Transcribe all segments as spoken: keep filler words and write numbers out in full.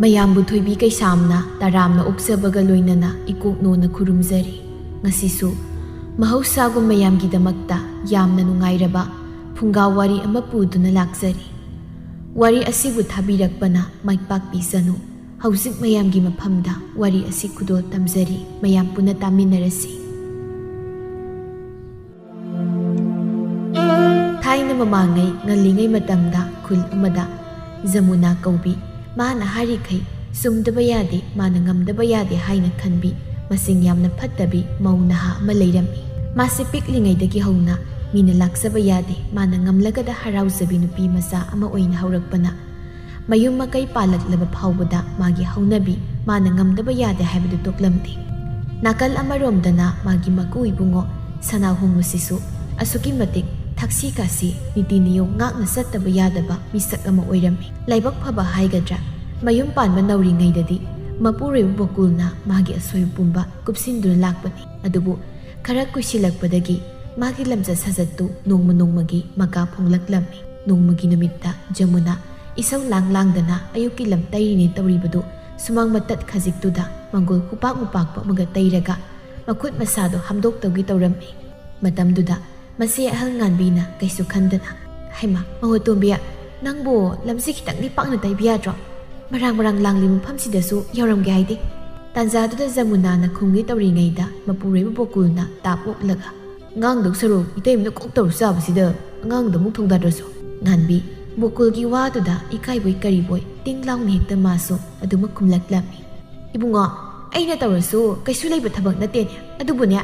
ꯃꯌꯥꯝꯕꯨ ꯊꯣꯏꯕꯤ ꯀꯩꯁꯥꯝꯅ ꯇꯔꯥꯝꯅ ꯑꯣꯛꯆꯕꯒ ꯂꯣꯏꯅꯅ ꯏꯀꯣꯛꯅꯣꯅ ꯈꯨꯔꯨꯝꯖꯔꯤ꯫ ꯉꯁꯤꯁꯨ ꯃꯍꯧꯁꯥꯒꯨꯝ ꯃꯌꯥꯝꯒꯤꯗꯃꯛꯇ ꯌꯥꯝꯅ ꯅꯨꯡꯉꯥꯏꯔꯕ ꯐꯨꯡꯒꯥ ꯋꯥꯔꯤ ꯑꯃ ꯄꯨꯗꯨꯅ ꯂꯥꯛꯆꯔꯤ꯫ ꯋꯥꯔꯤ ꯑꯁꯤꯕꯨ ꯊꯥꯕꯤꯔꯛꯄꯅ ꯃꯥꯏ ꯄꯥꯛꯄꯤꯁꯅꯨ꯫ ꯍꯧꯖꯤꯛ ꯃꯌꯥꯝꯒꯤ ꯃꯐꯝꯗ ꯋꯥꯔꯤ ꯑꯁꯤ ꯈꯨꯗꯣꯜ ꯇꯝꯖꯔꯤ, ꯃꯌꯥꯝ ꯄꯨꯟꯅ ꯇꯥꯃꯤꯟꯅꯔꯁꯤ꯫ ꯊꯥꯏꯅ ꯃꯃꯥꯡꯉꯩ ꯉꯜꯂꯤꯉꯩ ꯃꯇꯝꯗ ꯈꯨꯜ ꯑꯃꯗ ꯖꯃꯨꯅꯥ ꯀꯧꯕꯤ, ꯃꯥꯅ ꯍꯥꯏꯔꯤꯈꯩ ꯆꯨꯝꯗꯕ ꯌꯥꯗꯦ, ꯃꯥꯅ ꯉꯝꯗꯕ ꯌꯥꯗꯦ ꯍꯥꯏꯅ ꯈꯟꯕꯤ, ꯃꯁꯤꯡ ꯌꯥꯝꯅ ꯐꯠꯇꯕꯤ ꯃꯧ ꯅꯍꯥ ꯑꯃ ꯂꯩꯔꯝꯃꯤ꯫ ꯃꯥꯁꯦ ꯄꯤꯛꯂꯤꯉꯩꯗꯒꯤ ꯍꯧꯅ ꯃꯤꯅ ꯂꯥꯛꯆꯕ ꯌꯥꯗꯦ, ꯃꯥꯅ ꯉꯝꯂꯒꯗ ꯍꯔꯥꯎꯖꯕꯤ ꯅꯨꯄꯤ ꯃꯆꯥ ꯑꯃ ꯑꯣꯏꯅ ꯍꯧꯔꯛꯄꯅ, ꯃꯌꯨꯝ ꯃꯀꯩ ꯄꯥꯜꯂꯛꯂꯕ ꯐꯥꯎꯕꯗ ꯃꯥꯒꯤ ꯍꯧꯅꯕꯤ, ꯃꯥꯅ ꯉꯝꯗꯕ ꯌꯥꯗꯦ ꯍꯥꯏꯕꯗꯨ ꯇꯣꯛꯂꯝꯗꯦ꯫ ꯅꯥꯀꯜ ꯑꯃꯔꯣꯝꯗꯅ ꯃꯥꯒꯤ ꯃꯀꯨ ꯏꯕꯨꯡꯉꯣ ꯁꯅꯥꯍꯣꯡꯕꯁꯤꯁꯨ ꯑꯁꯨꯛꯀꯤ ꯃꯇꯤꯛ ꯊꯛꯁꯤ ꯈꯥꯁꯤ, ꯅꯤꯇꯤ ꯅꯤꯌꯣꯝ ꯉꯥꯛꯅ ꯆꯠꯇꯕ ꯌꯥꯗꯕ ꯃꯤꯁꯛ ꯑꯃ ꯑꯣꯏꯔꯝꯃꯤ꯫ ꯂꯥꯏꯕꯛ ꯐꯕ ꯍꯥꯏꯒꯗ꯭ꯔꯥ, ꯃꯌꯨꯝ ꯄꯥꯟꯕ ꯅꯧꯔꯤꯉꯩꯗꯗꯤ ꯃꯄꯨꯔꯣꯏꯕ ꯕꯣꯀꯨꯜꯅ ꯃꯥꯒꯤ ꯑꯁꯣꯏꯕ ꯄꯨꯝꯕ ꯀꯨꯞꯁꯤꯟꯗꯨꯅ ꯂꯥꯛꯄꯅꯤ꯫ ꯑꯗꯨꯕꯨ ꯈꯔ ꯀꯨꯏꯁꯤꯜꯂꯛꯄꯗꯒꯤ ꯃꯥꯒꯤ ꯂꯝꯆꯠ ꯁꯥꯖꯠꯇꯨ ꯅꯣꯡꯃ ꯅꯣꯡꯃꯒꯤ ꯃꯀꯥ ꯐꯣꯡꯂꯛꯂꯝꯃꯤ꯫ ꯅꯣꯡꯃꯒꯤ ꯅꯨꯃꯤꯠꯇ ꯖꯃꯨꯅꯥ ꯏꯁꯧ ꯂꯥꯡ ꯂꯥꯡꯗꯅ ꯑꯌꯨꯛꯀꯤ ꯂꯝ ꯇꯩꯔꯤꯅꯦ ꯇꯧꯔꯤꯕꯗꯨ ꯁꯨꯃꯥꯡ ꯃꯇꯠ ꯈꯖꯤꯛꯇꯨꯗ ꯃꯪꯒꯣꯜ ꯈꯨꯄꯥꯛ ꯃꯨꯄꯥꯛꯄ ꯑꯃꯒ ꯇꯩꯔꯒ ꯃꯈꯨꯠ ꯃꯁꯥꯗꯣ ꯍꯥꯝꯗꯣꯛꯇꯧꯒꯤ ꯇꯧꯔꯝꯃꯤ꯫ ꯃꯇꯝꯗꯨꯗ ꯃꯁꯤ ꯑꯍꯜ ꯉꯥꯟꯕꯤꯅ ꯀꯩꯁꯨ ꯈꯟꯗꯅ, "ꯍꯩꯃꯥ, ꯃꯍꯨꯠꯇꯣꯝꯕꯤ, ꯅꯪꯕꯨ ꯂꯝꯁꯤ ꯈꯤꯇꯪꯗꯤ ꯄꯥꯛꯅ ꯇꯩꯕ ꯌꯥꯗ꯭ꯔꯣ? ꯃꯔꯥꯡ ꯃꯔꯥꯡ ꯂꯥꯡꯂꯤ ꯃꯐꯝꯁꯤꯗꯁꯨ ꯌꯧꯔꯝꯒꯦ ꯍꯥꯏꯗꯦ?" ꯇꯥꯟꯖꯥꯗꯨꯗ ꯖꯃꯨꯅꯥꯅ ꯈꯨꯝꯒꯦ ꯇꯧꯔꯤꯉꯩꯗ ꯃꯄꯨꯔꯣꯏꯕ ꯕꯣꯀꯨꯜꯅ ꯇꯥꯞ ꯑꯣꯛꯂꯒ, "ꯑꯉꯥꯡꯗꯧ ꯁꯔꯨꯛ ꯏꯇꯩꯃꯅ ꯀꯣꯛ ꯇꯧꯔ ꯆꯥꯕꯁꯤꯗ ꯑꯉꯥꯡꯗ ꯑꯃꯨꯛ ꯊꯣꯡꯗꯥꯗ꯭ꯔꯁꯨ?" ꯉꯥꯟꯕꯤ ꯕꯣꯀꯨꯜꯒꯤ ꯋꯥꯗꯨꯗ ꯏꯀꯥꯏꯕꯣꯏ ꯀꯔꯤꯕꯣꯏ ꯇꯤꯡ ꯂꯥꯎꯅ ꯍꯦꯛꯇ ꯃꯥꯁꯨ ꯑꯗꯨꯃꯛ ꯈꯨꯝꯂꯛꯂꯝꯃꯤ꯫ "ꯏꯕꯨꯡꯉꯣ, ꯑꯩꯅ ꯇꯧꯔꯁꯨ ꯀꯩꯁꯨ ꯂꯩꯕ ꯊꯕꯛ ꯅꯠꯇꯦꯅꯦ꯫ ꯑꯗꯨꯕꯨꯅꯦ,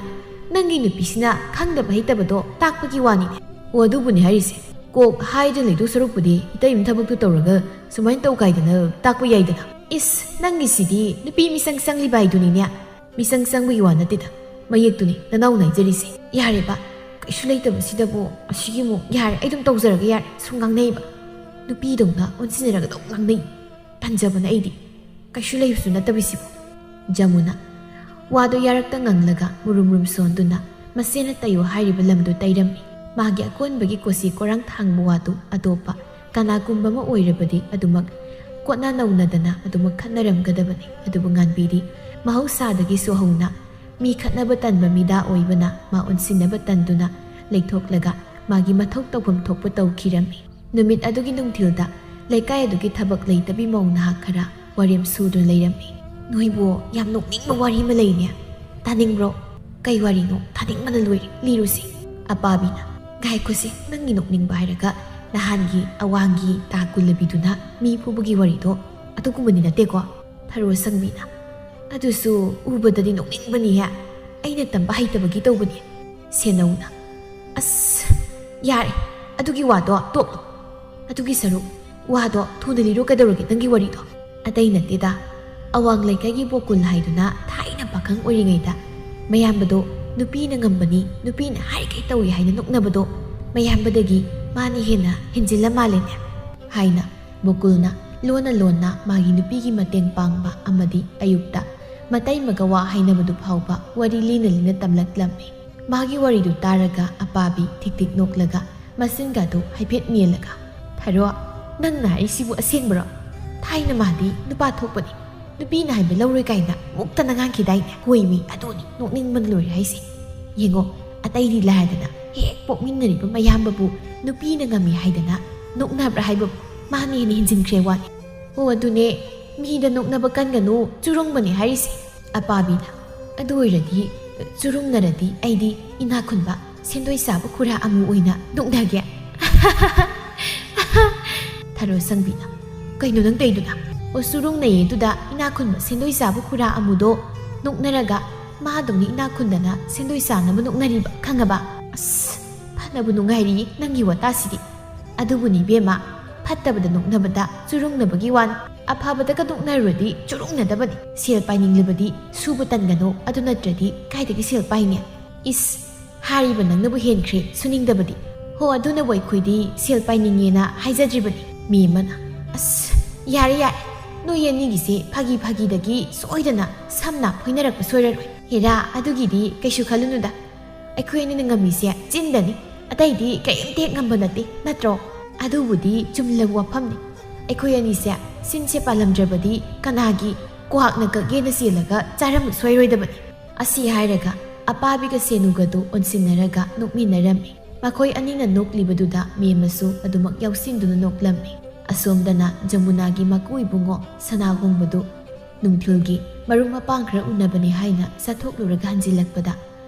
ꯅꯪꯒꯤ ꯅꯨꯄꯤꯁꯤꯅ ꯈꯪꯗꯕ ꯍꯩꯇꯕꯗꯣ ꯇꯥꯛꯄꯒꯤ ꯋꯥꯅꯤꯅꯦ꯫" "ꯑꯣ, ꯑꯗꯨꯕꯨꯅꯦ ꯍꯥꯏꯔꯤꯁꯦ꯫ ꯀꯣꯛ ꯍꯥꯏꯗꯅ ꯂꯩꯗꯧ ꯁꯔꯨꯛꯄꯨꯗꯤ ꯏꯇꯩꯃ ꯊꯕꯛꯇꯨ ꯇꯧꯔꯒ ꯁꯨꯃꯥꯏꯅ ꯇꯧ ꯀꯥꯏꯗꯅ ꯇꯥꯛꯄ ꯌꯥꯏꯗꯅ꯫" "ꯏꯁ, ꯅꯪꯒꯤꯁꯤꯗꯤ ꯅꯨꯄꯤ ꯃꯤꯆꯪ ꯆꯪꯂꯤꯕ ꯍꯥꯏꯗꯨꯅꯤꯅꯦ꯫" "ꯃꯤꯆꯪ ꯆꯪꯕꯒꯤ ꯋꯥ ꯅꯠꯇꯦꯗ, ꯃꯌꯦꯛꯇꯨꯅꯤ ꯅꯅꯥꯎ ꯅꯥꯏꯖꯔꯤꯁꯦ꯫" "ꯌꯥꯔꯦꯕ, ꯀꯩꯁꯨ ꯂꯩꯇꯕꯁꯤꯗꯕꯨ ꯑꯁꯤꯒꯤ ꯑꯃꯨꯛ꯫ ꯌꯥꯔꯦ, ꯑꯩ ꯑꯗꯨꯝ ꯇꯧꯖꯔꯒꯦ, ꯌꯥꯔꯦ꯫" ꯁꯨꯝ ꯉꯥꯡꯅꯩꯕ꯫ ꯅꯨꯄꯤꯗꯧꯅ ꯑꯣꯟꯁꯤꯟꯅꯔꯒ ꯑꯗꯨꯝ ꯉꯥꯡꯅꯩ꯫ ꯇꯟꯖꯕꯅ ꯑꯩꯗꯤ꯫ ꯀꯩꯁꯨ ꯂꯩꯕꯁꯨ ꯅꯠꯇꯕꯤꯁꯤꯕꯨ꯫ ꯖꯃꯨꯅꯥ ꯋꯥꯗꯣ ꯌꯥꯔꯛꯇ ꯉꯪꯂꯒ ꯃꯨꯔꯨꯝ ꯃꯨꯔꯨꯝ ꯁꯣꯟꯗꯨꯅ ꯃꯁꯦꯅ ꯇꯩꯌꯨ ꯍꯥꯏꯔꯤꯕ ꯂꯝꯗꯨ ꯇꯩꯔꯝꯃꯤ꯫ ꯃꯥꯒꯤ ꯑꯀꯣꯟꯕꯒꯤ ꯀꯣꯆꯤ ꯀꯣꯔꯥꯡ ꯊꯥꯡꯕ ꯋꯥꯗꯨ ꯑꯇꯣꯞꯄ ꯀꯅꯥꯒꯨꯝꯕ ꯑꯃ ꯑꯣꯏꯔꯕꯗꯤ ꯑꯗꯨꯃꯛ ꯀꯣꯠꯅ ꯅꯧꯅꯗꯅ ꯑꯗꯨꯃꯛ ꯈꯠꯅꯔꯝꯒꯗꯕꯅꯤ꯫ ꯑꯗꯨꯕꯨ ꯉꯥꯟꯕꯤꯗꯤ ꯃꯍꯧꯁꯥꯗꯒꯤꯁꯨ ꯍꯧꯅ ꯃꯤ ꯈꯠꯅꯕ ꯇꯟꯕ ꯃꯤꯗꯥ ꯑꯣꯏꯕꯅ ꯃꯥ ꯑꯣꯟꯁꯤꯟꯅꯕ ꯇꯟꯗꯨꯅ ꯂꯩꯊꯣꯛꯂꯒ ꯃꯥꯒꯤ ꯃꯊꯧ ꯇꯧꯐꯝ ꯊꯣꯛꯄ ꯇꯧꯈꯤꯔꯝꯃꯤ꯫ ꯅꯨꯃꯤꯠ ꯑꯗꯨꯒꯤ ꯅꯨꯡꯊꯤꯜꯗ ꯂꯩꯀꯥꯏ ꯑꯗꯨꯒꯤ ꯊꯕꯛ ꯂꯩꯇꯕꯤ ꯃꯧ ꯅꯍꯥ ꯈꯔ ꯋꯥꯔꯦꯝ ꯁꯨꯗꯨꯅ ꯂꯩꯔꯝꯃꯤ꯫ "ꯅꯣꯏꯕꯨ ꯌꯥꯝ ꯅꯣꯛꯅꯤꯡꯕ ꯋꯥꯔꯤ ꯑꯃ ꯂꯩꯅꯦ, ꯇꯥꯅꯤꯡꯕ꯭ꯔꯣ?" "ꯀꯩ ꯋꯥꯔꯤꯅꯣ? ꯇꯥꯅꯤꯡꯕꯅ ꯂꯣꯏꯔꯦ, ꯂꯤꯔꯨꯁꯤ꯫" ꯑꯄꯥꯕꯤꯅ, "ꯉꯥꯏꯈꯣꯁꯤ, ꯅꯪꯒꯤ ꯅꯣꯛꯅꯤꯡꯕ ꯍꯥꯏꯔꯒ ꯅꯍꯥꯟꯒꯤ ꯑꯋꯥꯡꯒꯤ ꯇꯥ ꯀꯨꯜꯂꯕꯤꯗꯨꯅ ꯃꯤ ꯐꯨꯕꯒꯤ ꯋꯥꯔꯤꯗꯣ ꯑꯗꯨꯒꯨꯝꯕꯗꯤ ꯅꯠꯇꯦꯀꯣ?" ꯊꯔꯣ ꯁꯪꯕꯤꯅ, "ꯑꯗꯨꯁꯨ ꯎꯕꯗꯗꯤ ꯅꯣꯛꯅꯤꯡꯕꯅꯤꯍꯦ, ꯑꯩꯅ ꯇꯝꯕ ꯍꯩꯇꯕꯒꯤ ꯇꯧꯕꯅꯤ꯫" ꯁꯦꯅꯧꯅ, "ꯑꯁ, ꯌꯥꯔꯦ, ꯑꯗꯨꯒꯤ ꯋꯥꯗꯣ ꯇꯣꯛꯂꯣ꯫ ꯑꯗꯨꯒꯤ ꯁꯔꯨꯛ ꯋꯥꯗꯣ ꯊꯨꯅ ꯂꯤꯔꯣ, ꯀꯩꯗꯧꯔꯒꯦ ꯅꯪꯒꯤ ꯋꯥꯔꯤꯗꯣ?" "ꯑꯇꯩ ꯅꯠꯇꯦꯗ, ꯑꯋꯥꯡ ꯂꯩꯀꯥꯏꯒꯤ ꯕꯣꯀꯨꯜ ꯍꯥꯏꯗꯨꯅ ꯊꯥꯏꯅ ꯄꯥꯈꯪ ꯑꯣꯏꯔꯤꯉꯩꯗ ꯃꯌꯥꯝꯕꯗꯣ ꯅꯨꯄꯤꯅ ꯉꯝꯕꯅꯤ, ꯅꯨꯄꯤꯅ ꯍꯥꯏꯔꯤꯈꯩ ꯇꯧꯏ ꯍꯥꯏꯅ ꯅꯣꯛꯅꯕꯗꯣ, ꯃꯌꯥꯝꯕꯗꯒꯤ ꯃꯥꯅ ꯍꯦꯟꯅ ꯍꯦꯟꯖꯤꯜꯂ ꯃꯥꯜꯂꯦꯅꯦ" ꯍꯥꯏꯅ ꯕꯣꯀꯨꯜꯅ ꯂꯣꯟꯅ ꯂꯣꯟꯅ ꯃꯥꯒꯤ ꯅꯨꯄꯤꯒꯤ ꯃꯇꯦꯡ ꯄꯥꯡꯕ ꯑꯃꯗꯤ ꯑꯌꯨꯛꯇ ꯃꯇꯩꯃꯒ ꯋꯥ ꯍꯥꯏꯅꯕꯗꯨ ꯐꯥꯎꯕ ꯋꯥꯔꯤ ꯂꯤꯅ ꯂꯤꯅ ꯇꯝꯂꯛꯂꯝꯃꯤ꯫ ꯃꯥꯒꯤ ꯋꯥꯔꯤꯗꯨ ꯇꯥꯔꯒ ꯑꯄꯥꯕꯤ ꯊꯤꯛ ꯊꯤꯛ ꯅꯣꯛꯂꯒ ꯃꯆꯤꯟꯒꯗꯨ ꯍꯥꯏꯐꯦꯠ ꯃꯦꯜꯂꯒ, "ꯊꯔꯣ, ꯅꯪꯅ ꯍꯥꯏꯔꯤꯁꯤꯕꯨ ꯑꯁꯦꯡꯕꯔꯣ? ꯊꯥꯏꯅ ꯃꯥꯗꯤ ꯅꯨꯄꯥ ꯊꯣꯛꯄꯅꯤ, ꯅꯨꯄꯤꯅ ꯍꯥꯏꯕ ꯂꯧꯔꯣꯏ ꯀꯥꯏꯅ ꯃꯨꯛꯇꯅ ꯉꯥꯡꯈꯤꯗꯥꯏꯅꯦ? ꯍꯣꯏꯃꯤ, ꯑꯗꯨꯅꯤ ꯅꯣꯛꯅꯤꯡꯕꯅ ꯂꯣꯏꯔꯦ ꯍꯥꯏꯁꯦ꯫ ꯌꯦꯡꯉꯣ, ꯑꯇꯩꯗꯤ ꯂꯥꯏꯔꯗꯅ ꯍꯦꯛ ꯄꯣꯛꯃꯤꯟꯅꯔꯤꯕ ꯃꯌꯥꯝꯕꯕꯨ ꯅꯨꯄꯤꯅ ꯉꯝꯃꯤ ꯍꯥꯏꯗꯅ ꯅꯣꯛꯅꯕ꯭ꯔꯥ ꯍꯥꯏꯕꯕꯨ ꯃꯥꯅ ꯍꯦꯟꯅ ꯍꯦꯟꯖꯤꯟꯈ꯭ꯔꯦ ꯋꯥꯅꯤ꯫ ꯑꯣ, ꯑꯗꯨꯅꯦ, ꯃꯤꯗ ꯅꯣꯛꯅꯕ ꯀꯟꯒꯅꯨ, ꯆꯨꯔꯨꯡꯕꯅꯦ ꯍꯥꯏꯔꯤꯁꯦ꯫" ꯑꯄꯥꯕꯤꯅ, "ꯑꯗꯨ ꯑꯣꯏꯔꯗꯤ, ꯆꯨꯔꯨꯡꯅꯔꯗꯤ ꯑꯩꯗꯤ ꯏꯅꯥꯛ ꯈꯨꯟꯕ ꯁꯦꯟꯗꯣꯏ ꯆꯥꯕ ꯈꯨꯔꯥ ꯑꯃꯨ ꯑꯣꯏꯅ ꯅꯣꯛꯅꯒꯦ꯫" ꯊꯔꯣ ꯁꯪꯕꯤꯅ, "ꯀꯩꯅꯣ ꯅꯪ ꯇꯧꯏꯗꯨꯅ? ꯑꯣ, ꯆꯨꯔꯨꯡꯅꯩꯌꯦ ꯑꯗꯨꯗ ꯏꯅꯥꯛ ꯈꯨꯟꯕ ꯁꯦꯟꯗꯣꯏ ꯆꯥꯕ ꯈꯨꯔꯥ ꯑꯃꯨꯗꯣ ꯅꯣꯛꯅꯔꯒ ꯃꯥꯗꯧꯅ ꯏꯅꯥꯛ ꯈꯨꯟꯗꯅ ꯁꯦꯟꯗꯣꯏ ꯆꯥꯅꯕ ꯅꯣꯛꯅꯔꯤꯕ, ꯈꯪꯉꯕ? ꯑꯁ, ꯐꯅꯕꯨ ꯅꯨꯡꯉꯥꯏꯔꯤꯌꯦ ꯅꯪꯒꯤ ꯋꯥꯇꯥꯁꯤꯗꯤ꯫ ꯑꯗꯨꯕꯨꯅꯤ ꯏꯕꯦꯝꯃ, ꯐꯠꯇꯕꯗ ꯅꯣꯛꯅꯕꯗ ꯆꯨꯔꯨꯡꯅꯕꯒꯤ ꯋꯥꯅꯤ꯫ ꯑꯐꯕꯗꯒ ꯅꯣꯛꯅꯔꯨꯔꯗꯤ ꯆꯨꯔꯨꯡꯅꯗꯕꯅꯤ꯫ ꯁꯦꯜ ꯄꯥꯏꯅꯤꯡꯂꯕꯗꯤ ꯁꯨꯕ ꯇꯟꯒꯅꯨ, ꯑꯗꯨ ꯅꯠꯇ꯭ꯔꯗꯤ ꯀꯥꯏꯗꯒꯤ ꯁꯦꯜ ꯄꯥꯏꯅꯤ?" "ꯏꯁ, ꯍꯥꯏꯔꯤꯕ ꯅꯪꯅꯕꯨ ꯍꯦꯟꯈ꯭ꯔꯦ ꯁꯨꯅꯤꯡꯗꯕꯗꯤ꯫ ꯍꯣ, ꯑꯗꯨꯅꯕꯨ ꯑꯩꯈꯣꯏꯗꯤ ꯁꯦꯜ ꯄꯥꯏꯅꯤꯡꯉꯦꯅ ꯍꯥꯏꯖꯗ꯭ꯔꯤꯕꯅꯤ꯫" ꯃꯤ ꯑꯃꯅ, "ꯑꯁ, ꯌꯥꯔꯦ ꯌꯥꯔꯦ, ꯅꯣꯏ ꯑꯅꯤꯒꯤꯁꯦ ꯐꯥꯒꯤ ꯐꯥꯒꯤꯗꯒꯤ ꯁꯣꯏꯗꯅ ꯁꯝꯅ ꯐꯣꯏꯅꯔꯛꯄ ꯁꯣꯏꯔꯔꯣꯏ꯫ ꯍꯦꯔꯥ, ꯑꯗꯨꯒꯤꯗꯤ ꯀꯩꯁꯨ ꯈꯜꯂꯨꯅꯨꯗ꯫ ꯑꯩꯈꯣꯏ ꯑꯅꯤꯅ ꯉꯝꯃꯤꯁꯦ ꯆꯤꯟꯗꯅꯤ, ꯑꯇꯩꯗꯤ ꯀꯔꯤꯝꯇ ꯍꯦꯛ ꯉꯝꯕ ꯅꯠꯇꯦ, ꯅꯠꯇ꯭ꯔꯣ? ꯑꯗꯨꯕꯨꯗꯤ ꯆꯨꯝꯂꯕ ꯋꯥꯐꯝꯅꯤ꯫ ꯑꯩꯈꯣꯏ ꯑꯅꯤꯁꯦ ꯁꯤꯟꯁꯦ ꯄꯥꯜꯂꯝꯗ꯭ꯔꯕꯗꯤ ꯀꯅꯥꯒꯤ ꯀ꯭ꯋꯥꯛꯅ ꯀꯛꯒꯦꯅ ꯆꯦꯜꯂꯒ ꯆꯥꯔꯝꯕ ꯁꯣꯏꯔꯣꯏꯗꯕꯅꯤ꯫ ꯑꯁꯤ ꯍꯥꯏꯔꯒ ꯑꯄꯥꯕꯤꯒ ꯁꯦꯅꯨꯒꯗꯨ ꯑꯣꯟꯁꯤꯟꯅꯔꯒ ꯅꯣꯛꯃꯤꯟꯅꯔꯝꯃꯤ꯫ ꯃꯈꯣꯏ ꯑꯅꯤꯅ ꯅꯣꯛꯂꯤꯕꯗꯨꯗ ꯃꯦꯝꯃꯁꯨ ꯑꯗꯨꯃꯛ ꯌꯥꯎꯁꯤꯟꯗꯨꯅ ꯅꯣꯛꯂꯝꯃꯤ꯫ ꯑꯁꯣꯝꯗꯅ ꯖꯃꯨꯅꯥꯒꯤ ꯃꯀꯨ ꯏꯕꯨꯡꯉꯣ ꯁꯅꯥꯍꯣꯡꯕꯗꯨ ꯅꯨꯡꯊꯤꯜꯒꯤ ꯃꯔꯨꯞ ꯃꯄꯥꯡ ꯈꯔ ꯎꯅꯕꯅꯤ ꯍꯥꯏꯅ ꯆꯠꯊꯣꯛꯂꯨꯔꯒ ꯍꯟꯖꯤꯜꯂꯛꯄꯗ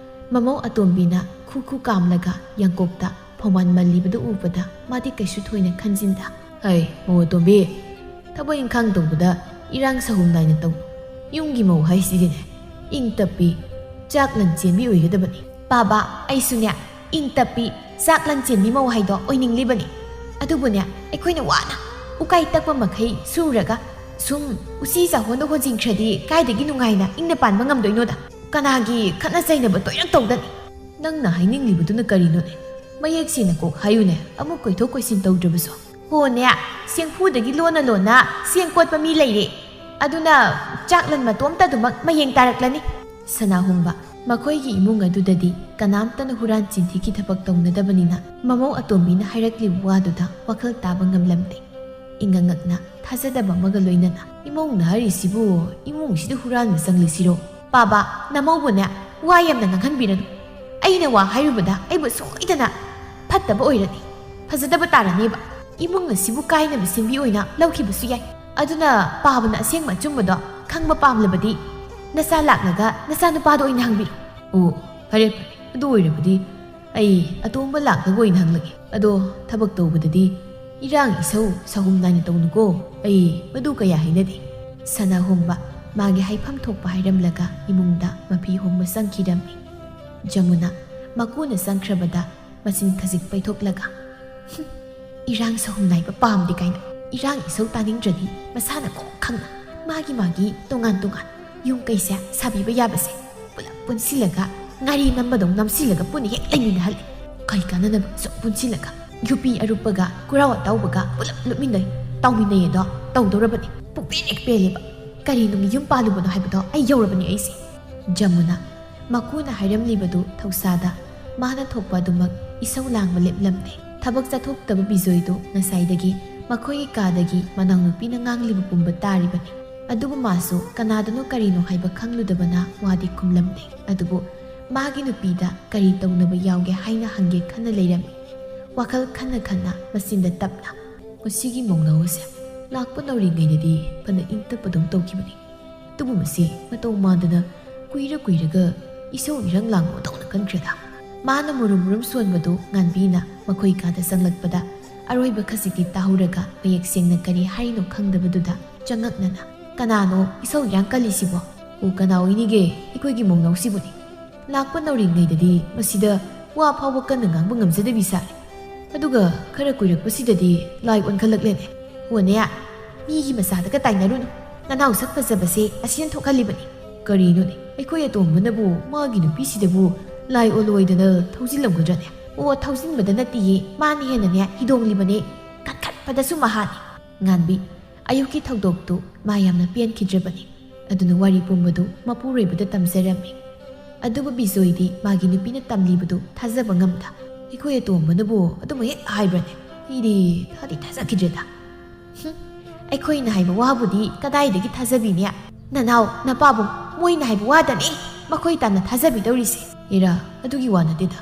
ꯃꯃꯧ ꯑꯇꯣꯝꯕꯤꯅ ꯈꯨ ꯈꯨ ꯀꯥꯝꯂꯒ ꯌꯥꯡꯀꯣꯛꯇ ꯐꯧꯃꯥꯟ ꯃꯜꯂꯤꯕꯗꯨ ꯎꯕꯗ ꯃꯥꯗꯤ ꯀꯩꯁꯨ ꯊꯣꯏꯅ ꯈꯟꯖꯤꯟꯗ, "ꯍꯩ, ꯃꯧ ꯑꯇꯣꯝꯕꯤ, ꯊꯕꯛ ꯏꯪꯈꯥꯡ ꯇꯧꯕꯗ ꯏꯔꯥꯡ ꯁꯍꯨꯝ ꯅꯥꯏꯅ ꯇꯧ꯫ ꯌꯨꯝꯒꯤ ꯃꯧ ꯍꯥꯏꯁꯤꯗꯤꯅꯦ, ꯏꯪ ꯇꯞꯄꯤ, ꯆꯥꯛ ꯂꯟ ꯆꯦꯟꯕꯤ ꯑꯣꯏꯒꯗꯕꯅꯤ꯫" "ꯄꯥꯕ, ꯑꯩꯁꯨꯅꯦ ꯏꯪ ꯇꯞꯄꯤ, ꯆꯥꯛ ꯂꯟ ꯆꯦꯟꯕꯤ ꯃꯧ ꯍꯥꯏꯗꯣ ꯑꯣꯏꯅꯤꯡꯂꯤꯕꯅꯤ꯫ ꯑꯗꯨꯕꯨꯅꯦ, ꯑꯩꯈꯣꯏꯅ ꯋꯥꯅ ꯎꯀꯥꯏ ꯇꯛꯄ ꯃꯈꯩ ꯁꯨꯔꯒ ꯁꯨꯝ ꯎꯆꯤ ꯆꯥꯍꯣꯟꯗ ꯍꯣꯟꯖꯤꯟꯈ꯭ꯔꯗꯤ ꯀꯥꯏꯗꯒꯤ ꯅꯨꯡꯉꯥꯏꯅ ꯏꯪꯅ ꯄꯥꯟꯕ ꯉꯝꯗꯣꯏꯅꯣꯗ? ꯀꯅꯥꯒꯤ ꯈꯠꯅ ꯆꯩꯅꯕ ꯇꯣꯏꯔꯛ ꯇꯧꯗꯅꯤ?" "ꯅꯪꯅ ꯍꯥꯏꯅꯤꯡꯂꯤꯕꯗꯨꯅ ꯀꯔꯤꯅꯣꯅꯦ? ꯃꯌꯦꯛ ꯁꯦꯡꯅ ꯀꯣꯛ ꯍꯥꯏꯌꯨꯅꯦ, ꯑꯃꯨꯛ ꯀꯣꯏꯊꯣꯛ ꯀꯣꯏꯁꯤꯟ ꯇꯧꯗ꯭ꯔꯕꯁꯨ꯫" "ꯍꯣꯅꯦ, ꯆꯦꯡꯐꯨꯗꯒꯤ ꯂꯣꯟꯅ ꯂꯣꯟꯅ ꯆꯦꯡ ꯀꯣꯠꯄ ꯃꯤ ꯂꯩꯔꯦ꯫ ꯑꯗꯨꯅ ꯆꯥꯛꯂꯟ ꯃꯇꯣꯝꯇ ꯑꯗꯨꯃꯛ ꯃꯌꯦꯡ ꯇꯥꯔꯛꯂꯅꯤ꯫" ꯁꯅꯥꯍꯣꯡꯕ, ꯃꯈꯣꯏꯒꯤ ꯏꯃꯨꯡ ꯑꯗꯨꯗꯗꯤ ꯀꯅꯥꯝꯇꯅ ꯍꯨꯔꯥꯟ ꯆꯤꯟꯊꯤꯒꯤ ꯊꯕꯛ ꯇꯧꯅꯗꯕꯅꯤꯅ ꯃꯃꯧ ꯑꯇꯣꯝꯕꯤꯅ ꯍꯥꯏꯔꯛꯂꯤꯕ ꯋꯥꯗꯨꯗ ꯋꯥꯈꯜ ꯇꯥꯕ ꯉꯝꯂꯝꯗꯦ꯫ ꯏꯉꯛꯉꯛꯅ ꯊꯥꯖꯗꯕ ꯑꯃꯒ ꯂꯣꯏꯅꯅ, "ꯏꯃꯧꯅ ꯍꯥꯏꯔꯤꯁꯤꯕꯨ ꯏꯃꯨꯡꯁꯤꯗ ꯍꯨꯔꯥꯟꯕ ꯆꯪꯂꯤꯁꯤꯔꯣ?" "ꯄꯥꯕ, ꯅꯃꯧꯕꯨꯅꯦ ꯋꯥ ꯌꯥꯝꯅ ꯉꯥꯡꯍꯟꯕꯤꯔꯅꯨ꯫ ꯑꯩꯅ ꯋꯥ ꯍꯥꯏꯔꯨꯕꯗ ꯑꯩꯕꯨ ꯁꯣꯏꯗꯅ ꯐꯠꯇꯕ ꯑꯣꯏꯔꯅꯤ, ꯐꯖꯗꯕ ꯇꯥꯔꯅꯦꯕ꯫ ꯏꯃꯨꯡ ꯑꯁꯤꯕꯨ ꯀꯥꯏꯅꯕ ꯁꯦꯝꯕꯤ ꯑꯣꯏꯅ ꯂꯧꯈꯤꯕꯁꯨ ꯌꯥꯏ꯫ ꯑꯗꯨꯅ ꯄꯥꯕꯅ ꯑꯁꯦꯡꯕ ꯑꯆꯨꯝꯕꯗꯣ ꯈꯪꯕ ꯄꯥꯝꯂꯕꯗꯤ ꯅꯆꯥ ꯂꯥꯛꯂꯒ ꯅꯆꯥ ꯅꯨꯄꯥꯗ ꯑꯣꯏꯅ ꯍꯪꯕꯤꯔꯣ꯫" "ꯑꯣ, ꯐꯔꯦ ꯐꯔꯦ, ꯑꯗꯨ ꯑꯣꯏꯔꯕꯗꯤ ꯑꯩ ꯑꯇꯣꯝꯕ ꯂꯥꯛꯂꯒ ꯑꯣꯏꯅ ꯍꯪꯂꯒꯦ꯫ ꯑꯗꯣ ꯊꯕꯛ ꯇꯧꯕꯗꯗꯤ ꯏꯔꯥꯡ ꯏꯁꯧ ꯁꯍꯨꯝ ꯅꯥꯏꯅ ꯇꯧꯅꯨꯀꯣ, ꯑꯩ ꯃꯗꯨ ꯀꯌꯥ ꯍꯩꯅꯗꯦ꯫" ꯁꯅꯥꯍꯣꯡꯕ ꯃꯥꯒꯤ ꯍꯥꯏꯐꯝ ꯊꯣꯛꯄ ꯍꯥꯏꯔꯝꯂꯒ ꯏꯃꯨꯡꯗ ꯃꯐꯤ ꯍꯣꯡꯕ ꯆꯪꯈꯤꯔꯝꯃꯤ꯫ ꯖꯃꯨꯅꯥ ꯃꯀꯨꯅ ꯆꯪꯈ꯭ꯔꯕꯗ ꯃꯆꯤꯟ ꯈꯖꯤꯛ ꯄꯩꯊꯣꯛꯂꯒ, "ꯍꯨꯝ, ꯏꯔꯥꯡ ꯁꯍꯨꯝ ꯅꯥꯏꯕ ꯄꯥꯝꯗꯦ ꯀꯥꯏꯅ꯫ ꯏꯔꯥꯡ ꯏꯁꯧ ꯇꯥꯅꯤꯡꯗ꯭ꯔꯗꯤ ꯃꯁꯥꯅ ꯀꯣꯛ ꯈꯪꯅ ꯃꯥꯒꯤ ꯃꯥꯒꯤ ꯇꯣꯉꯥꯟ ꯇꯣꯉꯥꯟ ꯌꯨꯝ ꯀꯩꯁꯦ ꯁꯥꯕꯤꯕ ꯌꯥꯕꯁꯦ ꯄꯨꯂꯞ ꯄꯨꯟꯁꯤꯜꯂꯒ ꯉꯥꯔꯤ ꯅꯝꯕꯗꯧ ꯅꯝꯁꯤꯜꯂꯒ ꯄꯨꯟꯅ ꯍꯦꯛ ꯂꯩꯃꯤꯟꯅꯍꯜꯂꯦ꯫ ꯀꯩ ꯀꯥꯟꯅꯅꯕ ꯁꯨꯝ ꯄꯨꯟꯁꯤꯜꯂꯒ ꯌꯨꯄꯤ ꯑꯔꯨꯞꯄꯒ ꯈꯨꯔꯥꯎ ꯑꯇꯥꯎꯕꯒ ꯄꯨꯂꯞ ꯂꯨꯞꯃꯤꯟꯅꯩ, ꯇꯥꯎꯃꯤꯟꯅꯩ ꯑꯗꯣ ꯇꯧꯗꯧꯔꯕꯅꯤ꯫ ꯄꯨꯛꯄꯦꯟ ꯍꯦꯛ ꯄꯦꯜꯂꯦꯕ꯫ ꯀꯔꯤ ꯅꯨꯡꯒꯤ ꯌꯨꯝ ꯄꯥꯜꯂꯨꯕꯅꯣ ꯍꯥꯏꯕꯗꯣ ꯑꯩ ꯌꯧꯔꯕꯅꯤ ꯑꯩꯁꯦ꯫" ꯖꯃꯨꯅꯥ ꯃꯀꯨꯅ ꯍꯥꯏꯔꯝꯂꯤꯕꯗꯨ ꯊꯧꯁꯥꯗ ꯃꯥꯅ ꯊꯣꯛꯄ ꯑꯗꯨꯃꯛ ꯏꯁꯧ ꯂꯥꯡꯕ ꯂꯦꯞꯂꯝꯗꯦ꯫ ꯊꯕꯛ ꯆꯠꯊꯣꯛꯇꯕ ꯕꯤꯖꯣꯏꯗꯨ ꯉꯁꯥꯏꯗꯒꯤ ꯃꯈꯣꯏꯒꯤ ꯀꯥꯗꯒꯤ ꯃꯅꯥꯎꯅꯨꯄꯤꯅ ꯉꯥꯡꯂꯤꯕ ꯄꯨꯝꯕ ꯇꯥꯔꯤꯕꯅꯤ꯫ ꯑꯗꯨꯕꯨ ꯃꯥꯁꯨ ꯀꯅꯥꯗꯅꯣ ꯀꯔꯤꯅꯣ ꯍꯥꯏꯕ ꯈꯪꯂꯨꯗꯕꯅ ꯋꯥꯗꯤ ꯈꯨꯝꯂꯝꯗꯦ꯫ ꯑꯗꯨꯕꯨ ꯃꯥꯒꯤ ꯅꯨꯄꯤꯗ ꯀꯔꯤ ꯇꯧꯅꯕ ꯌꯥꯎꯒꯦ ꯍꯥꯏꯅ ꯍꯪꯒꯦ ꯈꯟꯅ ꯂꯩꯔꯝꯃꯤ꯫ ꯋꯥꯈꯜ ꯈꯟꯅ ꯈꯟꯅ ꯃꯆꯤꯟꯗ ꯇꯞꯅ, "ꯃꯁꯤꯒꯤ ꯃꯧꯅꯥꯎ ꯑꯁꯦ ꯂꯥꯛꯄ ꯅꯧꯔꯤꯉꯩꯗꯗꯤ ꯐꯅ ꯏꯪ ꯇꯞꯄꯗꯧ ꯇꯧꯈꯤꯕꯅꯤ꯫ ꯑꯗꯨꯕꯨ ꯃꯁꯤ ꯃꯇꯧ ꯃꯥꯟꯗꯅ ꯀꯨꯏꯔ ꯀꯨꯏꯔꯒ ꯏꯁꯧ ꯏꯔꯪ ꯂꯥꯡꯕ ꯇꯧꯅ ꯀꯟꯈ꯭ꯔꯦꯗ꯫" ꯃꯥꯅ ꯃꯨꯔꯨꯝ ꯃꯨꯔꯨꯝ ꯁꯣꯟꯕꯗꯨ ꯉꯥꯟꯕꯤꯅ ꯃꯈꯣꯏ ꯀꯥꯗ ꯆꯪꯂꯛꯄꯗ ꯑꯔꯣꯏꯕ ꯈꯖꯤꯛꯇꯤ ꯇꯥꯍꯧꯔꯒ ꯃꯌꯦꯛ ꯁꯦꯡꯅ ꯀꯔꯤ ꯍꯥꯏꯔꯤꯅꯣ ꯈꯪꯗꯕꯗꯨꯗ ꯆꯉꯛꯅꯅ, "ꯀꯅꯥꯅꯣ ꯏꯁꯧ ꯏꯔꯥꯡ ꯀꯜꯂꯤꯁꯤꯕꯣ?" "ꯑꯣ, ꯀꯅꯥ ꯑꯣꯏꯅꯤꯒꯦ? ꯑꯩꯈꯣꯏꯒꯤ ꯃꯧꯅꯥꯎꯁꯤꯕꯨꯅꯤ꯫ ꯂꯥꯛꯄ ꯅꯧꯔꯤꯉꯩꯗꯗꯤ ꯃꯁꯤꯗ ꯋꯥ ꯐꯥꯎꯕ ꯀꯟꯅ ꯉꯥꯡꯕ ꯉꯝꯖꯗꯕꯤ ꯁꯥꯔꯦ꯫ ꯑꯗꯨꯒ ꯈꯔ ꯀꯨꯏꯔꯛꯄꯁꯤꯗꯗꯤ ꯂꯥꯏ ꯑꯣꯟꯈꯠꯂꯛꯂꯦꯅꯦ꯫ ꯑꯣꯅꯦ, ꯃꯤꯒꯤ ꯃꯆꯥꯗꯒ ꯇꯥꯏꯅꯔꯨꯅꯨ꯫ ꯅꯅꯥꯎ ꯁꯛ ꯐꯖꯕꯁꯦ ꯑꯁꯤꯅ ꯊꯣꯛꯍꯜꯂꯤꯕꯅꯤ꯫" "ꯀꯔꯤꯅꯣꯅꯦ? ꯑꯩꯈꯣꯏ ꯑꯇꯣꯝꯕꯅꯕꯨ ꯃꯥꯒꯤ ꯅꯨꯄꯤꯁꯤꯗꯕꯨ ꯂꯥꯏ ꯑꯣꯜꯂꯣꯏꯗꯅ ꯊꯧꯖꯤꯜꯂꯝꯒꯗ꯭ꯔꯅꯦ?" "ꯑꯣ, ꯊꯧꯖꯤꯟꯕꯗ ꯅꯠꯇꯤꯌꯦ, ꯃꯥꯅ ꯍꯦꯟꯅꯅꯦ ꯍꯤꯗꯣꯡꯂꯤꯕꯅꯦ꯫ ꯀꯟꯈꯠꯄꯗꯁꯨ ꯃꯍꯥꯅꯤ꯫" ꯉꯥꯟꯕꯤ, ꯑꯌꯨꯛꯀꯤ ꯊꯧꯗꯣꯛꯇꯨ ꯃꯥ ꯌꯥꯝꯅ ꯄꯦꯟꯈꯤꯗ꯭ꯔꯕꯅꯤ꯫ ꯑꯗꯨꯅ ꯋꯥꯔꯤ ꯄꯨꯝꯕꯗꯨ ꯃꯄꯨꯔꯣꯏꯕꯗ ꯇꯝꯖꯔꯝꯃꯤ꯫ ꯑꯗꯨꯕꯨ ꯕꯤꯖꯣꯏꯗꯤ ꯃꯥꯒꯤ ꯅꯨꯄꯤꯅ ꯇꯝꯂꯤꯕꯗꯨ ꯊꯥꯖꯕ ꯉꯝꯗ, "ꯑꯩꯈꯣꯏ ꯑꯇꯣꯝꯕꯅꯕꯨ ꯑꯗꯨꯝ ꯍꯦꯛ ꯍꯥꯏꯕ꯭ꯔꯅꯦ? ꯑꯩꯗꯤ ꯊꯥꯗꯤ ꯊꯥꯖꯈꯤꯗ꯭ꯔꯦꯗ꯫" "ꯍꯨꯝ, ꯑꯩꯈꯣꯏꯅ ꯍꯥꯏꯕ ꯋꯥꯕꯨꯗꯤ ꯀꯗꯥꯏꯗꯒꯤ ꯊꯥꯖꯕꯤꯅꯤ? ꯅꯅꯥꯎ, ꯅꯄꯥꯕꯨꯡ, ꯃꯣꯏꯅ ꯍꯥꯏꯕ ꯋꯥꯗꯅꯤ ꯃꯈꯣꯏ ꯇꯥꯟꯅ ꯊꯥꯖꯕꯤꯗꯧꯔꯤꯁꯦ꯫" "ꯏꯔꯥ, ꯑꯗꯨꯒꯤ ꯋꯥ ꯅꯠꯇꯦꯗ꯫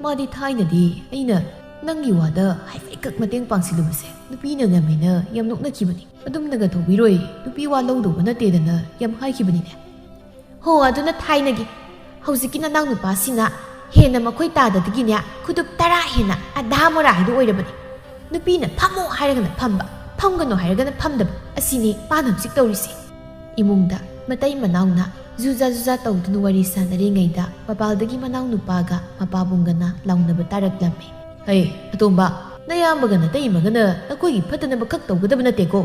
ꯃꯥꯗꯤ ꯊꯥꯏꯅꯗꯤ ꯑꯩꯅ ꯅꯪꯒꯤ ꯋꯥꯗ ꯍꯥꯏꯐꯦꯠꯈꯛ ꯃꯇꯦꯡ ꯄꯥꯡꯁꯤꯜꯂꯨꯕꯁꯦ ꯅꯨꯄꯤꯅ ꯉꯝꯃꯦꯅ ꯌꯥꯝ ꯅꯣꯛꯅꯈꯤꯕꯅꯤ꯫ ꯑꯗꯨꯝꯅꯒ ꯇꯧꯕꯤꯔꯣꯏ, ꯅꯨꯄꯤ ꯋꯥ ꯂꯧꯗꯧꯕ ꯅꯠꯇꯦꯗꯅ ꯌꯥꯝ ꯍꯥꯏꯈꯤꯕꯅꯤꯅꯦ꯫" "ꯍꯣ, ꯑꯗꯨꯅ ꯊꯥꯏꯅꯒꯤ꯫ ꯍꯧꯖꯤꯛꯀꯤ ꯅꯅꯥꯎ ꯅꯨꯄꯥꯁꯤꯅ ꯍꯦꯟꯅ ꯃꯈꯣꯏ ꯇꯥꯗꯗꯒꯤꯅꯦ ꯈꯨꯗꯨꯞ ꯇꯔꯥ ꯍꯦꯟꯅ ꯑꯙꯥ ꯃꯣꯔꯥ ꯍꯥꯏꯗꯣ ꯑꯣꯏꯔꯕꯅꯤ꯫ ꯅꯨꯄꯤꯅ ꯐꯝꯃꯣ ꯍꯥꯏꯔꯒꯅ ꯐꯝꯕ, ꯐꯝꯒꯅꯨ ꯍꯥꯏꯔꯒꯅ ꯐꯝꯗꯕ꯫ ꯑꯁꯤꯅꯤ ꯃꯥꯅ ꯍꯧꯖꯤꯛ ꯇꯧꯔꯤꯁꯦ꯫" ꯏꯃꯨꯡꯗ ꯃꯇꯩ ꯃꯅꯥꯎꯅ ꯖꯨꯖꯥ ꯖꯨꯖꯥ ꯇꯧꯗꯨꯅ ꯋꯥꯔꯤ ꯁꯥꯟꯅꯔꯤꯉꯩꯗ ꯃꯄꯥꯜꯗꯒꯤ ꯃꯅꯥꯎ ꯅꯨꯄꯥꯒ ꯃꯄꯥꯕꯨꯡꯒꯅ ꯂꯥꯎꯅꯕ ꯇꯥꯔꯛꯂꯝꯃꯤ꯫ "ꯍꯩ, ꯑꯇꯣꯝꯕ, ꯅꯌꯥꯝꯕꯒ ꯅꯇꯩꯃꯒꯅ ꯅꯈꯣꯏꯒꯤ ꯐꯠꯇꯅꯕ ꯈꯛ ꯇꯧꯒꯗꯕ ꯅꯠꯇꯦꯀꯣ꯫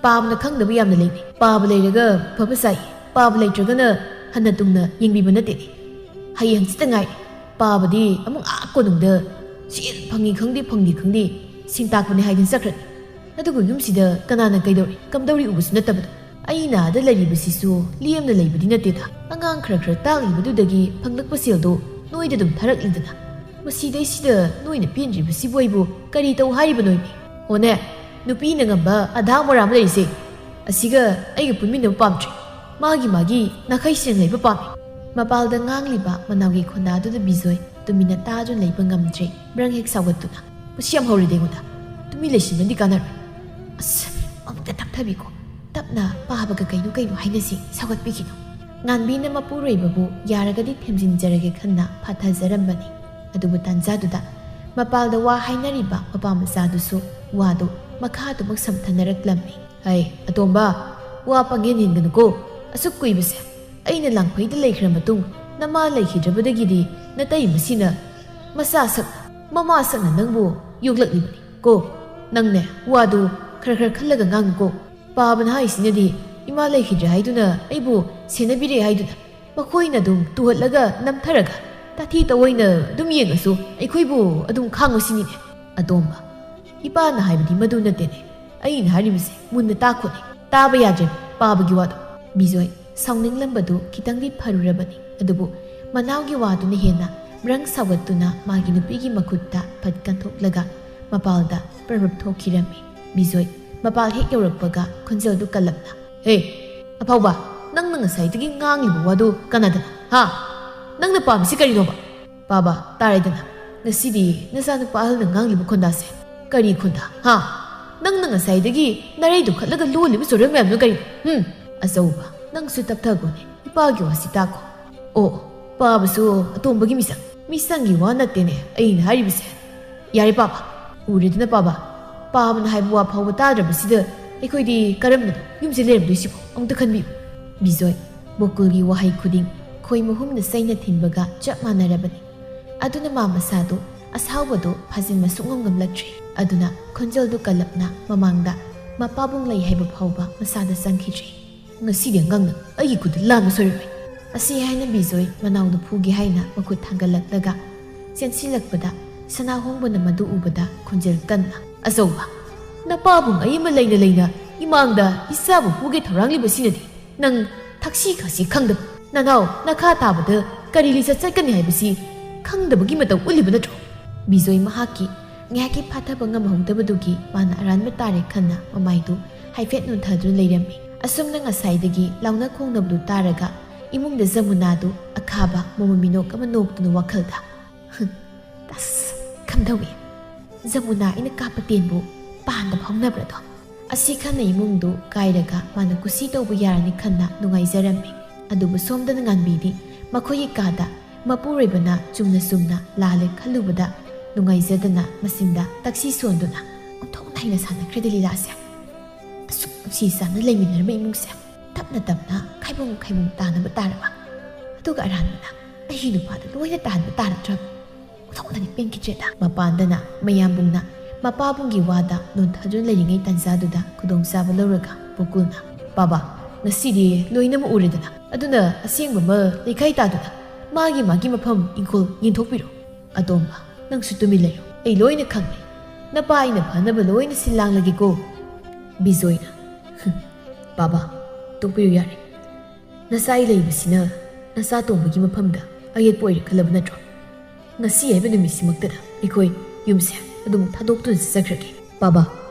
ꯄꯥꯕꯅ ꯈꯪꯗꯕ ꯌꯥꯝꯅ ꯂꯩꯅꯤ꯫ ꯄꯥꯕ ꯂꯩꯔꯒ ꯐꯕ ꯁꯥꯏ, ꯄꯥꯕ ꯂꯩꯇ꯭ꯔꯒꯅ ꯍꯟꯅ ꯇꯨꯡꯅ ꯌꯦꯡꯕꯤꯕ ꯅꯠꯇꯦ꯫ ꯍꯌꯦꯡ ꯍꯪꯆꯤꯠꯇ ꯉꯥꯏ꯫ ꯄꯥꯕꯗꯤ ꯑꯃꯨꯛ ꯑꯥ ꯀꯣꯅꯨꯡꯗ ꯁꯦꯜ ꯐꯪꯉꯤ ꯈꯪꯗꯦ, ꯐꯪꯗꯦ ꯈꯪꯗꯦ, ꯁꯤꯡ ꯇꯥꯛꯄꯅꯤ ꯍꯥꯏꯗꯨꯅ ꯆꯠꯈ꯭ꯔꯅꯤ꯫ ꯑꯗꯨꯒ ꯌꯨꯝꯁꯤꯗ ꯀꯅꯥꯅ ꯀꯩꯗꯧꯔꯤ, ꯀꯝꯗꯧꯔꯤ ꯎꯕꯁꯨ ꯅꯠꯇꯕꯗꯣ꯫ ꯑꯩꯅ ꯑꯥꯗ ꯂꯩꯔꯤꯕꯁꯤꯁꯨ ꯂꯦꯝꯅ ꯂꯩꯕꯗꯤ ꯅꯠꯇꯦꯗ꯫ ꯑꯉꯥꯡ ꯈꯔ ꯈꯔ ꯇꯥꯛꯂꯤꯕꯗꯨꯗꯒꯤ ꯐꯪꯂꯛꯄ ꯁꯦꯜꯗꯣ ꯅꯣꯏꯗ ꯑꯗꯨꯝ ꯊꯥꯔꯛꯂꯤꯗꯅ꯫ ꯃꯁꯤꯗꯩꯁꯤꯗ ꯅꯣꯏꯅ ꯄꯦꯟꯗ꯭ꯔꯤꯕꯁꯤꯕꯨ ꯑꯩꯕꯨ ꯀꯔꯤ ꯇꯧ ꯍꯥꯏꯔꯤꯕꯅꯣ ꯏꯃꯤ?" "ꯍꯣꯅꯦ, ꯅꯨꯄꯤꯅ ꯉꯝꯕ ꯑꯙꯥ ꯃꯣꯔꯥ ꯑꯃ ꯂꯩꯔꯤꯁꯦ, ꯑꯁꯤꯒ ꯑꯩꯒ ꯄꯨꯟꯃꯤꯟꯅꯕ ꯄꯥꯝꯗ꯭ꯔꯦ꯫ ꯃꯥꯒꯤ ꯃꯥꯒꯤ ꯅꯥꯈꯩ ꯁꯦꯡꯅ ꯂꯩꯕ ꯄꯥꯝꯃꯤ꯫ ꯃꯄꯥꯜꯗ ꯉꯥꯡꯂꯤꯕ ꯃꯅꯥꯎꯒꯤ ꯈꯣꯟꯗꯥꯗꯨꯗ ꯕꯤꯖꯣꯏ ꯇꯨꯃꯤꯟꯅ ꯇꯥꯗꯨꯅ ꯂꯩꯕ ꯉꯝꯗ꯭ꯔꯦ꯫ ꯕ꯭ꯔꯪ ꯍꯦꯛ ꯁꯥꯎꯒꯠꯇꯨꯅ, "ꯃꯁꯤ ꯌꯥꯝ ꯍꯧꯔꯦꯗ ꯑꯩꯉꯣꯟꯗ꯫ ꯇꯨꯃꯤꯟ ꯂꯩꯁꯤꯟꯕꯅꯗꯤ ꯀꯥꯟꯅꯔꯣꯏ꯫ ꯑꯁ, ꯑꯃꯨꯛꯇ ꯇꯞꯊꯕꯤꯀꯣ꯫ ꯇꯞꯅ ꯄꯥꯕꯒ ꯀꯩꯅꯣ ꯀꯩꯅꯣ ꯍꯥꯏꯅꯁꯤ", ꯁꯥꯎꯒꯠꯄꯤꯈꯤꯅꯨ꯫ ꯉꯥꯟꯕꯤꯅ ꯃꯄꯨꯔꯣꯏꯕꯕꯨ ꯌꯥꯔꯒꯗꯤ ꯊꯦꯝꯖꯤꯟꯖꯔꯒꯦ ꯈꯟꯅ ꯐꯥꯊꯖꯔꯝꯕꯅꯤ꯫ ꯑꯗꯨꯕꯨ ꯇꯥꯟꯖꯥꯗꯨꯗ ꯃꯄꯥꯜꯗ ꯋꯥ ꯍꯥꯏꯅꯔꯤꯕ ꯃꯄꯥ ꯃꯆꯥꯗꯨꯁꯨ ꯋꯥꯗꯨ ꯃꯈꯥ ꯑꯗꯨꯃꯛ ꯁꯝꯊꯅꯔꯛꯂꯝꯃꯤ꯫ "ꯍꯩ, ꯑꯇꯣꯝꯕ, ꯋꯥ ꯄꯪꯍꯦꯟ ꯍꯦꯟꯒꯅꯨꯀꯣ꯫ ꯑꯁꯨꯛ ꯀꯨꯏꯕꯁꯦ ꯑꯩꯅ ꯂꯥꯡꯐꯩꯗ ꯂꯩꯈ꯭ꯔ ꯃꯇꯨꯡ ꯅꯃꯥ ꯂꯩꯈꯤꯗ꯭ꯔꯕꯗꯒꯤꯗꯤ ꯅꯇꯩ ꯃꯁꯤꯅ ꯃꯆꯥ ꯁꯛ ꯃꯃꯥ ꯁꯛꯅ ꯅꯪꯕꯨ ꯌꯣꯛꯂꯛꯂꯤꯕꯅꯤ ꯀꯣ꯫ ꯅꯪꯅꯦ, ꯋꯥꯗꯨ ꯈꯔ ꯈꯔ ꯈꯜꯂꯒ ꯉꯥꯡꯉꯨꯀꯣ꯫ ꯄꯥꯕꯅ ꯍꯥꯏꯁꯤꯅꯗꯤ ꯏꯃꯥ ꯂꯩꯈꯤꯗ꯭ꯔꯦ ꯍꯥꯏꯗꯨꯅ ꯑꯩꯕꯨ ꯁꯦꯟꯅꯕꯤꯔꯦ ꯍꯥꯏꯗꯨꯅ ꯃꯈꯣꯏꯅ ꯑꯗꯨꯝ ꯇꯨꯍꯠꯂꯒ ꯅꯝꯊꯔꯒ ꯇꯥꯊꯤ ꯇꯑꯣꯏꯅ ꯑꯗꯨꯝ ꯌꯦꯡꯉꯁꯨ ꯑꯩꯈꯣꯏꯕꯨ ꯑꯗꯨꯝ ꯈꯥꯡꯉꯨ ꯁꯤꯅꯤꯅꯦ꯫ ꯑꯇꯣꯝꯕ, ꯏꯄꯥꯅ ꯍꯥꯏꯕꯗꯤ ꯃꯗꯨ ꯅꯠꯇꯦꯅꯦ꯫ ꯑꯩꯅ ꯍꯥꯏꯔꯤꯕꯁꯦ ꯃꯨꯟꯅ ꯇꯥꯈꯣꯅꯦ꯫ ꯇꯥꯕ ꯌꯥꯗ꯭ꯔꯦ ꯄꯥꯕꯒꯤ ꯋꯥꯗꯣ꯫" ꯕꯤꯖꯣꯏ ꯁꯥꯎꯅꯤꯡꯂꯝꯕꯗꯨ ꯈꯤꯇꯪꯗꯤ ꯐꯔꯨꯔꯕꯅꯤ꯫ ꯑꯗꯨꯕꯨ ꯃꯅꯥꯎꯒꯤ ꯋꯥꯗꯨꯅ ꯍꯦꯟꯅ ꯕ꯭ꯔꯪ ꯁꯥꯎꯒꯠꯇꯨꯅ ꯃꯥꯒꯤ ꯅꯨꯄꯤꯒꯤ ꯃꯈꯨꯠꯇ ꯐꯠ ꯀꯟꯊꯣꯛꯂꯒ ꯃꯄꯥꯜꯗ ꯄ꯭ꯔꯞ ꯊꯣꯛꯈꯤꯔꯝꯃꯤ꯫ ꯕꯤꯖꯣꯏ ꯃꯄꯥꯜ ꯍꯦꯛ ꯌꯧꯔꯛꯄꯒ ꯈꯣꯟꯖꯦꯜꯗꯨ ꯀꯜꯂꯞꯅ, "ꯍꯦ, ꯑꯐꯥꯎꯕ, ꯅꯪꯅ ꯉꯁꯥꯏꯗꯒꯤ ꯉꯥꯡꯂꯤꯕ ꯋꯥꯗꯨ ꯀꯅꯥꯗꯅꯣ? ꯍꯥ? ꯅꯪꯅ ꯄꯥꯝꯃꯤꯁꯤ ꯀꯔꯤꯅꯣꯕ?" "ꯄꯥꯕ, ꯇꯥꯔꯦꯗꯅ, ꯉꯁꯤꯗꯤ ꯅꯆꯥꯅꯨꯄꯥ ꯑꯍꯜꯅ ꯉꯥꯡꯂꯤꯕ ꯈꯣꯟꯗꯥꯁꯦ꯫ ꯀꯔꯤ ꯈꯣꯟꯗꯥ? ꯍꯥ? ꯅꯪꯅ ꯉꯁꯥꯏꯗꯒꯤ ꯅꯔꯩꯗꯨ ꯈꯠꯂꯒ ꯂꯣꯜꯂꯤꯕ ꯆꯣꯔꯦꯜ ꯃꯌꯥꯝꯗꯨ ꯀꯔꯤꯅꯣ? ꯍꯨꯝ? ꯑꯆꯧꯕ, ꯅꯪꯁꯨ ꯇꯞꯊꯒꯣꯅꯦ꯫ ꯏꯄꯥꯒꯤ ꯋꯥꯁꯤ ꯇꯥꯈꯣ꯫ ꯑꯣ, ꯄꯥꯕꯁꯨ ꯑꯇꯣꯝꯕꯒꯤ ꯃꯤꯆꯪ꯫ ꯃꯤꯆꯪꯒꯤ ꯋꯥ ꯅꯠꯇꯦꯅꯦ ꯑꯩꯅ ꯍꯥꯏꯔꯤꯕꯁꯦ꯫ ꯌꯥꯔꯦ ꯄꯥꯕ, ꯎꯔꯦꯗꯅ ꯄꯥꯕ, ꯄꯥꯕꯅ ꯍꯥꯏꯕ ꯋꯥ ꯐꯥꯎꯕ ꯇꯥꯗ꯭ꯔꯕꯁꯤꯗ ꯑꯩꯈꯣꯏꯗꯤ ꯀꯔꯝꯅꯅꯣ ꯌꯨꯝꯁꯦ ꯂꯩꯔꯝꯗꯣꯏꯁꯤꯕꯣ? ꯑꯃꯨꯛꯇ ꯈꯟꯕꯤꯌꯨ꯫" ꯕꯤꯖꯣꯏ ꯕꯣꯀꯨꯜꯒꯤ ꯋꯥꯍꯩ ꯈꯨꯗꯤꯡ ꯈꯣꯏ ꯃꯍꯨꯝꯅ ꯆꯩꯅ ꯊꯤꯟꯕꯒ ꯆꯞ ꯃꯥꯟꯅꯔꯕꯅꯤ꯫ ꯑꯗꯨꯅ ꯃꯥ ꯃꯁꯥꯗꯨ ꯑꯁꯥꯎꯕꯗꯨ ꯐꯥꯖꯤꯟꯕ ꯁꯨꯡꯉꯝ ꯉꯝꯂꯛꯇ꯭ꯔꯦ꯫ ꯑꯗꯨꯅ ꯈꯣꯟꯖꯦꯜꯗꯨ ꯀꯜꯂꯞꯅ ꯃꯃꯥꯡꯗ ꯃꯄꯥꯕꯨꯡ ꯂꯩ ꯍꯥꯏꯕ ꯐꯥꯎꯕ ꯃꯁꯥꯗ ꯆꯪꯈꯤꯗ꯭ꯔꯦ꯫ "ꯉꯁꯤꯗꯤ ꯑꯉꯥꯡꯅ ꯑꯩꯒꯤ ꯈꯨꯠꯇ ꯂꯥꯟꯕ ꯁꯣꯏꯔꯝꯃꯦ꯫" ꯑꯁꯤ ꯍꯥꯏꯅ ꯕꯤꯖꯣꯏ ꯃꯅꯥꯎꯗꯨ ꯐꯨꯒꯦ ꯍꯥꯏꯅ ꯃꯈꯨꯠ ꯊꯥꯡꯒꯠꯂꯛꯂꯒ ꯆꯦꯟꯁꯤꯜꯂꯛꯄꯗ ꯁꯅꯥꯍꯣꯡꯕꯅ ꯃꯗꯨ ꯎꯕꯗ ꯈꯣꯟꯖꯦꯜ ꯀꯟꯅ, "ꯑꯆꯧꯕ, ꯅꯄꯥꯕꯨꯡ ꯑꯩ ꯑꯃ ꯂꯩꯅ ꯂꯩꯅ ꯏꯃꯥꯡꯗ ꯏꯆꯥꯕꯨ ꯐꯨꯒꯦ ꯊꯧꯔꯥꯡꯂꯤꯕꯁꯤꯅꯗꯤ ꯅꯪ ꯊꯛꯁꯤ ꯈꯥꯁꯤ ꯈꯪꯗꯕ, ꯅꯅꯥꯎ ꯅꯈꯥ ꯇꯥꯕꯗ ꯀꯔꯤ ꯂꯤꯆꯠ ꯆꯠꯀꯅꯤ ꯍꯥꯏꯕꯁꯤ ꯈꯪꯗꯕꯒꯤ ꯃꯇꯧ ꯎꯠꯂꯤꯕ ꯅꯠꯇ꯭ꯔꯣ?" ꯕꯤꯖꯣꯏ ꯃꯍꯥꯛꯀꯤ ꯉꯥꯏꯍꯥꯛꯀꯤ ꯐꯥꯊꯕ ꯉꯝꯍꯧꯗꯕꯗꯨꯒꯤ ꯃꯥꯅ ꯑꯔꯥꯟꯕ ꯇꯥꯔꯦ ꯈꯟꯅ ꯃꯃꯥꯏꯗꯨ ꯍꯥꯏꯐꯦꯠ ꯅꯣꯟꯊꯗꯨꯅ ꯂꯩꯔꯝꯃꯤ꯫ ꯑꯁꯨꯝꯅ ꯉꯁꯥꯏꯗꯒꯤ ꯂꯥꯎꯅ ꯈꯣꯡꯅꯕꯗꯨ ꯇꯥꯔꯒ ꯏꯃꯨꯡꯗ ꯖꯃꯨꯅꯥꯗꯨ ꯑꯈꯥꯕ ꯃꯃꯣꯟ ꯃꯤꯅꯣꯛ ꯑꯃ ꯅꯣꯛꯇꯨꯅ ꯋꯥꯈꯜꯗ, "ꯍꯨꯝ, ꯇꯁ, ꯀꯝꯗꯧꯏ? ꯖꯃꯨꯅꯥ ꯑꯩꯅ ꯀꯥꯞꯄ ꯇꯦꯟꯕꯨ ꯄꯥꯟꯗ ꯐꯥꯎꯅꯕ꯭ꯔꯗꯣ?" ꯑꯁꯤ ꯈꯟꯅ ꯏꯃꯨꯡꯗꯨ ꯀꯥꯏꯔꯒ ꯃꯥꯅ ꯀꯨꯁꯤ ꯇꯧꯕ ꯌꯥꯔꯅꯤ ꯈꯟꯅ ꯅꯨꯡꯉꯥꯏꯖꯔꯝꯃꯤ꯫ ꯑꯗꯨꯕꯨ ꯁꯣꯝꯗꯅ ꯉꯥꯟꯕꯤꯗꯤ ꯃꯈꯣꯏꯒꯤ ꯀꯥꯗ ꯃꯄꯨꯔꯣꯏꯕꯅ ꯆꯨꯝꯅ ꯆꯨꯝꯅ ꯂꯥꯜꯂꯦ ꯈꯜꯂꯨꯕꯗ ꯅꯨꯡꯉꯥꯏꯖꯗꯅ ꯃꯆꯤꯟꯗ ꯇꯛꯁꯤ ꯁꯣꯟꯗꯨꯅ, "ꯑꯣꯟꯊꯣꯛꯅ ꯍꯩꯅ ꯁꯥꯟꯅꯈ꯭ꯔꯦꯗ ꯂꯤꯂꯥꯁꯦ꯫ ꯑꯁꯨꯛ ꯅꯨꯡꯁꯤ ꯆꯥꯟꯅ ꯂꯩꯃꯤꯟꯅꯔꯝꯕ ꯏꯃꯨꯡꯁꯦ ꯇꯞꯅ ꯇꯞꯅ ꯈꯥꯏꯕꯨꯡ ꯈꯥꯏꯕꯨꯡ ꯇꯥꯅꯕ ꯇꯥꯔꯕ꯫ ꯑꯗꯨꯒ ꯑꯔꯥꯟꯕꯅ ꯑꯩꯒꯤ ꯅꯨꯄꯥꯗ ꯂꯣꯏꯅ ꯇꯥꯍꯟꯕ ꯇꯥꯔꯗ꯭ꯔꯕ꯫ ꯑꯣꯟꯊꯣꯛꯅꯗꯤ ꯄꯦꯟꯈꯤꯗ꯭ꯔꯦꯗ꯫" ꯃꯄꯥꯟꯗꯅ ꯃꯌꯥꯝꯕꯨꯡꯅ ꯃꯄꯥꯕꯨꯡꯒꯤ ꯋꯥꯗ ꯅꯣꯟꯊꯗꯨꯅ ꯂꯩꯔꯤꯉꯩ ꯇꯥꯟꯖꯥꯗꯨꯗ ꯈꯨꯗꯣꯡꯆꯥꯕ ꯂꯧꯔꯒ ꯄꯨꯀꯨꯜꯅ, "ꯕꯥꯕꯥ, ꯉꯁꯤꯗꯤ ꯂꯣꯏꯅꯃꯛ ꯎꯔꯦꯗꯅ, ꯑꯗꯨꯅ ꯑꯁꯦꯡꯕ ꯑꯃ ꯂꯩꯈꯥꯏ ꯇꯥꯗꯨꯅ ꯃꯥꯒꯤ ꯃꯥꯒꯤ ꯃꯐꯝ ꯏꯪꯈꯣꯜ ꯌꯦꯟꯊꯣꯛꯄꯤꯔꯣ꯫ ꯑꯇꯣꯝꯕ, ꯅꯪꯁꯨ ꯇꯨꯃꯤꯟ ꯂꯩꯌꯨ꯫ ꯑꯩ ꯂꯣꯏꯅ ꯈꯪꯂꯦ꯫ ꯅꯄꯥ ꯑꯩꯅ ꯐꯅꯕ ꯂꯣꯏꯅ ꯁꯤꯜ ꯂꯥꯡꯂꯒꯦꯀꯣ꯫" ꯕꯤꯖꯣꯏꯅ, "ꯍꯨꯝ, ꯕꯥꯕꯥ, ꯇꯣꯛꯄꯤꯌꯨ ꯌꯥꯔꯦ꯫ ꯅꯆꯥ ꯑꯩ ꯂꯩꯕꯁꯤꯅ ꯅꯆꯥ ꯇꯣꯝꯕꯒꯤ ꯃꯐꯝꯗ ꯑꯌꯦꯠꯄ ꯑꯣꯏꯔꯦ ꯈꯜꯂꯕ ꯅꯠꯇ꯭ꯔꯣ? ꯉꯁꯤ ꯍꯥꯏꯕ ꯅꯨꯃꯤꯠꯁꯤꯃꯛꯇꯗ ꯑꯩꯈꯣꯏ ꯌꯨꯝꯁꯦ ꯑꯗꯨꯝ ꯊꯥꯗꯣꯛꯇꯨꯅ ꯆꯠꯆꯈ꯭ꯔꯒꯦ꯫" "ꯕꯥꯕꯥ,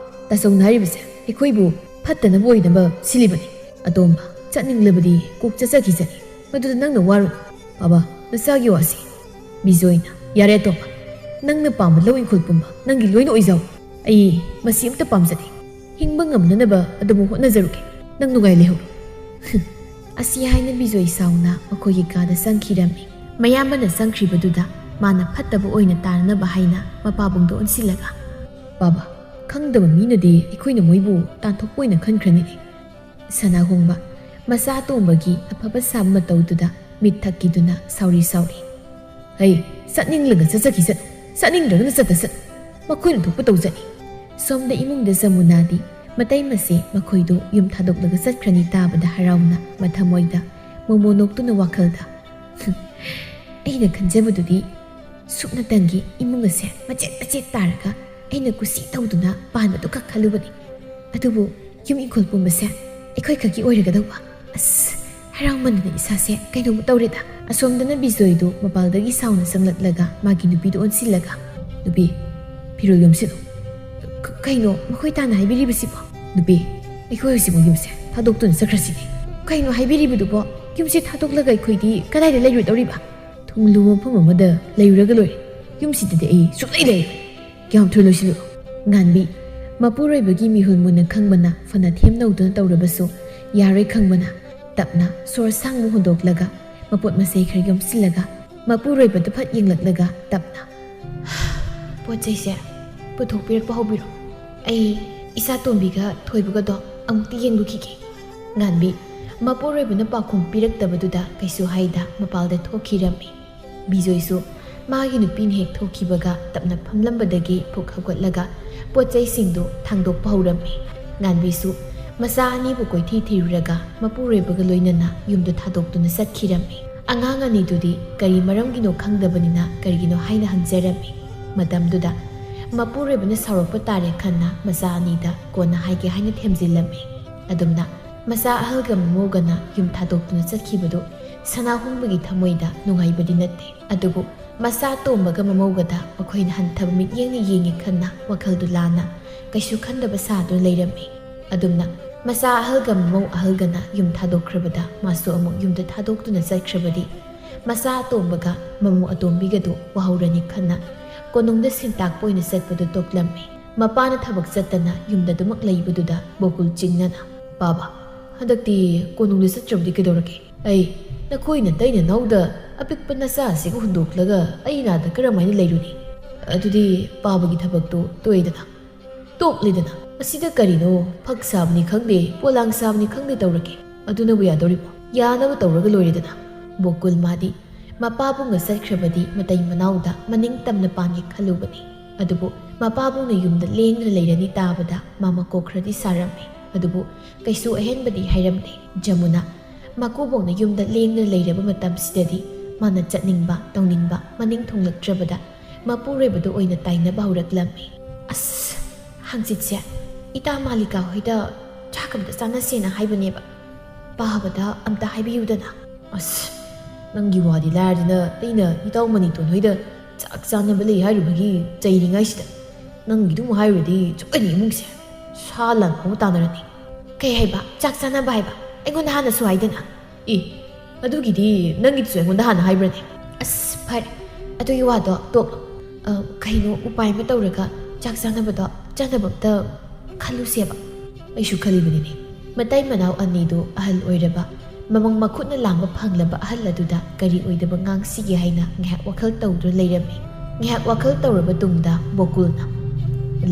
ꯇꯥꯆꯧꯅ ꯍꯥꯏꯔꯤꯕꯁꯦ ꯑꯩꯈꯣꯏꯕꯨ ꯐꯠꯇꯅꯕ ꯑꯣꯏꯅꯕ ꯁꯤꯜꯂꯤꯕꯅꯤ꯫ ꯑꯇꯣꯝꯕ, ꯆꯠꯅꯤꯡꯂꯕꯗꯤ ꯀꯣꯛ ꯆꯠꯆꯈꯤꯁꯅꯤ꯫ ꯃꯗꯨꯗ ꯅꯪꯅ ꯋꯥꯔꯨꯅꯨ꯫ ꯕꯥꯕꯥ, ꯅꯆꯥꯒꯤ ꯋꯥꯁꯤ꯫" ꯕꯤꯖꯣꯏꯅ, "ꯌꯥꯔꯦ ꯑꯇꯣꯝꯕ, ꯅꯪꯅ ꯄꯥꯝꯕ ꯂꯧ ꯏꯪꯈꯣꯜ ꯄꯨꯝꯕ ꯅꯪꯒꯤ ꯂꯣꯏꯅ ꯑꯣꯏꯖꯧ꯫ ꯑꯩ ꯃꯁꯤ ꯑꯝꯇ ꯄꯥꯝꯖꯗꯦ꯫ ꯍꯤꯡꯕ ꯉꯝꯅꯅꯕ ꯑꯗꯨꯕꯨ ꯍꯣꯠꯅꯖꯔꯨꯒꯦ꯫ ꯅꯪ ꯅꯨꯡꯉꯥꯏ ꯂꯩꯍꯧꯔꯣ꯫" ꯑꯁꯤ ꯍꯥꯏꯅ ꯕꯤꯖꯣꯏ ꯁꯥꯎꯅ ꯃꯈꯣꯏꯒꯤ ꯀꯥꯗ ꯆꯪꯈꯤꯔꯝꯃꯤ꯫ ꯃꯌꯥꯝꯕꯅ ꯆꯪꯈ꯭ꯔꯤꯕꯗꯨꯗ ꯃꯥꯅ ꯐꯠꯇꯕ ꯑꯣꯏꯅ ꯇꯥꯅꯅꯕ ꯍꯥꯏꯅ ꯃꯄꯥꯕꯨꯡꯗ ꯑꯣꯟꯁꯤꯜꯂꯒ, "ꯕꯥꯕꯥ, ꯈꯪꯗꯕ ꯃꯤꯅꯗꯤ ꯑꯩꯈꯣꯏꯅ ꯃꯣꯏꯕꯨ ꯇꯥꯟꯊꯣꯛꯄ ꯑꯣꯏꯅ ꯈꯟꯈ꯭ꯔꯅꯤ꯫" ꯁꯅꯥꯍꯣꯡꯕ ꯃꯆꯥ ꯑꯇꯣꯝꯕꯒꯤ ꯑꯐꯕ ꯁꯥꯕ ꯃꯇꯧꯗꯨꯗ ꯃꯤꯠ ꯊꯛꯈꯤꯗꯨꯅ ꯁꯥꯎꯔꯤ ꯁꯥꯎꯔꯤ, "ꯍꯩ, ꯆꯠꯅꯤꯡꯂꯒ ꯆꯠꯆꯈꯤꯁꯅꯨ, ꯆꯠꯅꯤꯡꯗ꯭ꯔꯒꯅ ꯆꯠꯇꯁꯅꯨ꯫ ꯃꯈꯣꯏꯅ ꯊꯣꯛꯄ ꯇꯧꯖꯅꯤ꯫" ꯁꯣꯝꯗ ꯏꯃꯨꯡꯗ ꯖꯃꯨꯅꯥꯗꯤ ꯃꯇꯩ ꯃꯆꯦ ꯃꯈꯣꯏꯗꯨ ꯌꯨꯝ ꯊꯥꯗꯣꯛꯂꯒ ꯆꯠꯈ꯭ꯔꯅꯤ ꯇꯥꯕꯗ ꯍꯔꯥꯎꯅ ꯃꯊꯃꯣꯏꯗ ꯃꯣꯃꯣ ꯅꯣꯛꯇꯨꯅ ꯋꯥꯈꯜꯗ, "ꯍꯨꯝ, ꯑꯩꯅ ꯈꯟꯖꯕꯗꯨꯗꯤ ꯁꯨꯞꯅꯇꯪꯒꯤ ꯏꯃꯨꯡ ꯑꯁꯦ ꯃꯆꯦꯠ ꯃꯆꯦꯠ ꯇꯥꯔꯒ ꯑꯩꯅ ꯀꯨꯁꯤ ꯇꯧꯗꯨꯅ ꯄꯥꯟꯕꯗꯨ ꯈꯛ ꯈꯜꯂꯨꯕꯅꯤ꯫ ꯑꯗꯨꯕꯨ ꯌꯨꯝ ꯏꯪꯈꯣꯜ ꯄꯨꯝꯕꯁꯦ ꯑꯩꯈꯣꯏ ꯈꯛꯀꯤ ꯑꯣꯏꯔꯒꯗꯧꯕ꯫ ꯑꯁ, ꯍꯔꯥꯎꯃꯟꯗꯅ ꯏꯁꯥꯁꯦ ꯀꯩꯅꯣꯝꯃ ꯇꯧꯔꯦꯗ꯫" ꯑꯁꯣꯝꯗꯅ ꯕꯤꯖꯣꯏꯗꯨ ꯃꯄꯥꯜꯗꯒꯤ ꯁꯥꯎꯅ ꯆꯪꯂꯛꯂꯒ ꯃꯥꯒꯤ ꯅꯨꯄꯤꯗ ꯑꯣꯟꯁꯤꯜꯂꯒ, "ꯅꯨꯄꯤ, ꯐꯤꯔꯣꯜ ꯌꯣꯝꯁꯤꯜꯂꯨ꯫ "ꯀ-, ꯀꯩꯅꯣ ꯃꯈꯣꯏ ꯇꯥꯅ ꯍꯥꯏꯕꯤꯔꯤꯕꯁꯤꯕꯣ?" "ꯅꯨꯄꯤ, ꯑꯩꯈꯣꯏ ꯍꯧꯖꯤꯛꯃꯛ ꯌꯨꯝꯁꯦ ꯊꯥꯗꯣꯛꯇꯨꯅ ꯆꯠꯈ꯭ꯔꯁꯤꯅꯦ꯫" "ꯀꯩꯅꯣ ꯍꯥꯏꯕꯤꯔꯤꯕꯗꯨꯕꯣ? ꯌꯨꯝꯁꯦ ꯊꯥꯗꯣꯛꯂꯒ ꯑꯩꯈꯣꯏꯗꯤ ꯀꯗꯥꯏꯗ ꯂꯩꯔꯨꯗꯧꯔꯤꯕ? ꯊꯨꯡꯂꯨ ꯃꯐꯝ ꯑꯃꯗ ꯂꯩꯔꯨꯔꯒ ꯂꯣꯏꯔꯦ꯫ ꯌꯨꯝꯁꯤꯗꯗꯤ ꯑꯩ ꯁꯨꯡꯂꯩ ꯂꯩꯔꯣꯏ꯫" "ꯀꯌꯥꯝ ꯊꯨꯅ ꯂꯣꯏꯁꯤꯜꯂꯨ꯫" ꯉꯥꯟꯕꯤ, ꯃꯄꯨꯔꯣꯏꯕꯒꯤ ꯃꯤꯍꯨꯟ ꯃꯨꯟꯅ ꯈꯪꯕꯅ ꯐꯅ ꯊꯦꯝꯅꯧꯗꯨꯅ ꯇꯧꯔꯕꯁꯨ ꯌꯥꯔꯣꯏ ꯈꯪꯕꯅ ꯇꯞꯅ ꯁꯣꯔ ꯁꯥꯡꯅ ꯍꯣꯟꯗꯣꯛꯂꯒ ꯃꯄꯣꯠ ꯃꯆꯩ ꯈꯔ ꯌꯣꯝꯁꯤꯜꯂꯒ ꯃꯄꯨꯔꯣꯏꯕꯗ ꯐꯠ ꯌꯦꯡꯂꯛꯂꯒ ꯇꯞꯅ, "ꯄꯣꯠ ꯆꯩꯁꯦ ꯄꯨꯊꯣꯛꯄꯤꯔꯛꯄ ꯍꯧꯕꯤꯔꯣ꯫ ꯑꯩ ꯏꯆꯥ ꯇꯣꯝꯕꯤꯒ ꯊꯣꯏꯕꯒꯗꯣ ꯑꯃꯨꯛꯇ ꯌꯦꯡꯂꯨꯈꯤꯒꯦ꯫" ꯉꯥꯟꯕꯤ, ꯃꯄꯨꯔꯣꯏꯕꯅ ꯄꯥꯎꯈꯨꯝ ꯄꯤꯔꯛꯇꯕꯗꯨꯗ ꯀꯩꯁꯨ ꯍꯥꯏꯗ ꯃꯄꯥꯜꯗ ꯊꯣꯛꯈꯤꯔꯝꯃꯤ꯫ ꯕꯤꯖꯣꯏꯁꯨ ꯃꯥꯒꯤ ꯅꯨꯄꯤꯅ ꯍꯦꯛ ꯊꯣꯛꯈꯤꯕꯒ ꯇꯞꯅ ꯐꯝꯂꯝꯕꯗꯒꯤ ꯐꯨꯛ ꯍꯧꯒꯠꯂꯒ ꯄꯣꯠ ꯆꯩꯁꯤꯡꯗꯨ ꯊꯥꯡꯗꯣꯛꯄ ꯍꯧꯔꯝꯃꯤ꯫ ꯉꯥꯟꯕꯤꯁꯨ ꯃꯆꯥ ꯑꯅꯤꯕꯨ ꯀꯣꯏꯊꯤ ꯊꯤꯔꯨꯔꯒ ꯃꯄꯨꯔꯣꯏꯕꯒ ꯂꯣꯏꯅꯅ ꯌꯨꯝꯗꯨ ꯊꯥꯗꯣꯛꯇꯨꯅ ꯆꯠꯈꯤꯔꯝꯃꯤ꯫ ꯑꯉꯥꯡ ꯑꯅꯤꯗꯨꯗꯤ ꯀꯔꯤ ꯃꯔꯝꯒꯤꯅꯣ ꯈꯪꯗꯕꯅꯤꯅ ꯀꯔꯤꯒꯤꯅꯣ ꯍꯥꯏꯅ ꯍꯪꯖꯔꯝꯃꯤ꯫ ꯃꯇꯝꯗꯨꯗ ꯃꯄꯨꯔꯣꯏꯕꯅ ꯁꯥꯎꯔꯛꯄ ꯇꯥꯔꯦ ꯈꯟꯅ ꯃꯆꯥ ꯑꯅꯤꯗ ꯀꯣꯟꯅ ꯍꯥꯏꯒꯦ ꯍꯥꯏꯅ ꯊꯦꯝꯖꯤꯜꯂꯝꯃꯤ꯫ ꯑꯗꯨꯝꯅ ꯃꯆꯥ ꯑꯍꯜꯒ ꯃꯃꯧꯒꯅ ꯌꯨꯝ ꯊꯥꯗꯣꯛꯇꯨꯅ ꯆꯠꯈꯤꯕꯗꯨ ꯁꯅꯥꯍꯣꯡꯕꯒꯤ ꯊꯃꯣꯏꯗ ꯅꯨꯡꯉꯥꯏꯕꯗꯤ ꯅꯠꯇꯦ꯫ ꯑꯗꯨꯕꯨ ꯃꯆꯥ ꯇꯣꯝꯕꯒ ꯃꯃꯧꯒꯗ ꯃꯈꯣꯏꯅ ꯍꯟꯊꯕ ꯃꯤꯠꯌꯦꯡꯅ ꯌꯦꯡꯉꯤ ꯈꯟꯅ ꯋꯥꯈꯜꯗꯨ ꯂꯥꯟꯅ ꯀꯩꯁꯨ ꯈꯟꯗꯕ ꯁꯥꯗꯨꯅ ꯂꯩꯔꯝꯃꯤ꯫ ꯑꯗꯨꯝꯅ ꯃꯆꯥ ꯑꯍꯜꯒ ꯃꯃꯧ ꯑꯍꯜꯒꯅ ꯌꯨꯝ ꯊꯥꯗꯣꯛꯈ꯭ꯔꯕꯗ ꯃꯥꯁꯨ ꯑꯃꯨꯛ ꯌꯨꯝꯗ ꯊꯥꯗꯣꯛꯇꯨꯅ ꯆꯠꯈ꯭ꯔꯕꯗꯤ ꯃꯆꯥ ꯑꯇꯣꯝꯕꯒ ꯃꯃꯧ ꯑꯇꯣꯝꯕꯤꯒꯗꯨ ꯋꯥꯍꯧꯔꯅꯤ ꯈꯟꯅ ꯀꯣꯅꯨꯡꯗ ꯁꯤꯟꯇꯥꯛꯄ ꯑꯣꯏꯅ ꯆꯠꯄꯗꯨ ꯇꯣꯛꯂꯝꯃꯤ꯫ ꯃꯄꯥꯅ ꯊꯕꯛ ꯆꯠꯇꯅ ꯌꯨꯝꯗ ꯑꯗꯨꯃꯛ ꯂꯩꯕꯗꯨꯗ ꯕꯣꯀꯨꯜ ꯆꯤꯡꯅꯅ, "ꯄꯥꯕ, ꯍꯟꯗꯛꯇꯤ ꯀꯣꯅꯨꯡꯗ ꯆꯠꯇ꯭ꯔꯕꯗꯤ ꯀꯩꯗꯧꯔꯒꯦ? ꯑꯩ ꯅꯈꯣꯏ ꯅꯇꯩ ꯅꯅꯥꯎꯗ ꯑꯄꯤꯛꯄ ꯅꯆꯥꯁꯤꯒ ꯍꯨꯟꯗꯣꯛꯂꯒ ꯑꯩ ꯅꯥꯗ ꯀꯔꯝꯍꯥꯏꯅ ꯂꯩꯔꯨꯅꯤ? ꯑꯗꯨꯗꯤ ꯄꯥꯕꯒꯤ ꯊꯕꯛꯇꯨ ꯇꯣꯛꯑꯦꯗꯅ, ꯇꯣꯛꯂꯦꯗꯅ꯫ ꯑꯁꯤꯗ ꯀꯔꯤꯅꯣ ꯐꯛ ꯁꯥꯕꯅꯤ ꯈꯪꯗꯦ, ꯄꯣꯂꯥꯡ ꯁꯥꯕꯅꯤ ꯈꯪꯗꯦ ꯇꯧꯔꯒꯦ꯫ ꯑꯗꯨꯅꯕꯨ ꯌꯥꯗꯧꯔꯤꯕꯣ? ꯌꯥꯅꯕ ꯇꯧꯔꯒ ꯂꯣꯏꯔꯦꯗꯅ꯫" ꯕꯣꯀꯨꯜ ꯃꯥꯗꯤ ꯃꯄꯥꯕꯨꯡꯒ ꯆꯠꯈ꯭ꯔꯕꯗꯤ ꯃꯇꯩ ꯃꯅꯥꯎꯗ ꯃꯅꯤꯡ ꯇꯝꯅ ꯄꯥꯟꯒꯦ ꯈꯜꯂꯨꯕꯅꯤ꯫ ꯑꯗꯨꯕꯨ ꯃꯄꯥꯕꯨꯡꯅ ꯌꯨꯝꯗ ꯂꯦꯡꯗꯅ ꯂꯩꯔꯅꯤ ꯇꯥꯕꯗ ꯃꯥ ꯃꯀꯣꯛ ꯈꯔꯗꯤ ꯁꯥꯔꯝꯃꯤ꯫ ꯑꯗꯨꯕꯨ ꯀꯩꯁꯨ ꯑꯍꯦꯟꯕꯗꯤ ꯍꯥꯏꯔꯝꯗꯦ꯫ ꯖꯃꯨꯅꯥ, ꯃꯀꯨꯕꯣꯛꯅ ꯌꯨꯝꯗ ꯂꯦꯡꯗꯅ ꯂꯩꯔꯕ ꯃꯇꯝꯁꯤꯗꯗꯤ ꯃꯥꯅ ꯆꯠꯅꯤꯡꯕ, ꯇꯧꯅꯤꯡꯕ ꯃꯅꯤꯡ ꯊꯨꯡꯂꯛꯇ꯭ꯔꯕꯗ ꯃꯄꯨꯔꯣꯏꯕꯗ ꯑꯣꯏꯅ ꯇꯥꯏꯅꯕ ꯍꯧꯔꯛꯂꯝꯃꯤ꯫ "ꯑꯁ, ꯍꯪꯆꯤꯠꯁꯦ ꯏꯇꯥ ꯃꯥꯂꯤꯀꯥ ꯍꯣꯏꯗ ꯆꯥꯛ ꯑꯝꯇ ꯆꯥꯅꯁꯦꯅ ꯍꯥꯏꯕꯅꯦꯕ꯫ ꯄꯥꯕꯗ ꯑꯝꯇ ꯍꯥꯏꯕꯤꯌꯨꯗꯅ꯫" "ꯑꯁ, ꯅꯪꯒꯤ ꯋꯥꯗꯤ ꯂꯥꯏꯔꯗꯅ ꯑꯩꯅ ꯏꯇꯥꯎ ꯃꯅꯤꯇꯣꯟ ꯍꯣꯏꯗ ꯆꯥꯛ ꯆꯥꯅꯕ ꯂꯩ ꯍꯥꯏꯔꯨꯕꯒꯤ ꯆꯩꯔꯤꯉꯩꯁꯤꯗ꯫ ꯅꯪꯒꯤꯗꯨ ꯑꯃꯨꯛ ꯍꯥꯏꯔꯨꯔꯗꯤ ꯆꯨꯞꯄꯅꯤ ꯏꯃꯨꯡꯁꯦ꯫ ꯁꯥ ꯂꯥꯟ ꯐꯥꯎꯕ ꯇꯥꯟꯅꯔꯅꯤ꯫ ꯀꯩ ꯍꯥꯏꯕ? ꯆꯥꯛ ꯆꯥꯅꯕ ꯍꯥꯏꯕ? ꯑꯩꯉꯣꯟꯗ ꯍꯥꯟꯅꯁꯨ ꯍꯥꯏꯗꯅ꯫ ꯏ, ꯑꯗꯨꯒꯤꯗꯤ ꯅꯪꯒꯤꯗꯨꯁꯨ ꯑꯩꯉꯣꯟꯗ ꯍꯥꯟꯅ ꯍꯥꯏꯕ꯭ꯔꯅꯦ? ꯑꯁ, ꯐꯔꯦ, ꯑꯗꯨꯒꯤ ꯋꯥꯗꯣ ꯇꯣꯛꯂꯣ꯫ ꯑ, ꯀꯩꯅꯣ, ꯎꯄꯥꯏ ꯑꯃ ꯇꯧꯔꯒ ꯆꯥꯛ ꯆꯥꯅꯕꯗꯣ, ꯆꯥꯅꯕ ꯑꯝꯇ ꯈꯜꯂꯨꯁꯦꯕ꯫ ꯑꯩꯁꯨ ꯈꯜꯂꯤꯕꯅꯤꯅꯦ꯫ ꯃꯇꯩ ꯃꯅꯥꯎ ꯑꯅꯤꯗꯨ ꯑꯍꯜ ꯑꯣꯏꯔꯕ, ꯃꯃꯪ ꯃꯈꯨꯠꯅ ꯂꯥꯝꯕ ꯐꯪꯂꯕ ꯑꯍꯜ ꯑꯗꯨꯗ ꯀꯔꯤ ꯑꯣꯏꯗꯕ ꯉꯥꯡꯁꯤꯒꯦ ꯍꯥꯏꯅ ꯉꯥꯏꯍꯥꯛ ꯋꯥꯈꯜ ꯇꯧꯗꯨꯅ ꯂꯩꯔꯝꯃꯤ꯫ ꯉꯥꯏꯍꯥꯛ ꯋꯥꯈꯜ ꯇꯧꯔꯕ ꯇꯨꯡꯗ ꯕꯣꯀꯨꯜꯅ,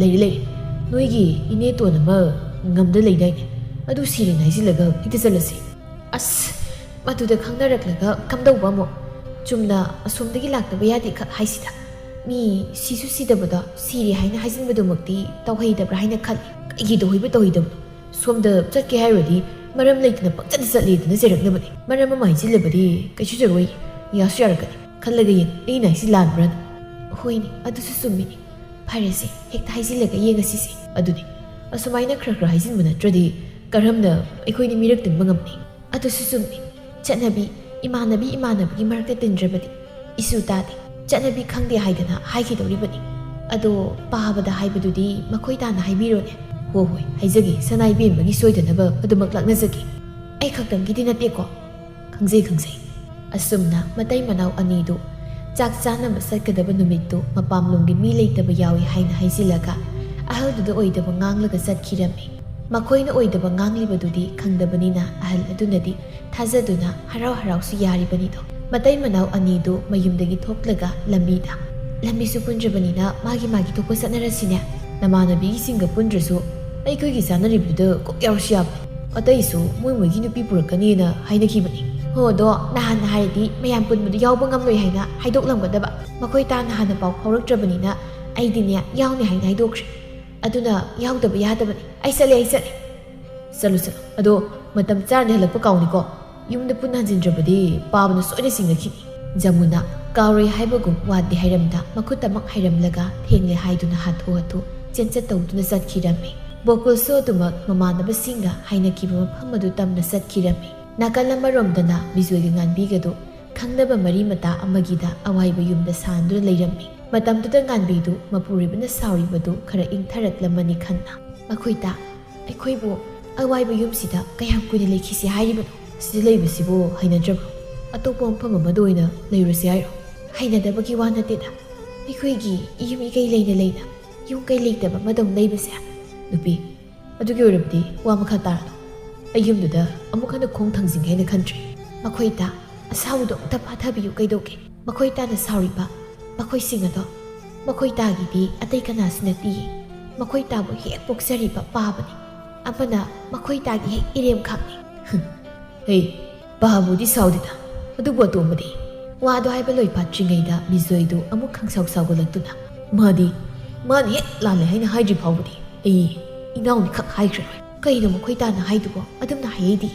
"ꯂꯩꯔꯦ, ꯂꯩꯔꯦ, ꯅꯣꯏꯒꯤ ꯏꯅꯦꯇꯣꯟ ꯑꯃ ꯉꯝꯗ ꯂꯩꯗꯥꯏꯅꯦ? ꯑꯗꯨ ꯁꯤꯔꯦꯅ ꯍꯥꯏꯖꯤꯜꯂꯒ ꯍꯦꯛꯇ ꯆꯠꯂꯁꯤ꯫" ꯑꯁ, ꯃꯗꯨꯗ ꯈꯪꯅꯔꯛꯂꯒ ꯀꯝꯗꯧꯕ ꯑꯃꯨꯛ? ꯆꯨꯝꯅ ꯑꯁꯣꯝꯗꯒꯤ ꯂꯥꯛꯇꯕ ꯌꯥꯗꯦ ꯈꯛ ꯍꯥꯏꯁꯤꯗ꯫ ꯃꯤ ꯁꯤꯁꯨ ꯁꯤꯗꯕꯗꯣ ꯁꯤꯔꯦ ꯍꯥꯏꯅ ꯍꯥꯏꯖꯤꯟꯕꯗꯨꯃꯛꯇꯤ ꯇꯧꯍꯩꯗꯕ꯭ꯔꯥ ꯍꯥꯏꯅ ꯈꯜꯂꯤ꯫ ꯀꯩꯒꯤ ꯇꯧꯍꯩꯕ ꯇꯧꯍꯩꯗꯕꯅꯣ? ꯁꯣꯝꯗ ꯆꯠꯀꯦ ꯍꯥꯏꯔꯨꯔꯗꯤ ꯃꯔꯝ ꯂꯩꯇꯅ ꯄꯪꯆꯠꯇ ꯆꯠꯂꯦꯗꯅ ꯆꯩꯔꯛꯅꯕꯅꯤ꯫ ꯃꯔꯝ ꯑꯃ ꯍꯥꯏꯖꯤꯜꯂꯕꯗꯤ ꯀꯩꯁꯨ ꯆꯩꯔꯣꯏ, ꯌꯥꯁꯨ ꯌꯥꯔꯛꯀꯅꯤ꯫ ꯈꯜꯂꯒ ꯌꯦꯡ, ꯑꯩꯅ ꯍꯥꯏꯁꯤ ꯂꯥꯟꯕ꯭ꯔꯥꯅ? ꯍꯣꯏꯅꯦ, ꯑꯗꯨꯁꯨ ꯆꯨꯝꯃꯤꯅꯦ꯫ ꯐꯔꯦꯁꯦ, ꯍꯦꯛꯇ ꯍꯥꯏꯖꯤꯜꯂꯒ ꯌꯦꯡꯉꯁꯤꯁꯦ꯫ ꯑꯗꯨꯅꯤ, ꯑꯁꯨꯃꯥꯏꯅ ꯈꯔ ꯈꯔ ꯍꯥꯏꯖꯤꯟꯕ ꯅꯠꯇ꯭ꯔꯗꯤ ꯀꯔꯝꯅ ꯑꯩꯈꯣꯏꯅꯤ ꯃꯤꯔꯛ ꯇꯤꯟꯕ ꯉꯝꯅꯤ? ꯑꯗꯨꯁꯨ ꯆꯨꯝꯃꯤ꯫ ꯆꯠꯅꯕꯤ, ꯏꯃꯥꯟꯅꯕꯤ ꯏꯃꯥꯟꯅꯕꯒꯤ ꯃꯔꯛꯇ ꯇꯤꯟꯗ꯭ꯔꯕꯗꯤ ꯏꯁꯨ ꯇꯥꯗꯦ꯫ ꯆꯠꯅꯕꯤ ꯈꯪꯗꯦ ꯍꯥꯏꯗꯅ ꯍꯥꯏꯈꯤꯗꯧꯔꯤꯕꯅꯤ꯫ ꯑꯗꯣ ꯄꯥꯕꯗ ꯍꯥꯏꯕꯗꯨꯗꯤ ꯃꯈꯣꯏ ꯇꯥꯅ ꯍꯥꯏꯕꯤꯔꯣꯅꯦ꯫ ꯍꯣ ꯍꯣꯏ, ꯍꯥꯏꯖꯒꯦ, ꯁꯅꯥ ꯏꯕꯦꯝꯃꯒꯤ ꯁꯣꯏꯗꯅꯕ ꯑꯗꯨꯃꯛ ꯂꯥꯛꯅꯖꯒꯦ꯫ ꯑꯩ ꯈꯛꯇꯪꯒꯤꯗꯤ ꯅꯠꯇꯦꯀꯣ꯫ ꯈꯪꯖꯩ, ꯈꯪꯖꯩ꯫ ꯑꯁꯨꯝꯅ ꯃꯇꯩ ꯃꯅꯥꯎ ꯑꯅꯤꯗꯨ ꯆꯥꯛ ꯆꯥꯅꯕ ꯆꯠꯀꯗꯕ ꯅꯨꯃꯤꯠꯇꯨ ꯃꯄꯥꯝꯂꯣꯝꯒꯤ ꯃꯤ ꯂꯩꯇꯕ ꯌꯥꯎꯏ ꯍꯥꯏꯅ ꯍꯥꯏꯖꯤꯜꯂꯒ ꯑꯍꯜꯗꯨꯗ ꯑꯣꯏꯗꯕ ꯉꯥꯡꯂꯒ ꯆꯠꯈꯤꯔꯝꯃꯤ꯫ ꯃꯈꯣꯏꯅ ꯑꯣꯏꯗꯕ ꯉꯥꯡꯂꯤꯕꯗꯨꯗꯤ ꯈꯪꯗꯕꯅꯤꯅ ꯑꯍꯜ ꯑꯗꯨꯅꯗꯤ ꯊꯥꯖꯗꯨꯅ ꯍꯔꯥꯎ ꯍꯔꯥꯎꯁꯨ ꯌꯥꯔꯤꯕꯅꯤꯗꯣ꯫ ꯃꯇꯩ ꯃꯅꯥꯎ ꯑꯅꯤꯗꯨ ꯃꯌꯨꯝꯗꯒꯤ ꯊꯣꯛꯂꯒ ꯂꯝꯕꯤꯗ, "ꯂꯝꯕꯤꯁꯨ ꯄꯨꯟꯗ꯭ꯔꯕꯅꯤꯅ ꯃꯥꯒꯤ ꯃꯥꯒꯤ ꯊꯣꯛꯄ ꯆꯠꯅꯔꯁꯤꯅꯦ꯫ ꯅꯃꯥꯟꯅꯕꯤꯁꯤꯡꯒ ꯄꯨꯟꯗ꯭ꯔꯁꯨ ꯑꯩꯈꯣꯏꯒꯤ ꯆꯥꯅꯔꯤꯕꯗꯨꯗ ꯀꯣꯛ ꯌꯥꯎꯔꯁꯨ ꯌꯥꯕꯅꯤ꯫ ꯑꯇꯩꯁꯨ ꯃꯣꯏ ꯃꯣꯏꯒꯤ ꯅꯨꯄꯤ ꯄꯨꯔꯛꯀꯅꯤꯅ ꯍꯥꯏꯅꯈꯤꯕꯅꯤ꯫" ꯍꯣ, ꯑꯗꯣ ꯅꯍꯥꯟꯅ ꯍꯥꯏꯔꯗꯤ ꯃꯌꯥꯝ ꯄꯨꯟꯕꯗꯨ ꯌꯥꯎꯕ ꯉꯝꯂꯣꯏ ꯍꯥꯏꯅ ꯍꯥꯏꯗꯣꯛꯂꯝꯒꯗꯕ꯫ ꯃꯈꯣꯏ ꯇꯥꯅ ꯍꯥꯟꯅ ꯄꯥꯎ ꯐꯥꯎꯔꯛꯇ꯭ꯔꯕꯅꯤꯅ ꯑꯩꯗꯤꯅꯦ, ꯌꯥꯎꯅꯤ ꯍꯥꯏꯅ ꯍꯥꯏꯗꯣꯛꯈ꯭ꯔꯦ꯫ ꯑꯗꯨꯅ ꯌꯥꯎꯗꯕ ꯌꯥꯗꯕꯅꯤ꯫ ꯑꯩ ꯆꯠꯂꯦ, ꯑꯩ ꯆꯠꯂꯦ꯫ ꯆꯠꯂꯨ, ꯆꯠꯂꯨ꯫ ꯑꯗꯣ ꯃꯇꯝ ꯆꯥꯅ ꯍꯜꯂꯛꯄ ꯀꯥꯎꯅꯤꯀꯣ꯫ ꯌꯨꯝꯗ ꯄꯨꯟꯅ ꯍꯟꯖꯤꯟꯗ꯭ꯔꯕꯗꯤ ꯄꯥꯕꯅ ꯁꯣꯏꯗꯅ ꯆꯤꯡꯅꯈꯤꯅꯤ꯫ ꯖꯃꯨꯅꯥ ꯀꯥꯎꯔꯣꯏ ꯍꯥꯏꯕꯒꯨꯝ ꯋꯥꯗꯤ ꯍꯥꯏꯔꯝꯗ ꯃꯈꯨꯠꯇꯃꯛ ꯍꯥꯏꯔꯝꯂꯒ ꯊꯦꯡꯂꯦ ꯍꯥꯏꯗꯨꯅ ꯍꯥꯊꯨ ꯍꯥꯊꯨ ꯆꯦꯟꯆꯠ ꯇꯧꯗꯨꯅ ꯆꯠꯈꯤꯔꯝꯃꯤ꯫ ꯕꯣꯀꯨꯜꯁꯨ ꯑꯗꯨꯃꯛ ꯃꯃꯥꯟꯅꯕꯁꯤꯡꯒ ꯍꯥꯏꯅꯈꯤꯕ ꯃꯐꯝ ꯑꯗꯨ ꯇꯝꯅ ꯆꯠꯈꯤꯔꯝꯃꯤ꯫ ꯅꯥꯀꯜ ꯑꯃꯔꯣꯝꯗꯅ ꯕꯤꯖꯣꯏꯒ ꯉꯥꯟꯕꯤꯒꯗꯨ ꯈꯪꯅꯕ ꯃꯔꯤ ꯃꯇꯥ ꯑꯃꯒꯤꯗ ꯑꯋꯥꯏꯕ ꯌꯨꯝꯗ ꯁꯥꯟꯗꯨꯅ ꯂꯩꯔꯝꯃꯤ꯫ ꯃꯇꯝꯗꯨꯗ ꯉꯥꯟꯕꯤꯗꯨ ꯃꯄꯨꯔꯣꯏꯕꯅ ꯁꯥꯎꯔꯤꯕꯗꯨ ꯈꯔ ꯏꯪꯊꯔꯛꯂꯝꯃꯅꯤ ꯈꯟꯅ꯫ "ꯃꯈꯣꯏ ꯇꯥ, ꯑꯩꯈꯣꯏꯕꯨ ꯑꯋꯥꯏꯕ ꯌꯨꯝꯁꯤꯗ ꯀꯌꯥꯝ ꯀꯨꯏꯅ ꯂꯩꯈꯤꯁꯤ ꯍꯥꯏꯔꯤꯕꯅꯣ? ꯁꯤꯗ ꯂꯩꯕꯁꯤꯕꯨ ꯍꯩꯅꯗ꯭ꯔꯕ꯭ꯔꯣ? ꯑꯇꯣꯞꯄ ꯃꯐꯝ ꯑꯃꯗ ꯑꯣꯏꯅ ꯂꯩꯔꯨꯁꯤ ꯍꯥꯏꯔꯣ?" "ꯍꯩꯅꯗꯕꯒꯤ ꯋꯥ ꯅꯠꯇꯦꯗ, ꯑꯩꯈꯣꯏꯒꯤ ꯌꯨꯝ ꯏꯀꯩ ꯂꯩꯅ ꯂꯩꯅ ꯌꯨꯝ ꯀꯩ ꯂꯩꯇꯕ ꯑꯃꯗꯧ ꯂꯩꯕꯁꯦ꯫ ꯅꯨꯄꯤ, ꯑꯗꯨꯒꯤ ꯑꯣꯏꯔꯕꯗꯤ ꯋꯥ ꯃꯈꯥ ꯇꯥꯔꯅꯨ꯫ ꯑꯩ ꯌꯨꯝꯗꯨꯗ ꯑꯃꯨꯛ ꯍꯟꯅ ꯈꯣꯡ ꯊꯥꯡꯖꯤꯟꯒꯦ ꯍꯥꯏꯅ ꯈꯟꯗ꯭ꯔꯦ꯫ ꯃꯈꯣꯏ ꯇꯥ, ꯑꯁꯥꯎꯕꯗꯣ ꯑꯝꯇ ꯐꯥꯊꯕꯤꯌꯨ ꯀꯩꯗꯧꯒꯦ? ꯃꯈꯣꯏ ꯇꯥꯅ ꯁꯥꯎꯔꯤꯕ ꯃꯈꯣꯏꯁꯤꯡ ꯑꯗꯣ ꯃꯈꯣꯏ ꯇꯥꯒꯤꯗꯤ ꯑꯇꯩ ꯀꯅꯥꯁꯨ ꯅꯠꯇꯤꯌꯦ꯫ ꯃꯈꯣꯏ ꯇꯥꯕꯨ ꯍꯦꯛ ꯄꯣꯛꯆꯔꯤꯕ ꯄꯥꯕꯅꯤ꯫ ꯑꯃꯅ ꯃꯈꯣꯏ ꯇꯥꯒꯤ ꯍꯦꯛ ꯏꯔꯦꯝꯈꯛꯅꯤ꯫" "ꯍꯦ, ꯄꯥꯕꯨꯗꯤ ꯁꯥꯎꯗꯦꯗ, ꯑꯗꯨꯕꯨ ꯑꯇꯣꯝꯕꯗꯤ?" ꯋꯥꯗꯣ ꯍꯥꯏꯕ ꯂꯣꯏ ꯐꯥꯠꯇ꯭ꯔꯤꯉꯩꯗ ꯕꯤꯖꯣꯏꯗꯨ ꯑꯃꯨꯛ ꯈꯪꯁꯥꯎ ꯁꯥꯎꯒꯠꯂꯛꯇꯨꯅ, "ꯃꯥꯗꯤ, ꯃꯥꯅ ꯍꯦꯛ ꯂꯥꯜꯂꯦ ꯍꯥꯏꯅ ꯍꯥꯏꯗ꯭ꯔꯤ ꯐꯥꯎꯕꯗꯤ ꯑꯩ ꯏꯅꯥꯎꯅꯤ ꯈꯛ ꯍꯥꯏꯈ꯭ꯔꯔꯣꯏ꯫ ꯀꯩꯅꯣ ꯃꯈꯣꯏ ꯇꯥꯅ ꯍꯥꯏꯗꯨꯕꯣ? ꯑꯗꯨꯝꯅ ꯍꯥꯏꯌꯦꯗꯤ?"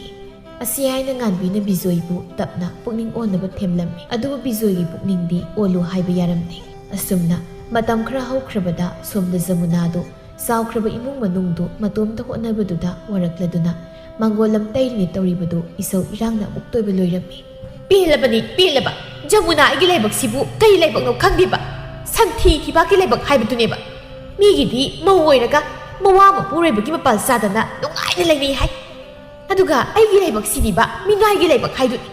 ꯑꯁꯤ ꯍꯥꯏꯅ ꯉꯥꯟꯕꯤꯅ ꯕꯤꯖꯣꯏꯕꯨ ꯇꯞꯅ ꯄꯨꯛꯅꯤꯡ ꯑꯣꯟꯅꯕ ꯊꯦꯝꯂꯝꯃꯤ꯫ ꯑꯗꯨꯕꯨ ꯕꯤꯖꯣꯏꯒꯤ ꯄꯨꯛꯅꯤꯡꯗꯤ ꯑꯣꯜꯂꯨ ꯍꯥꯏꯕ ꯌꯥꯔꯝꯗꯦ꯫ ꯑꯁꯨꯝꯅ ꯃꯇꯝ ꯈꯔ ꯍꯧꯈ꯭ꯔꯕꯗ ꯁꯣꯝꯗ ꯖꯃꯨꯅꯥꯗꯨ ꯆꯥꯎꯈ꯭ꯔꯕ ꯏꯃꯨꯡ ꯃꯅꯨꯡꯗꯨ ꯃꯇꯣꯝꯇ ꯍꯣꯠꯅꯕꯗꯨꯗ ꯋꯥꯔꯛꯂꯗꯨꯅ ꯃꯥꯡꯒꯣꯜ ꯂꯝ ꯇꯩꯔꯤꯅꯤ ꯇꯧꯔꯤꯕꯗꯨ ꯏꯁꯧ ꯏꯔꯥꯡꯅ ꯑꯃꯨꯛ ꯇꯣꯏꯕ ꯂꯣꯏꯔꯝꯃꯤ꯫ "ꯄꯦꯜꯂꯕꯅꯤ, ꯄꯦꯜꯂꯕ! ꯖꯃꯨꯅꯥ ꯑꯩꯒꯤ ꯂꯥꯏꯕꯛꯁꯤꯕꯨ ꯀꯔꯤ ꯂꯥꯏꯕꯛꯅꯣ ꯈꯪꯗꯦꯕ꯫ ꯁꯟꯊꯤ ꯊꯤꯕꯥꯛꯀꯤ ꯂꯥꯏꯕꯛ ꯍꯥꯏꯕꯗꯨꯅꯦꯕ꯫ ꯃꯤꯒꯤꯗꯤ ꯃꯧ ꯑꯣꯏꯔꯒ ꯃꯋꯥ ꯃꯄꯨꯔꯣꯏꯕꯒꯤ ꯃꯄꯥꯜ ꯆꯥꯗꯅ ꯅꯨꯡꯉꯥꯏꯅ ꯂꯩꯅꯩ ꯍꯥꯏ꯫ ꯑꯗꯨꯒ ꯑꯩꯒꯤ ꯂꯥꯏꯕꯛꯁꯤꯗꯤꯕ ꯃꯤꯅꯥꯏꯒꯤ ꯂꯥꯏꯕꯛ ꯍꯥꯏꯗꯨꯅꯤ꯫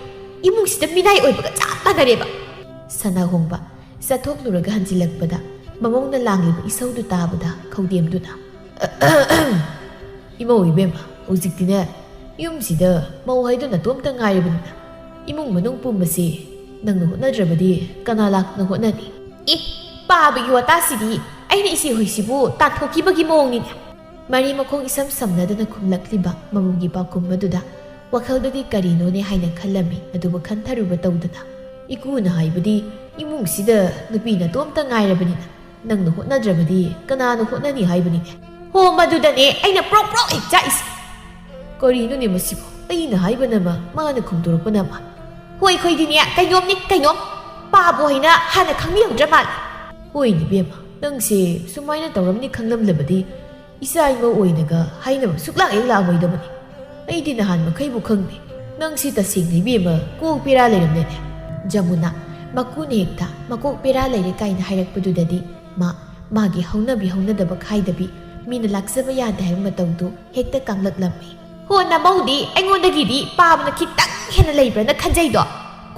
ꯏꯃꯨꯡꯁꯤꯗ ꯃꯤꯅꯥꯏ ꯑꯣꯏꯕꯒ ꯆꯞ ꯃꯥꯟꯅꯔꯦꯕ꯫" ꯁꯅꯥꯍꯣꯡꯕ ꯆꯠꯊꯣꯛꯂꯨꯔꯒ ꯍꯟꯖꯤꯜꯂꯛꯄꯗ ꯃꯃꯧꯅ ꯂꯥꯡꯂꯤꯕ ꯏꯁꯧꯗꯨ ꯇꯥꯕꯗ ꯈꯧꯗꯦꯝꯗꯨꯅ, "ꯏꯃꯧ ꯏꯕꯦꯝꯃ, ꯍꯧꯖꯤꯛꯇꯤꯅꯦ, ꯌꯨꯝꯁꯤꯗ ꯃꯧ ꯍꯥꯏꯗꯨ ꯅꯇꯣꯝꯇ ꯉꯥꯏꯔꯕꯅꯤꯅ ꯏꯃꯨꯡ ꯃꯅꯨꯡ ꯄꯨꯝꯕꯁꯤ ꯅꯪꯅ ꯍꯣꯠꯅꯗ꯭ꯔꯕꯗꯤ ꯀꯅꯥ ꯂꯥꯛꯇꯅ ꯍꯣꯠꯅꯅꯤ?" "ꯑꯦ, ꯄꯥꯕꯒꯤ ꯋꯥꯇꯥꯁꯤꯗꯤ ꯑꯩꯅ ꯏꯆꯦ ꯍꯣꯏꯁꯤꯕꯨ ꯇꯥꯟꯊꯣꯛꯈꯤꯕꯒꯤ ꯃꯑꯣꯡꯅꯤꯅꯦ꯫" ꯃꯔꯤ ꯃꯈꯣꯡ ꯏꯁꯝ ꯁꯝꯅꯗꯅ ꯈꯨꯝꯂꯛꯂꯤꯕ ꯃꯃꯧꯒꯤ ꯄꯥꯎꯈꯨꯝ ꯑꯗꯨꯗ ꯋꯥꯈꯜꯗꯗꯤ ꯀꯔꯤꯅꯣꯅꯦ ꯍꯥꯏꯅ ꯈꯜꯂꯝꯃꯤ, ꯑꯗꯨꯕꯨ ꯈꯟꯊꯔꯨꯕ ꯇꯧꯗꯅ, "ꯏꯀꯨꯅ ꯍꯥꯏꯕꯗꯤ ꯏꯃꯨꯡꯁꯤꯗ ꯅꯨꯄꯤ ꯅꯇꯣꯝꯇ ꯉꯥꯏꯔꯕꯅꯤꯅ ꯅꯪꯅ ꯍꯣꯠꯅꯗ꯭ꯔꯕꯗꯤ ꯀꯅꯥꯅ ꯍꯣꯠꯅꯅꯤ ꯍꯥꯏꯕꯅꯤꯅꯦ?" "ꯍꯣ, ꯃꯗꯨꯗꯅꯦ ꯑꯩꯅ ꯄ꯭ꯔꯣꯛ ꯄ꯭ꯔꯣꯛ ꯍꯦꯛ ꯆꯥꯛꯏꯁꯦ꯫" ꯀꯔꯤꯅꯣꯅꯦ ꯃꯁꯤꯕꯨ? ꯑꯩꯅ ꯍꯥꯏꯕꯅ ꯑꯃ, ꯃꯥꯅ ꯈꯨꯝꯗꯣꯔꯛꯄꯅ ꯑꯃ꯫ "ꯍꯣꯏ, ꯑꯩꯈꯣꯏꯗꯤꯅꯦ ꯀꯩꯅꯣꯝꯅꯤ, ꯀꯩꯅꯣꯝ꯫ ꯄꯥꯕꯨ ꯍꯥꯏꯅ ꯍꯥꯟꯅ ꯈꯪꯕꯤꯍꯧꯗ꯭ꯔ ꯃꯥꯜꯂꯦ꯫" "ꯍꯣꯏꯅꯦ ꯏꯕꯦꯝꯃ, ꯅꯪꯁꯦ ꯁꯨꯃꯥꯏꯅ ꯇꯧꯔꯝꯅꯤ ꯈꯪꯂꯝꯂꯕꯗꯤ ꯏꯆꯥ ꯏꯃꯧ ꯑꯣꯏꯅꯒ ꯍꯥꯏꯅꯕ ꯁꯨꯛꯂꯥꯛ ꯍꯦꯛ ꯂꯥꯛꯑꯝꯃꯣꯏꯗꯕꯅꯤ꯫ ꯑꯩꯗꯤ ꯅꯍꯥꯟ ꯃꯈꯩꯕꯨ ꯈꯪꯗꯦ꯫ ꯅꯪꯁꯤ ꯇꯁꯦꯡꯅ ꯏꯕꯦꯝꯃ ꯀꯣꯛ ꯄꯦꯔꯥ ꯂꯩꯔꯝꯂꯦꯅꯦ꯫" ꯖꯃꯨꯅꯥ ꯃꯀꯨꯅ ꯍꯦꯛꯇ ꯃꯀꯣꯛ ꯕꯦꯔꯥ ꯂꯩꯔꯦ ꯀꯥꯏꯅ ꯍꯥꯏꯔꯛꯄꯗꯨꯗꯗꯤ ꯃꯥ ꯃꯥꯒꯤ ꯍꯧꯅꯕꯤ ꯍꯧꯅꯗꯕ ꯈꯥꯏꯗꯕꯤ, ꯃꯤꯅ ꯂꯥꯛꯆꯕ ꯌꯥꯗꯦ ꯍꯥꯏꯕ ꯃꯇꯧꯗꯨ ꯍꯦꯛꯇ ꯀꯥꯡꯂꯛꯂꯝꯃꯤ꯫ "ꯍꯣ, ꯅꯃꯧꯗꯤ ꯑꯩꯉꯣꯟꯗꯒꯤꯗꯤ ꯄꯥꯕꯅ ꯈꯤꯇꯪ ꯍꯦꯟꯅ ꯂꯩꯕ꯭ꯔꯥꯅ ꯈꯟꯖꯩꯗꯣ?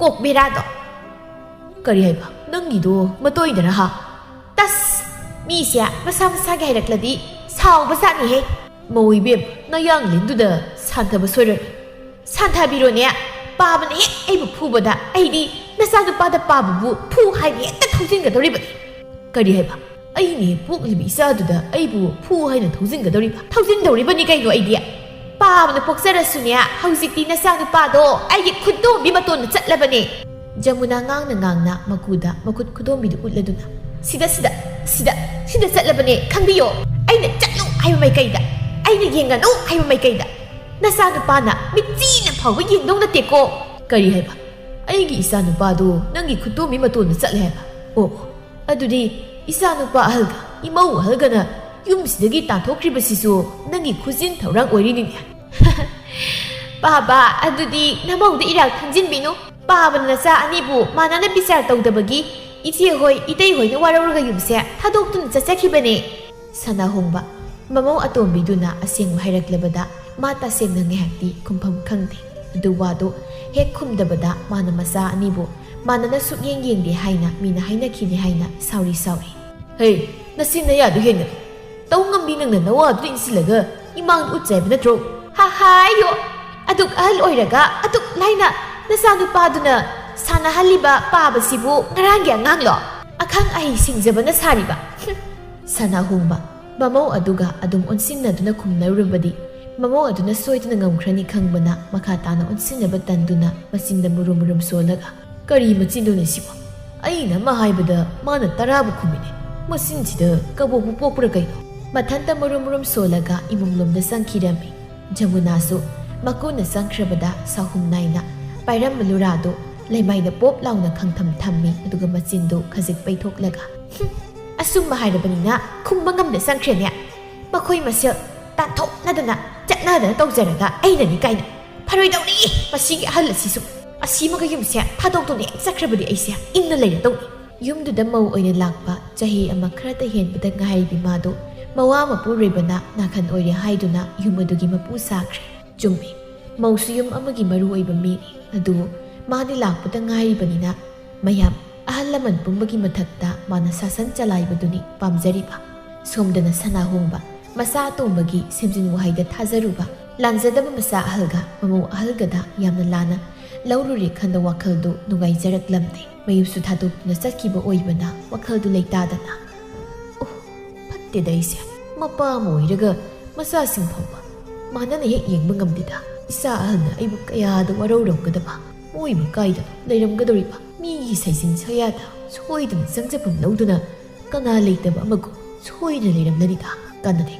ꯀꯣꯛ ꯕꯦꯔꯥꯗꯣ!" "ꯀꯔꯤ ꯍꯥꯏꯕ? ꯅꯪꯒꯤꯗꯣ ꯃꯇꯣꯏꯗꯔ ꯍꯥ?" "ꯇꯁ! ꯃꯤꯁꯦ ꯃꯁꯥ ꯃꯁꯥꯒꯤ ꯍꯥꯏꯔꯛꯂꯗꯤ ꯁꯥꯎꯕ ꯖꯥꯠꯅꯤꯍꯦ!" "ꯃꯧ ꯏꯕꯦꯝ, ꯅꯌꯥꯡꯂꯦꯟꯗꯨꯗ ꯁꯥꯟꯊꯕ ꯁꯣꯏꯔꯣꯏ꯫ ꯁꯥꯟꯊꯕꯤꯔꯣꯅꯦ꯫ ꯄꯥꯕꯅ ꯍꯦꯛ ꯑꯩꯕꯨ ꯐꯨꯕꯗ ꯑꯩꯗꯤ ꯅꯆꯥꯅꯨꯄꯥꯗ ꯄꯥꯕꯕꯨ ꯐꯨ ꯍꯥꯏꯅ ꯍꯦꯛꯇ ꯊꯧꯖꯤꯟꯒꯗꯧꯔꯤꯕꯅꯤ꯫" "ꯀꯔꯤ ꯍꯥꯏꯕ? ꯑꯩꯅ ꯍꯦꯛ ꯄꯣꯛꯂꯤꯕ ꯏꯆꯥꯗꯨꯗ ꯑꯩꯕꯨ ꯐꯨ ꯍꯥꯏꯅ ꯊꯧꯖꯤꯟꯒꯗꯧꯔꯤꯕ?" "ꯊꯧꯖꯤꯟꯗꯧꯔꯤꯕꯅꯤ ꯀꯩꯅꯣ ꯑꯩꯗꯤ꯫ ꯄꯥꯕꯅ ꯄꯣꯛꯆꯔꯁꯨꯅꯦ, ꯍꯧꯖꯤꯛꯇꯤ ꯅꯆꯥꯅꯨꯄꯥꯗꯣ ꯑꯩꯒꯤ ꯈꯨꯠꯇꯣꯝꯕꯤ ꯃꯇꯣꯟꯗ ꯆꯠꯂꯕꯅꯦ꯫" ꯖꯃꯨꯅꯥ ꯉꯥꯡꯅ ꯉꯥꯡꯅ ꯃꯀꯨꯗ ꯃꯈꯨꯠ ꯈꯨꯗꯣꯝꯕꯤꯗꯨ ꯎꯠꯂꯗꯨꯅ, "ꯁꯤꯗ, ꯁꯤꯗ, ꯁꯤꯗ, ꯁꯤꯗ ꯆꯠꯂꯕꯅꯦ, ꯈꯪꯕꯤꯌꯣ꯫ ꯑꯩꯅ ꯆꯠꯂꯨ ꯍꯥꯏꯕ ꯃꯥꯏꯀꯩꯗ, ꯑꯩꯅ ꯌꯦꯡꯒꯅꯨ ꯍꯥꯏꯕ ꯃꯥꯏꯀꯩꯗ꯫ ꯅꯆꯥꯅꯨꯄꯥꯅ ꯃꯤꯠꯆꯤꯅ ꯐꯥꯎꯕ ꯌꯦꯡꯗꯧ ꯅꯠꯇꯦꯀꯣ꯫" "ꯀꯔꯤ ꯍꯥꯏꯕ? ꯑꯩꯒꯤ ꯏꯆꯥꯅꯨꯄꯥꯗꯨ ꯅꯪꯒꯤ ꯈꯨꯠꯇꯣꯝꯕꯤ ꯃꯇꯣꯟꯗ ꯆꯠꯂꯦ ꯍꯥꯏꯕ? ꯑꯣ, ꯑꯗꯨꯗꯤ ꯏꯆꯥꯅꯨꯄꯥ ꯑꯍꯜꯒ ꯏꯃꯧ ꯑꯍꯜꯒꯅ ꯌꯨꯝꯁꯤꯗꯒꯤ ꯇꯥꯟꯊꯣꯛꯈ꯭ꯔꯤꯕꯁꯤꯁꯨ ꯅꯪꯒꯤ ꯈꯨꯖꯤꯟ ꯊꯧꯔꯥꯡ ꯑꯣꯏꯔꯤꯅꯤꯅꯦ꯫" "ꯄꯥꯕ, ꯑꯗꯨꯗꯤ ꯅꯃꯧꯗ ꯏꯔꯥꯛ ꯈꯟꯖꯤꯟꯕꯤꯅꯨ꯫ ꯄꯥꯕꯅ ꯅꯆꯥ ꯑꯅꯤꯕꯨ ꯃꯥꯟꯅꯅ ꯕꯤꯆꯥꯔ ꯇꯧꯗꯕꯒꯤ ꯏꯆꯦ ꯍꯣꯏ, ꯏꯇꯩ ꯍꯣꯏꯅ ꯋꯥꯔꯧꯔꯒ ꯌꯨꯝꯁꯦ ꯊꯥꯗꯣꯛꯇꯨꯅ ꯆꯠꯆꯈꯤꯕꯅꯦ꯫" ꯁꯅꯥꯍꯣꯡꯕ ꯃꯃꯧ ꯑꯇꯣꯝꯕꯤꯗꯨꯅ ꯑꯁꯦꯡꯕ ꯍꯥꯏꯔꯛꯂꯕꯗ ꯃꯥ ꯇꯁꯦꯡꯅ ꯉꯥꯏꯍꯥꯛꯇꯤ ꯈꯨꯝꯐꯝ ꯈꯪꯗꯦ꯫ ꯑꯗꯨ ꯋꯥꯗꯨ ꯍꯦꯛ ꯈꯨꯝꯗꯕꯗ ꯃꯥꯅ ꯃꯆꯥ ꯑꯅꯤꯕꯨ ꯃꯥꯟꯅꯅ ꯁꯨꯛꯌꯦꯡ ꯌꯦꯡꯗꯦ ꯍꯥꯏꯅ ꯃꯤꯅ ꯍꯥꯏꯅꯈꯤꯅꯤ ꯍꯥꯏꯅ ꯁꯥꯎꯔꯤ ꯁꯥꯎꯔꯤ꯫ "ꯍꯦ, ꯅꯆꯤꯟ ꯅꯌꯥꯗꯨ ꯍꯦꯟꯒꯅꯨ꯫ ꯇꯧ ꯉꯝꯕꯤ ꯅꯪꯅ ꯅꯋꯥꯗꯨꯗ ꯏꯟꯁꯤꯜꯂꯒ ꯏꯃꯥꯡꯗ ꯎꯠꯆ ꯍꯥꯏꯕ ꯅꯠꯇ꯭ꯔꯣ?" "ꯍꯥ ꯍꯥꯏꯌꯣ꯫ ꯑꯗꯨꯛ ꯑꯍꯜ ꯑꯣꯏꯔꯒ ꯑꯗꯨꯛ ꯂꯥꯏꯅ ꯅꯆꯥꯅꯨꯄꯥꯗꯨꯅ ꯁꯥꯟꯅꯍꯜꯂꯤꯕ ꯄꯥꯕꯁꯤꯕꯨ ꯉꯔꯥꯡꯒꯤ ꯑꯉꯥꯡꯂꯣ? ꯑꯈꯪ ꯑꯍꯩ ꯁꯤꯡꯖꯕꯅ ꯁꯥꯔꯤꯕ꯫" ꯍꯨꯝ꯫ ꯁꯅꯥꯍꯣꯡꯕ ꯃꯃꯧ ꯑꯗꯨꯒ ꯑꯗꯨꯝ ꯑꯣꯟꯁꯤꯟꯅꯗꯨꯅ ꯈꯨꯝꯅꯔꯨꯔꯕꯗꯤ ꯃꯃꯧ ꯑꯗꯨꯅ ꯁꯣꯏꯗꯅ ꯉꯝꯈ꯭ꯔꯅꯤ ꯈꯪꯕꯅ ꯃꯈꯥ ꯇꯥꯅ ꯑꯣꯟꯁꯤꯟꯅꯕ ꯇꯟꯗꯨꯅ ꯃꯆꯤꯟꯗ ꯃꯨꯔꯨꯝ ꯃꯨꯔꯨꯝ ꯁꯣꯜꯂꯒ, "ꯀꯔꯤ ꯃꯆꯤꯟꯗꯨꯅ ꯁꯤꯕꯣ? ꯑꯩꯅ ꯑꯃ ꯍꯥꯏꯕꯗ ꯃꯥꯅ ꯇꯔꯥꯕꯨ ꯈꯨꯝꯃꯤꯅꯦ꯫ ꯃꯆꯤꯟꯁꯤꯗ ꯀꯕꯣꯛꯄꯨ ꯄꯣꯛꯄ꯭ꯔꯥ ꯀꯩꯅꯣ?" ꯃꯊꯟꯇ ꯃꯨꯔꯨꯝ ꯃꯨꯔꯨꯝ ꯁꯣꯜꯂꯒ ꯏꯃꯨꯡꯂꯣꯝꯗ ꯆꯪꯈꯤꯔꯝꯃꯤ꯫ ꯖꯃꯨꯅꯥꯁꯨ ꯃꯀꯨꯅ ꯆꯪꯈ꯭ꯔꯕꯗ ꯁꯥꯍꯨꯝ ꯅꯥꯏꯅ ꯄꯥꯏꯔꯝꯕ ꯂꯨꯔꯥꯗꯨ ꯂꯩꯃꯥꯏꯗ ꯄꯣꯞ ꯂꯥꯎꯅ ꯈꯪꯊꯝ ꯊꯝꯃꯤ, ꯑꯗꯨꯒ ꯃꯆꯤꯟꯗꯨ ꯈꯖꯤꯛ ꯄꯩꯊꯣꯛꯂꯒ, "ꯍꯨꯝ, ꯑꯆꯨꯝꯕ ꯍꯥꯏꯔꯕꯅꯤꯅ ꯈꯨꯝꯕ ꯉꯝꯗ ꯆꯪꯈ꯭ꯔꯦꯅꯦ꯫ ꯃꯈꯣꯏ ꯃꯁꯦꯜ ꯇꯥꯟꯊꯣꯛꯅꯗꯅ ꯆꯠꯅꯗꯅ ꯇꯧꯖꯔꯒ ꯑꯩꯅꯅꯤ ꯀꯥꯏꯅ꯫ ꯐꯔꯣꯏꯗꯧꯔꯤ ꯃꯁꯤꯒꯤ ꯑꯍꯜ ꯑꯁꯤꯁꯨ꯫ ꯁꯤꯃꯒ ꯌꯨꯝꯁꯦ ꯊꯥꯗꯣꯛꯇꯨꯅ ꯍꯦꯛ ꯆꯠꯈ꯭ꯔꯕꯗꯤ ꯑꯩꯁꯦ ꯏꯪꯅ ꯂꯩꯔꯗꯧꯅꯤ꯫ ꯌꯨꯝꯗꯨꯗ ꯃꯧ ꯑꯣꯏꯅ ꯂꯥꯛꯄ ꯆꯍꯤ ꯑꯃ ꯈꯔꯇ ꯍꯦꯟꯕꯗ ꯉꯥꯏꯔꯤꯕꯤ ꯃꯥꯗꯨ ꯃꯋꯥ ꯃꯄꯨꯔꯣꯏꯕꯅ ꯅꯥꯈꯟ ꯑꯣꯏꯔꯦ ꯍꯥꯏꯗꯨꯅ ꯌꯨꯝ ꯑꯗꯨꯒꯤ ꯃꯄꯨ ꯁꯥꯈ꯭ꯔꯦ꯫ ꯆꯨꯝꯃꯤ, ꯃꯧꯁꯨ ꯌꯨꯝ ꯑꯃꯒꯤ ꯃꯔꯨ ꯑꯣꯏꯕ ꯃꯤꯅꯤ꯫ ꯑꯗꯨꯕꯨ ꯃꯥꯗꯤ ꯂꯥꯛꯄꯗ ꯉꯥꯏꯔꯤꯕꯅꯤꯅ ꯃꯌꯥꯝ ꯑꯍꯜ ꯂꯃꯟ ꯄꯨꯝꯕꯒꯤ ꯃꯊꯛꯇ ꯃꯥꯅ ꯁꯥꯁꯟ ꯆꯂꯥꯏꯕꯗꯨꯅꯤ ꯄꯥꯝꯖꯔꯤꯕ꯫ ꯁꯣꯝꯗꯅ ꯁꯅꯥꯍꯣꯡꯕ ꯃꯆꯥ ꯑꯇꯣꯝꯕꯒꯤ ꯁꯦꯝꯖꯤꯟ ꯋꯥꯍꯩꯗ ꯊꯥꯖꯔꯨꯕ ꯂꯥꯟꯖꯗꯕ ꯃꯆꯥ ꯑꯍꯜꯒ ꯃꯃꯧ ꯑꯍꯜꯒꯗ ꯌꯥꯝꯅ ꯂꯥꯟꯅ ꯂꯧꯔꯨꯔꯦ ꯈꯟꯕ ꯋꯥꯈꯜꯗꯨ ꯅꯨꯡꯉꯥꯏꯖꯔꯛꯂꯝꯗꯦ꯫ ꯃꯌꯨꯝꯁꯨ ꯊꯥꯗꯣꯛꯇꯨꯅ ꯆꯠꯈꯤꯕ ꯑꯣꯏꯕꯅ ꯋꯥꯈꯜꯗꯨ ꯂꯩꯇꯥꯗꯅ, "ꯑꯣ, ꯐꯠꯇꯦꯗ ꯑꯩꯁꯦ꯫ ꯃꯄꯥ ꯑꯃ ꯑꯣꯏꯔꯒ ꯃꯆꯥꯁꯤꯡ ꯐꯥꯎꯕ ꯃꯥꯟꯅꯅ ꯍꯦꯛ ꯌꯦꯡꯕ ꯉꯝꯗꯦꯗ꯫ ꯏꯆꯥ ꯑꯍꯜꯅ ꯑꯩꯕꯨ ꯀꯌꯥꯗ ꯋꯥꯔꯧꯔꯝꯒꯗꯕ, ꯃꯣꯏꯕꯨ ꯀꯥꯏꯗꯅ ꯂꯩꯔꯝꯒꯗꯧꯔꯤꯕ꯫ ꯃꯤꯒꯤ ꯁꯩꯖꯤꯟ ꯁꯌꯥꯗ ꯁꯣꯏꯗꯅ ꯆꯪꯖꯐꯝ ꯂꯧꯗꯨꯅ ꯀꯅꯥ ꯂꯩꯇꯕ ꯑꯃꯒꯨꯝ ꯁꯣꯏꯗꯅ ꯂꯩꯔꯝꯂꯅꯤꯗ꯫ ꯀꯥꯟꯅꯗꯦ,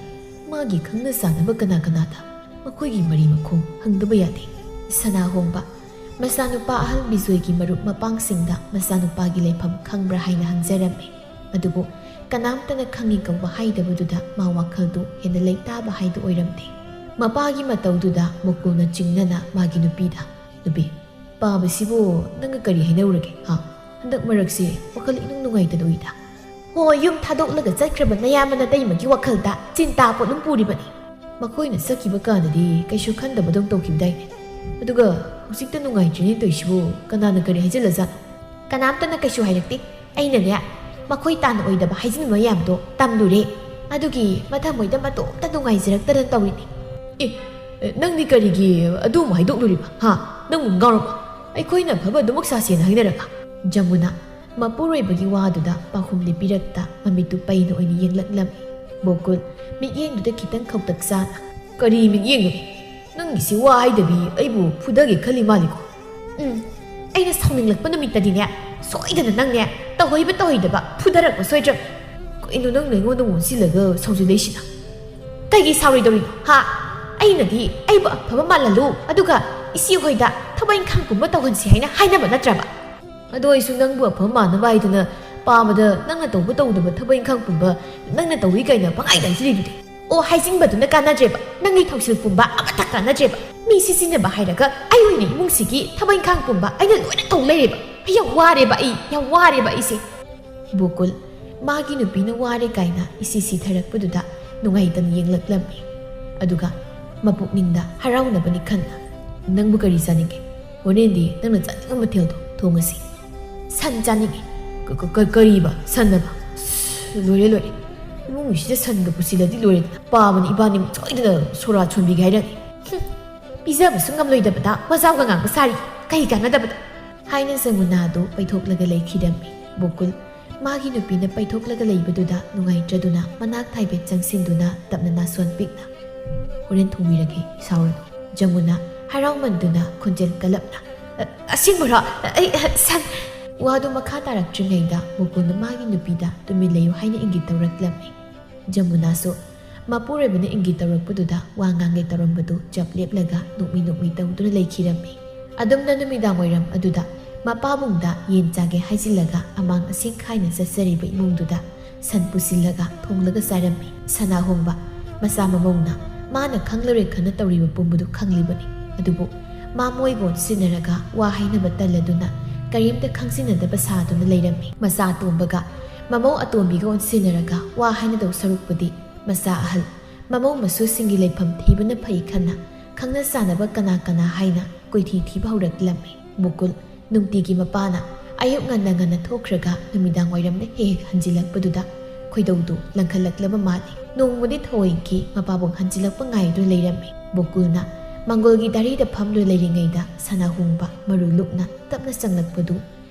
ꯃꯥꯒꯤ ꯈꯪꯅ ꯆꯥꯟꯅꯕ ꯀꯅꯥ ꯀꯅꯥꯗ ꯃꯈꯣꯏꯒꯤ ꯃꯔꯤ ꯃꯈꯣꯡ ꯍꯪꯗꯕ ꯌꯥꯗꯦ꯫" ꯁꯅꯥꯍꯣꯡꯕ ꯃꯆꯥꯅꯨꯄꯥ ꯑꯍꯜ ꯕꯤꯖꯣꯏꯒꯤ ꯃꯔꯨꯞ ꯃꯄꯥꯡꯁꯤꯡꯗ ꯃꯆꯥꯅꯨꯄꯥꯒꯤ ꯂꯩꯐꯝ ꯈꯪꯕ꯭ꯔꯥ ꯍꯥꯏꯅ ꯍꯪꯖꯔꯝꯃꯤ꯫ ꯑꯗꯨꯕꯨ ꯀꯅꯥꯝꯇꯅ ꯈꯪꯏ ꯀꯧꯕ ꯍꯥꯏꯗꯕꯗꯨꯗ ꯃꯥ ꯋꯥꯈꯜꯗꯨ ꯍꯦꯟꯅ ꯂꯩꯇꯥꯕ ꯍꯥꯏꯗꯨ ꯑꯣꯏꯔꯝꯗꯦ꯫ ꯃꯄꯥꯒꯤ ꯃꯇꯧꯗꯨꯗ ꯃꯨꯀꯨꯜꯅ ꯆꯤꯡꯅꯅ ꯃꯥꯒꯤ ꯅꯨꯄꯤꯗ, "ꯅꯨꯄꯤ, ꯄꯥꯕꯁꯤꯕꯨ ꯅꯪꯒ ꯀꯔꯤ ꯍꯥꯏꯅꯔꯨꯔꯒꯦ, ꯍꯥ? ꯍꯟꯗꯛ ꯃꯔꯛꯁꯦ ꯋꯥꯈꯜ ꯏꯅꯨꯡ ꯅꯨꯡꯉꯥꯏꯇꯅ ꯎꯏꯗ꯫ ꯍꯣ, ꯌꯨꯝ ꯊꯥꯗꯣꯛꯂꯒ ꯆꯠꯈ꯭ꯔꯕ ꯅꯌꯥꯝꯕ ꯅꯇꯩꯃꯒꯤ ꯋꯥꯈꯜꯗ ꯆꯤꯟꯇꯥ ꯄꯣꯠꯂꯨꯝ ꯄꯨꯔꯤꯕꯅꯤ꯫ ꯃꯈꯣꯏꯅ ꯆꯠꯈꯤꯕ ꯀꯥꯟꯗꯗꯤ ꯀꯩꯁꯨ ꯈꯟꯗꯕꯗꯧ ꯇꯧꯈꯤꯕꯗꯥꯏꯅꯦ? ꯑꯗꯨꯒ ꯍꯧꯖꯤꯛꯇ ꯅꯨꯡꯉꯥꯏꯇ꯭ꯔꯤꯅꯦ ꯇꯧꯔꯤꯁꯤꯕꯨ ꯀꯅꯥꯅ ꯀꯔꯤ ꯍꯥꯏꯖꯤꯜꯂꯖꯥꯠꯅꯣ?" "ꯀꯅꯥꯝꯇꯅ ꯀꯩꯁꯨ ꯍꯥꯏꯔꯛꯇꯦ꯫ ꯑꯩꯅꯅꯦ, ꯃꯈꯣꯏ ꯇꯥꯅ ꯑꯣꯏꯗꯕ ꯍꯥꯏꯖꯤꯟꯕ ꯃꯌꯥꯝꯗꯣ ꯇꯝꯂꯨꯔꯦ꯫ ꯑꯗꯨꯒꯤ ꯃꯊꯃꯣꯏꯗ ꯃꯇꯣꯝꯇ ꯅꯨꯡꯉꯥꯏꯖꯔꯛꯇꯗꯅ ꯇꯧꯔꯤꯅꯤ꯫" "ꯑꯦ, ꯅꯪꯗꯤ ꯀꯔꯤꯒꯤ ꯑꯗꯨꯝ ꯍꯥꯏꯗꯣꯛꯂꯨꯔꯤꯕ? ꯍꯥ? ꯅꯪꯕꯨ ꯉꯥꯎꯔꯕ? ꯑꯩꯈꯣꯏꯅ ꯑꯐꯕ ꯑꯗꯨꯃꯛ ꯁꯥꯁꯦꯅ ꯍꯥꯏꯅꯔꯒ?" ꯖꯃꯨꯅꯥ ꯃꯄꯨꯔꯣꯏꯕꯒꯤ ꯋꯥꯗꯨꯗ ꯄꯥꯎꯈꯨꯝ ꯂꯤꯕꯤꯔꯛꯇ ꯃꯃꯤꯠꯇꯨ ꯄꯩꯅ ꯑꯣꯏꯅ ꯌꯦꯡꯂꯛꯂꯝꯃꯤ꯫ ꯕꯣꯀꯨꯜ ꯃꯤꯠꯌꯦꯡꯗꯨꯗ ꯈꯤꯇꯪ ꯈꯧꯇꯛ ꯆꯥꯅ, "ꯀꯔꯤ ꯃꯤꯠꯌꯦꯡꯅꯣꯅꯦ? ꯅꯪꯒꯤꯁꯤ ꯋꯥ ꯍꯥꯏꯗꯕꯤ ꯑꯩꯕꯨ ꯐꯨꯗꯒꯦ ꯈꯜꯂꯤ ꯃꯥꯜꯂꯤꯀꯣ?" "ꯎꯝ, ꯑꯩꯅ ꯁꯥꯎꯅꯤꯡꯂꯛꯄ ꯅꯨꯃꯤꯠꯇꯗꯤꯅꯦ, ꯁꯣꯏꯗꯅ ꯅꯪꯅꯦ, ꯇꯧꯍꯩꯕ ꯇꯧꯍꯩꯗꯕ ꯐꯨꯗꯔꯛꯄ ꯁꯣꯏꯗ꯭ꯔꯕꯅꯤ꯫ ꯀꯩꯅꯣ ꯅꯪꯅ ꯑꯩꯉꯣꯟꯗ ꯑꯣꯟꯁꯤꯜꯂꯒ ꯁꯥꯎꯖꯤꯜꯂꯛꯏꯁꯤꯅ? ꯀꯩꯒꯤ ꯁꯥꯎꯔꯣꯏꯗꯧꯔꯤꯅꯣ, ꯍꯥ? ꯑꯩꯅꯗꯤ ꯑꯩꯕꯨ ꯑꯐꯕ ꯃꯥꯜꯍꯜꯂꯨ, ꯑꯗꯨꯒ ꯏꯆꯦ ꯍꯣꯏꯗ ꯊꯕꯛ ꯏꯪꯈꯥꯡ ꯄꯨꯝꯕ ꯇꯧꯍꯟꯁꯤ ꯍꯥꯏꯅ ꯍꯥꯏꯅꯕ ꯅꯠꯇ꯭ꯔꯕ? ꯑꯗꯣ ꯑꯩꯁꯨ ꯅꯪꯕꯨ ꯑꯐꯕ ꯃꯥꯟꯅꯕ ꯍꯥꯏꯗꯨꯅ ꯄꯥꯕꯗ ꯅꯪꯅ ꯇꯧꯕ ꯇꯧꯗꯕ ꯊꯕꯛ ꯏꯪꯈꯥꯡ ꯄꯨꯝꯕ ꯅꯪꯅ ꯇꯧꯏ ꯀꯥꯏꯅ ꯄꯪꯍꯥꯏꯗ ꯍꯥꯏꯖꯤꯜꯂꯤꯗꯨꯗꯤ?" "ꯑꯣ, ꯍꯥꯏꯖꯤꯟꯕꯗꯨꯅ ꯀꯥꯟꯅꯗ꯭ꯔꯦꯕ, ꯅꯪꯒꯤ ꯊꯧꯁꯤꯜ ꯄꯨꯝꯕ ꯑꯃꯠꯇ ꯀꯥꯟꯅꯗ꯭ꯔꯦꯕ꯫ ꯃꯤ ꯁꯤꯖꯤꯟꯅꯕ ꯍꯥꯏꯔꯒ ꯑꯩ ꯑꯣꯏꯅ ꯏꯃꯨꯡꯁꯤꯒꯤ ꯊꯕꯛ ꯏꯪꯈꯥꯡ ꯄꯨꯝꯕ ꯑꯩꯅ ꯂꯣꯏꯅ ꯇꯧ ꯂꯩꯔꯦꯕ꯫ ꯑꯩ ꯌꯥꯝ ꯋꯥꯔꯦꯕ, ꯑꯩ ꯌꯥꯝ ꯋꯥꯔꯦꯕ ꯑꯩꯁꯦ꯫ ꯕꯣꯀꯨꯜ ꯃꯥꯒꯤ ꯅꯨꯄꯤꯅ ꯋꯥꯔꯦ ꯀꯥꯏꯅ ꯏꯁꯤ ꯁꯤꯊꯔꯛꯄꯗꯨꯗ ꯅꯨꯡꯉꯥꯏꯇꯅ ꯌꯦꯡꯂꯛꯂꯝꯃꯤ꯫ ꯑꯗꯨꯒ ꯃꯄꯨꯛꯅꯤꯡꯗ ꯍꯔꯥꯎꯅꯕꯅꯤ ꯈꯟꯅ, "ꯅꯪꯕꯨ ꯀꯔꯤ ꯆꯥꯅꯤꯡꯒꯦ? ꯍꯣꯔꯦꯟꯗꯤ ꯅꯪꯅ ꯆꯥꯅꯤꯡꯕ ꯃꯊꯦꯜꯗꯣ ꯊꯣꯡꯉꯁꯤ꯫ ꯁꯟ ꯆꯥꯅꯤꯡꯉꯤ꯫" "ꯀ-, ꯀ-, ꯀ-, ꯀꯔꯤꯕ? ꯁꯟ ꯑꯕ? ꯑꯁ, ꯂꯣꯏꯔꯦ, ꯂꯣꯏꯔꯦ꯫ ꯏꯃꯨꯡꯁꯤꯗ ꯁꯟꯒ ꯄꯨꯁꯤꯜꯂꯗꯤ ꯂꯣꯏꯔꯦꯗꯅ꯫ ꯄꯥꯕꯅ ꯏꯕꯥꯅꯤꯃꯨꯛ ꯁꯣꯏꯗꯅ ꯁꯣꯔꯥ ꯁꯣꯟꯕꯤꯒꯦ ꯍꯥꯏꯔꯅꯤ꯫ ꯍꯨꯝ, ꯄꯤꯖꯕꯁꯨ ꯉꯝꯂꯣꯏꯗꯕꯗ ꯋꯥꯖꯥꯎꯒ ꯉꯥꯡꯕ ꯁꯥꯔꯤ꯫ ꯀꯩ ꯀꯥꯟꯅꯗꯕꯗ?" ꯍꯥꯏꯅ ꯖꯃꯨꯅꯥꯗꯨ ꯄꯩꯊꯣꯛꯂꯒ ꯂꯩꯈꯤꯔꯝꯃꯤ꯫ ꯕꯣꯀꯨꯜ ꯃꯥꯒꯤ ꯅꯨꯄꯤꯅ ꯄꯩꯊꯣꯛꯂꯒ ꯂꯩꯕꯗꯨꯗ ꯅꯨꯡꯉꯥꯏꯇ꯭ꯔꯗꯨꯅ ꯃꯅꯥꯛ ꯊꯥꯏꯕꯦꯠ ꯆꯪꯁꯤꯟꯗꯨꯅ ꯇꯞꯅ ꯅꯥꯁꯣꯟ ꯄꯤꯛꯅ, "ꯍꯣꯔꯦꯟ ꯊꯣꯡꯕꯤꯔꯒꯦ, ꯁꯥꯎꯔꯅꯨ꯫" ꯖꯃꯨꯅꯥ ꯍꯔꯥꯎꯃꯟꯗꯨꯅ ꯈꯣꯟꯖꯦꯜ ꯀꯜꯂꯞꯅ, "ꯑ-, ꯑꯁꯦꯡꯕꯔꯣ? ꯑꯩ, ꯑ, ꯁꯟ..." ꯋꯥꯗꯨ ꯃꯈꯥ ꯇꯥꯔꯛꯇ꯭ꯔꯤꯉꯩꯗ ꯕꯣꯀꯨꯜꯅ ꯃꯥꯒꯤ ꯅꯨꯄꯤꯗ ꯇꯨꯃꯤꯟ ꯂꯩꯌꯨ ꯍꯥꯏꯅ ꯏꯪꯒꯤꯠ ꯇꯧꯔꯛꯂꯝꯃꯤ꯫ ꯖꯃꯨꯅꯥꯁꯨ ꯃꯄꯨꯔꯣꯏꯕꯅ ꯏꯪꯒꯤꯠ ꯇꯧꯔꯛꯄꯗꯨꯗ ꯋꯥ ꯉꯥꯡꯒꯦ ꯇꯧꯔꯝꯕꯗꯨ ꯆꯞ ꯂꯦꯞꯂꯒ ꯅꯣꯛꯃꯤ ꯅꯣꯛꯃꯤ ꯇꯧꯗꯨꯅ ꯂꯩꯈꯤꯔꯝꯃꯤ꯫ ꯑꯗꯨꯝꯅ ꯅꯨꯃꯤꯗꯥꯡ ꯋꯥꯏꯔꯝ ꯑꯗꯨꯗ ꯃꯄꯥꯕꯨꯡꯗ ꯌꯦꯟ ꯆꯥꯒꯦ ꯍꯥꯏꯖꯤꯜꯂꯒ ꯑꯃꯥꯡ ꯑꯁꯦꯡ ꯈꯥꯏꯅ ꯆꯠꯆꯔꯤꯕ ꯏꯃꯨꯡꯗꯨꯗ ꯁꯟ ꯄꯨꯁꯤꯜꯂꯒ ꯊꯣꯡꯂꯒ ꯆꯥꯔꯝꯃꯤ꯫ ꯁꯅꯥꯍꯣꯡꯕ ꯃꯆꯥ ꯃꯃꯧꯅ ꯃꯥꯅ ꯈꯪꯂꯔꯣꯏ ꯈꯟꯅ ꯇꯧꯔꯤꯕ ꯄꯨꯝꯕꯗꯨ ꯈꯪꯂꯤꯕꯅꯤ꯫ ꯑꯗꯨꯕꯨ ꯃꯥ ꯃꯣꯏꯒ ꯑꯣꯟꯁꯤꯟꯅꯔꯒ ꯋꯥ ꯍꯥꯏꯅꯕ ꯇꯜꯂꯗꯨꯅ ꯀꯔꯤꯝꯇ ꯈꯪꯖꯤꯟꯅꯗꯕ ꯁꯥꯗꯨꯅ ꯂꯩꯔꯝꯃꯤ꯫ ꯃꯆꯥ ꯑꯇꯣꯝꯕꯒ ꯃꯃꯧ ꯑꯇꯣꯝꯕꯤꯒ ꯑꯣꯟꯁꯤꯟꯅꯔꯒ ꯋꯥ ꯍꯥꯏꯅꯗꯧ ꯁꯔꯨꯛꯄꯨꯗꯤ ꯃꯆꯥ ꯑꯍꯜ, ꯃꯃꯧ ꯃꯁꯨꯁꯤꯡꯒꯤ ꯂꯩꯐꯝ ꯊꯤꯕꯅ ꯐꯩ ꯈꯟꯅ ꯈꯪꯅ ꯆꯥꯟꯅꯕ ꯀꯅꯥ ꯀꯅꯥ ꯍꯥꯏꯅ ꯀꯣꯏꯊꯤ ꯊꯤꯕ ꯍꯧꯔꯛꯂꯝꯃꯤ꯫ ꯕꯣꯀꯨꯜ ꯅꯨꯡꯇꯤꯒꯤ ꯃꯄꯥꯅ ꯑꯌꯨꯛ ꯉꯟꯅ ꯉꯟꯅ ꯊꯣꯛꯈ꯭ꯔꯒ ꯅꯨꯃꯤꯗꯥꯡ ꯋꯥꯏꯔꯝꯗ ꯍꯦꯛ ꯍꯦꯛ ꯍꯟꯖꯤꯜꯂꯛꯄꯗꯨꯗ ꯈꯣꯏꯗꯧꯗꯨ ꯂꯪꯈꯠꯂꯛꯂꯕ ꯃꯥꯜꯂꯤ꯫ ꯅꯣꯡꯃꯗꯤ ꯊꯑꯣꯏꯒꯤ ꯃꯄꯥꯕꯨꯡ ꯍꯟꯖꯤꯜꯂꯛꯄ ꯉꯥꯏꯗꯨꯅ ꯂꯩꯔꯝꯃꯤ꯫ ꯕꯣꯀꯨꯜꯅ ꯃꯪꯒꯣꯜꯒꯤ ꯗꯥꯔꯤꯗ ꯐꯝꯗꯨꯅ ꯂꯩꯔꯤꯉꯩꯗ ꯁꯅꯥꯍꯣꯡꯕ ꯃꯔꯨ ꯂꯨꯛꯅ ꯇꯞꯅ ꯆꯪꯂꯛꯄꯗꯨ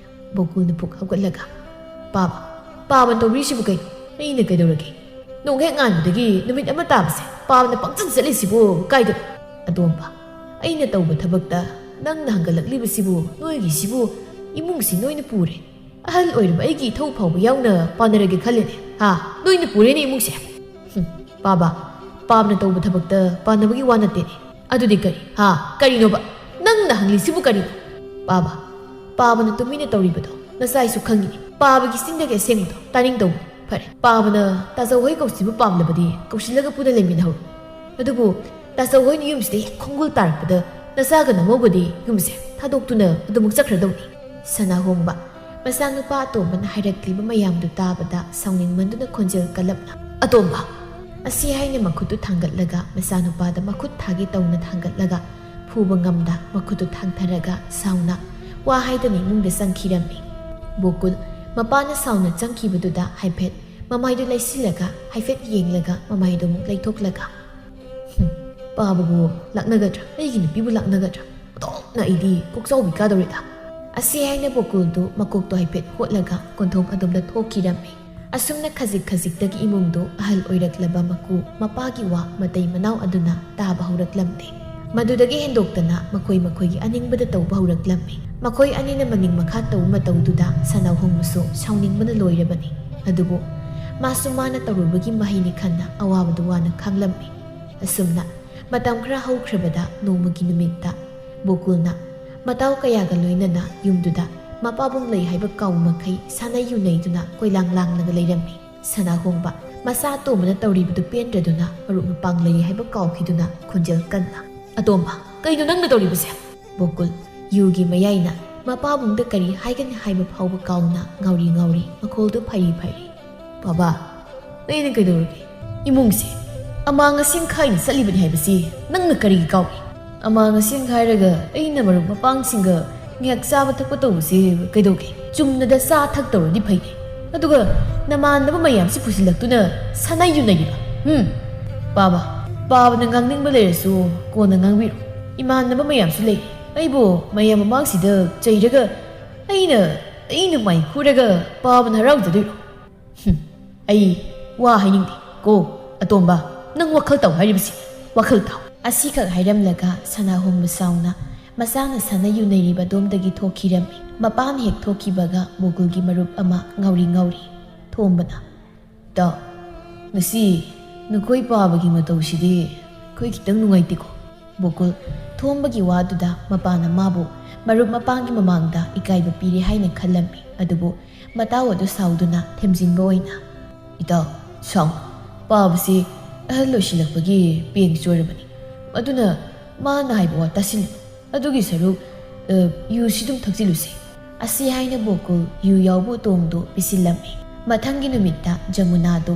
ꯕꯣꯀꯨꯜꯅ ꯄꯨꯛ ꯍꯧꯒꯠꯂꯒ, "ꯄꯥꯕ, ꯄꯥꯕꯅ ꯇꯧꯕꯤꯔꯤꯁꯤꯕꯨ ꯀꯩꯅꯣ? ꯑꯩꯅ ꯀꯩꯗꯧꯔꯒꯦ? ꯅꯣꯡ ꯍꯦꯛ ꯉꯥꯟꯕꯗꯒꯤ ꯅꯨꯃꯤꯠ ꯑꯃ ꯇꯥꯕꯁꯦ ꯄꯥꯕꯅ ꯄꯪꯆꯠ ꯆꯠꯂꯤꯁꯤꯕꯨ ꯀꯥꯏꯗ?" "ꯑꯇꯣꯝꯕ, ꯑꯩꯅ ꯇꯧꯕ ꯊꯕꯛꯇ ꯅꯪꯅ ꯍꯪꯒꯠꯂꯛꯂꯤꯕꯁꯤꯕꯨ, ꯅꯣꯏꯒꯤꯁꯤꯕꯨ ꯏꯃꯨꯡꯁꯤ ꯅꯣꯏꯅ ꯄꯨꯔꯦ꯫ ꯑꯍꯜ ꯑꯣꯏꯔꯕ ꯑꯩꯒꯤ ꯏꯊꯧ ꯐꯥꯎꯕ ꯌꯥꯎꯅ ꯄꯥꯟꯅꯔꯒꯦ ꯈꯜꯂꯤꯅꯦ꯫ ꯍꯥ? ꯅꯣꯏꯅ ꯄꯨꯔꯦꯅꯦ ꯏꯃꯨꯡꯁꯦ꯫" "ꯍꯨꯝ, ꯄꯥꯕ, ꯄꯥꯕꯅ ꯇꯧꯕ ꯊꯕꯛꯇ ꯄꯥꯟꯅꯕꯒꯤ ꯋꯥ ꯅꯠꯇꯦꯅꯦ꯫" "ꯑꯗꯨꯗꯤ ꯀꯔꯤ? ꯍꯥ? ꯀꯔꯤꯅꯣꯕ? ꯅꯪꯅ ꯍꯪꯂꯤꯁꯤꯕꯨ ꯀꯔꯤꯅꯣ?" "ꯄꯥꯕ, ꯄꯥꯕꯅ ꯇꯨꯃꯤꯟꯅ ꯇꯧꯔꯤꯕꯗꯣ ꯅꯆꯥꯏꯁꯨ ꯈꯪꯉꯤꯅꯦ꯫ ꯄꯥꯕꯒꯤ ꯆꯤꯟꯗꯒꯤ ꯑꯁꯦꯡꯕꯗꯣ ꯇꯥꯅꯤꯡꯗꯧꯕꯅꯤ꯫ ꯐꯔꯦ, ꯄꯥꯕꯅ ꯇꯥꯖꯧ ꯍꯣꯏ ꯀꯧꯁꯤꯕꯨ ꯄꯥꯝꯂꯕꯗꯤ ꯀꯧꯁꯤꯜꯂꯒ ꯄꯨꯟꯅ ꯂꯩꯃꯤꯟꯅꯍꯧꯔꯣ꯫ ꯑꯗꯨꯕꯨ "ꯇꯥꯆꯧ ꯍꯣꯏꯅ ꯌꯨꯝꯁꯤꯗ ꯍꯦꯛ ꯈꯣꯡꯒꯨꯜ ꯇꯥꯔꯛꯄꯗ ꯅꯆꯥꯒ ꯅꯃꯧꯒꯗꯤ ꯌꯨꯝꯁꯦ ꯊꯥꯗꯣꯛꯇꯨꯅ ꯑꯗꯨꯃꯛ ꯆꯠꯈ꯭ꯔꯗꯧꯅꯤ꯫" ꯁꯅꯥꯍꯣꯡꯕ ꯃꯆꯥꯅꯨꯄꯥ ꯑꯇꯣꯝꯕꯅ ꯍꯥꯏꯔꯛꯂꯤꯕ ꯃꯌꯥꯝꯗꯨ ꯇꯥꯕꯗ ꯁꯥꯎꯅꯤꯡꯃꯟꯗꯨꯅ ꯈꯣꯟꯖꯦꯜ ꯀꯜꯂꯞꯅ, "ꯑꯇꯣꯝꯕ!" ꯑꯁꯤ ꯍꯥꯏꯅ ꯃꯈꯨꯠꯇꯨ ꯊꯥꯡꯒꯠꯂꯒ ꯃꯆꯥꯅꯨꯄꯥꯗ ꯃꯈꯨꯠ ꯊꯥꯒꯦ ꯇꯧꯅ ꯊꯥꯡꯒꯠꯂꯒ ꯐꯨꯕ ꯉꯝꯗ ꯃꯈꯨꯠꯇꯨ ꯊꯥꯡꯊꯔꯒ ꯁꯥꯎꯅ ꯋꯥ ꯍꯥꯏꯗꯅ ꯏꯃꯨꯡꯗ ꯆꯪꯈꯤꯔꯝꯃꯤ꯫ ꯕꯣꯀꯨꯜ ꯃꯄꯥꯅ ꯁꯥꯎꯅ ꯆꯪꯈꯤꯕꯗꯨꯗ ꯍꯥꯏꯐꯦꯠ ꯃꯃꯥꯏꯗꯨ ꯂꯩꯁꯤꯜꯂꯒ ꯍꯥꯏꯐꯦꯠ ꯌꯦꯡꯂꯒ ꯃꯃꯥꯏꯗꯨ ꯑꯃꯨꯛ ꯂꯩꯊꯣꯛꯂꯒ, "ꯍꯨꯝ, ꯄꯥꯕꯕꯨ ꯂꯥꯛꯅꯒꯗ꯭ꯔꯥ? ꯑꯩꯒꯤ ꯅꯨꯄꯤꯕꯨ ꯂꯥꯛꯅꯒꯗ꯭ꯔꯥ? ꯑꯣꯟꯊꯣꯛꯅ ꯑꯩꯗꯤ ꯀꯣꯛꯆꯥꯎꯕꯤ ꯀꯥꯗꯧꯔꯦꯗ!" ꯑꯁꯤ ꯍꯥꯏꯅ ꯕꯣꯀꯨꯜꯗꯨ ꯃꯀꯣꯛꯇꯣ ꯍꯥꯏꯐꯦꯠ ꯍꯣꯠꯂꯒ ꯀꯣꯟꯊꯣꯡ ꯑꯗꯣꯝꯗ ꯊꯣꯛꯈꯤꯔꯝꯃꯤ꯫ ꯑꯁꯨꯝꯅ ꯈꯖꯤꯛ ꯈꯖꯤꯛꯇꯒꯤ ꯏꯃꯨꯡꯗꯨ ꯑꯍꯜ ꯑꯣꯏꯔꯛꯂꯕ ꯃꯀꯨ ꯃꯄꯥꯒꯤ ꯋꯥ ꯃꯇꯩ ꯃꯅꯥꯎ ꯑꯗꯨꯅ ꯇꯥꯕ ꯍꯧꯔꯛꯂꯝꯗꯦ꯫ ꯃꯗꯨꯗꯒꯤ ꯍꯦꯟꯗꯣꯛꯇꯅ ꯃꯈꯣꯏ ꯃꯈꯣꯏꯒꯤ ꯑꯅꯤꯡꯕꯗ ꯇꯧꯕ ꯍꯧꯔꯛꯂꯝꯃꯤ꯫ ꯃꯈꯣꯏ ꯑꯅꯤꯅ ꯃꯅꯤꯡ ꯃꯈꯥ ꯇꯧꯕ ꯃꯇꯧꯗꯨꯗ ꯁꯅꯥꯍꯣꯡꯕꯁꯨ ꯁꯥꯎꯅꯤꯡꯕꯅ ꯂꯣꯏꯔꯕꯅꯤ꯫ ꯑꯗꯨꯕꯨ ꯃꯥꯁꯨ ꯃꯥꯅ ꯇꯧꯔꯨꯕꯒꯤ ꯃꯍꯩꯅꯤ ꯈꯟꯅ ꯑꯋꯥꯕꯗꯨ ꯋꯥꯅ ꯈꯥꯡꯂꯝꯃꯤ꯫ ꯑꯁꯨꯝꯅ ꯃꯇꯝ ꯈꯔ ꯍꯧꯈ꯭ꯔꯕꯗ ꯅꯣꯡꯃꯒꯤ ꯅꯨꯃꯤꯠꯇ ꯕꯣꯀꯨꯜꯅ ꯃꯇꯥꯎ ꯀꯌꯥꯒ ꯂꯣꯏꯅꯅ ꯌꯨꯝꯗꯨꯗ ꯃꯄꯥꯕꯨꯡ ꯂꯩ ꯍꯥꯏꯕ ꯀꯥꯎ ꯃꯈꯩ ꯁꯥꯟꯅꯩ ꯌꯨꯅꯩꯗꯨꯅ ꯀꯣꯏꯂꯥꯡ ꯂꯥꯡꯂꯒ ꯂꯩꯔꯝꯃꯤ꯫ ꯁꯅꯥꯍꯣꯡꯕ ꯃꯆꯥ ꯑꯇꯣꯝꯕꯅ ꯇꯧꯔꯤꯕꯗꯨ ꯄꯦꯟꯗ꯭ꯔꯗꯨꯅ ꯃꯔꯨꯞ ꯃꯄꯥꯡ ꯂꯩ ꯍꯥꯏꯕ ꯀꯥꯎꯈꯤꯗꯨꯅ ꯈꯣꯟꯖꯦꯜ ꯀꯟꯅ, "ꯑꯇꯣꯝꯕ, ꯀꯩꯅꯣ ꯅꯪꯅ ꯇꯧꯔꯤꯕꯁꯦ?" ꯕꯣꯀꯨꯜ ꯌꯨꯒꯤ ꯃꯌꯥꯏꯅ ꯃꯄꯥꯕꯨꯡꯗ ꯀꯔꯤ ꯍꯥꯏꯒꯅꯤ ꯍꯥꯏꯕ ꯐꯥꯎꯕ ꯀꯥꯎꯅ ꯉꯥꯎꯔꯤ ꯉꯥꯎꯔꯤ ꯃꯈꯣꯜꯗꯨ ꯐꯩꯔꯤ ꯐꯩꯔꯤ, "ꯕꯥꯕꯥ, ꯑꯩꯅ ꯀꯩꯗꯧꯔꯒꯦ? ꯏꯃꯨꯡꯁꯦ ꯑꯃꯥꯡ ꯑꯁꯦꯡ ꯈꯥꯏꯅ ꯆꯠꯂꯤꯕꯅꯤ ꯍꯥꯏꯕꯁꯤ ꯅꯪꯅ ꯀꯔꯤꯒꯤ ꯀꯥꯎꯏ? ꯑꯃꯥꯡ ꯑꯁꯦꯡ ꯈꯥꯏꯔꯒ ꯑꯩꯅ ꯃꯔꯨꯞ ꯃꯄꯥꯡꯁꯤꯡꯒ ꯉꯥꯏꯍꯥꯛ ꯆꯥꯕ ꯊꯛꯄ ꯇꯧꯕꯁꯦ ꯀꯩꯗꯧꯒꯦ? ꯆꯨꯝꯅꯗ ꯆꯥ ꯊꯛ ꯇꯧꯔꯗꯤ ꯐꯩꯅꯦ꯫ ꯑꯗꯨꯒ ꯅꯃꯥꯟꯅꯕ ꯃꯌꯥꯝꯁꯤ ꯄꯨꯁꯤꯜꯂꯛꯇꯨꯅ ꯁꯥꯟꯅ ꯌꯨꯅꯔꯤꯕ? ꯍꯨꯝ? ꯄꯥꯕ, ꯄꯥꯕꯅ ꯉꯥꯡꯅꯤꯡꯕ ꯂꯩꯔꯁꯨ ꯀꯣꯟꯅ ꯉꯥꯡꯕꯤꯔꯣ꯫ ꯏꯃꯥꯟꯅꯕ ꯃꯌꯥꯝꯁꯨ ꯂꯩ꯫ ꯑꯩꯕꯨ ꯃꯌꯥꯝ ꯃꯃꯥꯡꯁꯤꯗ ꯆꯩꯔꯒ ꯑꯩꯅ, ꯑꯩꯅ ꯃꯥꯏ ꯈꯨꯔꯒ ꯄꯥꯕꯅ ꯍꯔꯥꯎꯖꯗꯣꯏꯔꯣ?" "ꯍꯨꯝ, ꯑꯩ ꯋꯥ ꯍꯥꯏꯅꯤꯡꯗꯦ ꯀꯣ꯫ ꯑꯇꯣꯝꯕ, ꯅꯪ ꯋꯥꯈꯜ ꯇꯥꯎ ꯍꯥꯏꯔꯤꯕꯁꯤ ꯋꯥꯈꯜ ꯇꯥꯎ꯫" ꯑꯁꯤꯈꯛ ꯍꯥꯏꯔꯝꯂꯒ ꯁꯅꯥꯍꯣꯡꯕ ꯁꯥꯎꯅ ꯃꯆꯥꯅ ꯁꯥꯟꯅ ꯌꯨꯅꯔꯤꯕ ꯑꯗꯣꯝꯗꯒꯤ ꯊꯣꯛꯈꯤꯔꯝꯃꯤ꯫ ꯃꯄꯥꯅ ꯍꯦꯛ ꯊꯣꯛꯈꯤꯕꯒ ꯕꯣꯀꯨꯜꯒꯤ ꯃꯔꯨꯞ ꯑꯃ ꯉꯥꯎꯔꯤ ꯉꯥꯎꯔꯤ ꯊꯣꯝꯕꯅ, "ꯏꯇꯥꯎ, ꯉꯁꯤ ꯅꯈꯣꯏ ꯄꯥꯕꯒꯤ ꯃꯇꯧꯁꯤꯗꯤ ꯑꯩꯈꯣꯏ ꯈꯤꯇꯪ ꯅꯨꯡꯉꯥꯏꯇꯦꯀꯣ꯫" ꯕꯣꯀꯨꯜ ꯊꯣꯝꯕꯒꯤ ꯋꯥꯗꯨꯗ ꯃꯄꯥꯅ ꯃꯥꯕꯨ ꯃꯔꯨꯞ ꯃꯄꯥꯡꯒꯤ ꯃꯃꯥꯡꯗ ꯏꯀꯥꯏꯕ ꯄꯤꯔꯦ ꯍꯥꯏꯅ ꯈꯜꯂꯝꯃꯤ꯫ ꯑꯗꯨꯕꯨ ꯃꯇꯥꯎ ꯑꯗꯨ ꯁꯥꯎꯗꯨꯅ ꯊꯦꯝꯖꯤꯟꯕ ꯑꯣꯏꯅ, "ꯏꯇꯥꯎ, ꯁꯥꯎꯅꯨ꯫ ꯄꯥꯕꯁꯤ ꯑꯍꯜ ꯑꯣꯏꯁꯤꯜꯂꯛꯄꯒꯤ ꯄꯦꯟ ꯆꯣꯏꯔꯕꯅꯤ꯫ ꯑꯗꯨꯅ ꯃꯥꯅ ꯍꯥꯏꯕ ꯋꯥ ꯇꯥꯁꯤꯜꯂꯨ꯫ ꯑꯗꯨꯒꯤ ꯁꯔꯨꯛ, ꯑ, ꯌꯨꯁꯤ ꯑꯗꯨꯝ ꯊꯛꯆꯤꯜꯂꯨꯁꯦ꯫ ꯑꯁꯤ ꯍꯥꯏꯅ ꯕꯣꯀꯨꯜ ꯌꯨ ꯌꯥꯎꯕ ꯎꯇꯣꯡꯗꯨ ꯄꯤꯁꯤꯜꯂꯝꯃꯤ꯫ ꯃꯊꯪꯒꯤ ꯅꯨꯃꯤꯠꯇ ꯖꯃꯨꯅꯥꯗꯨ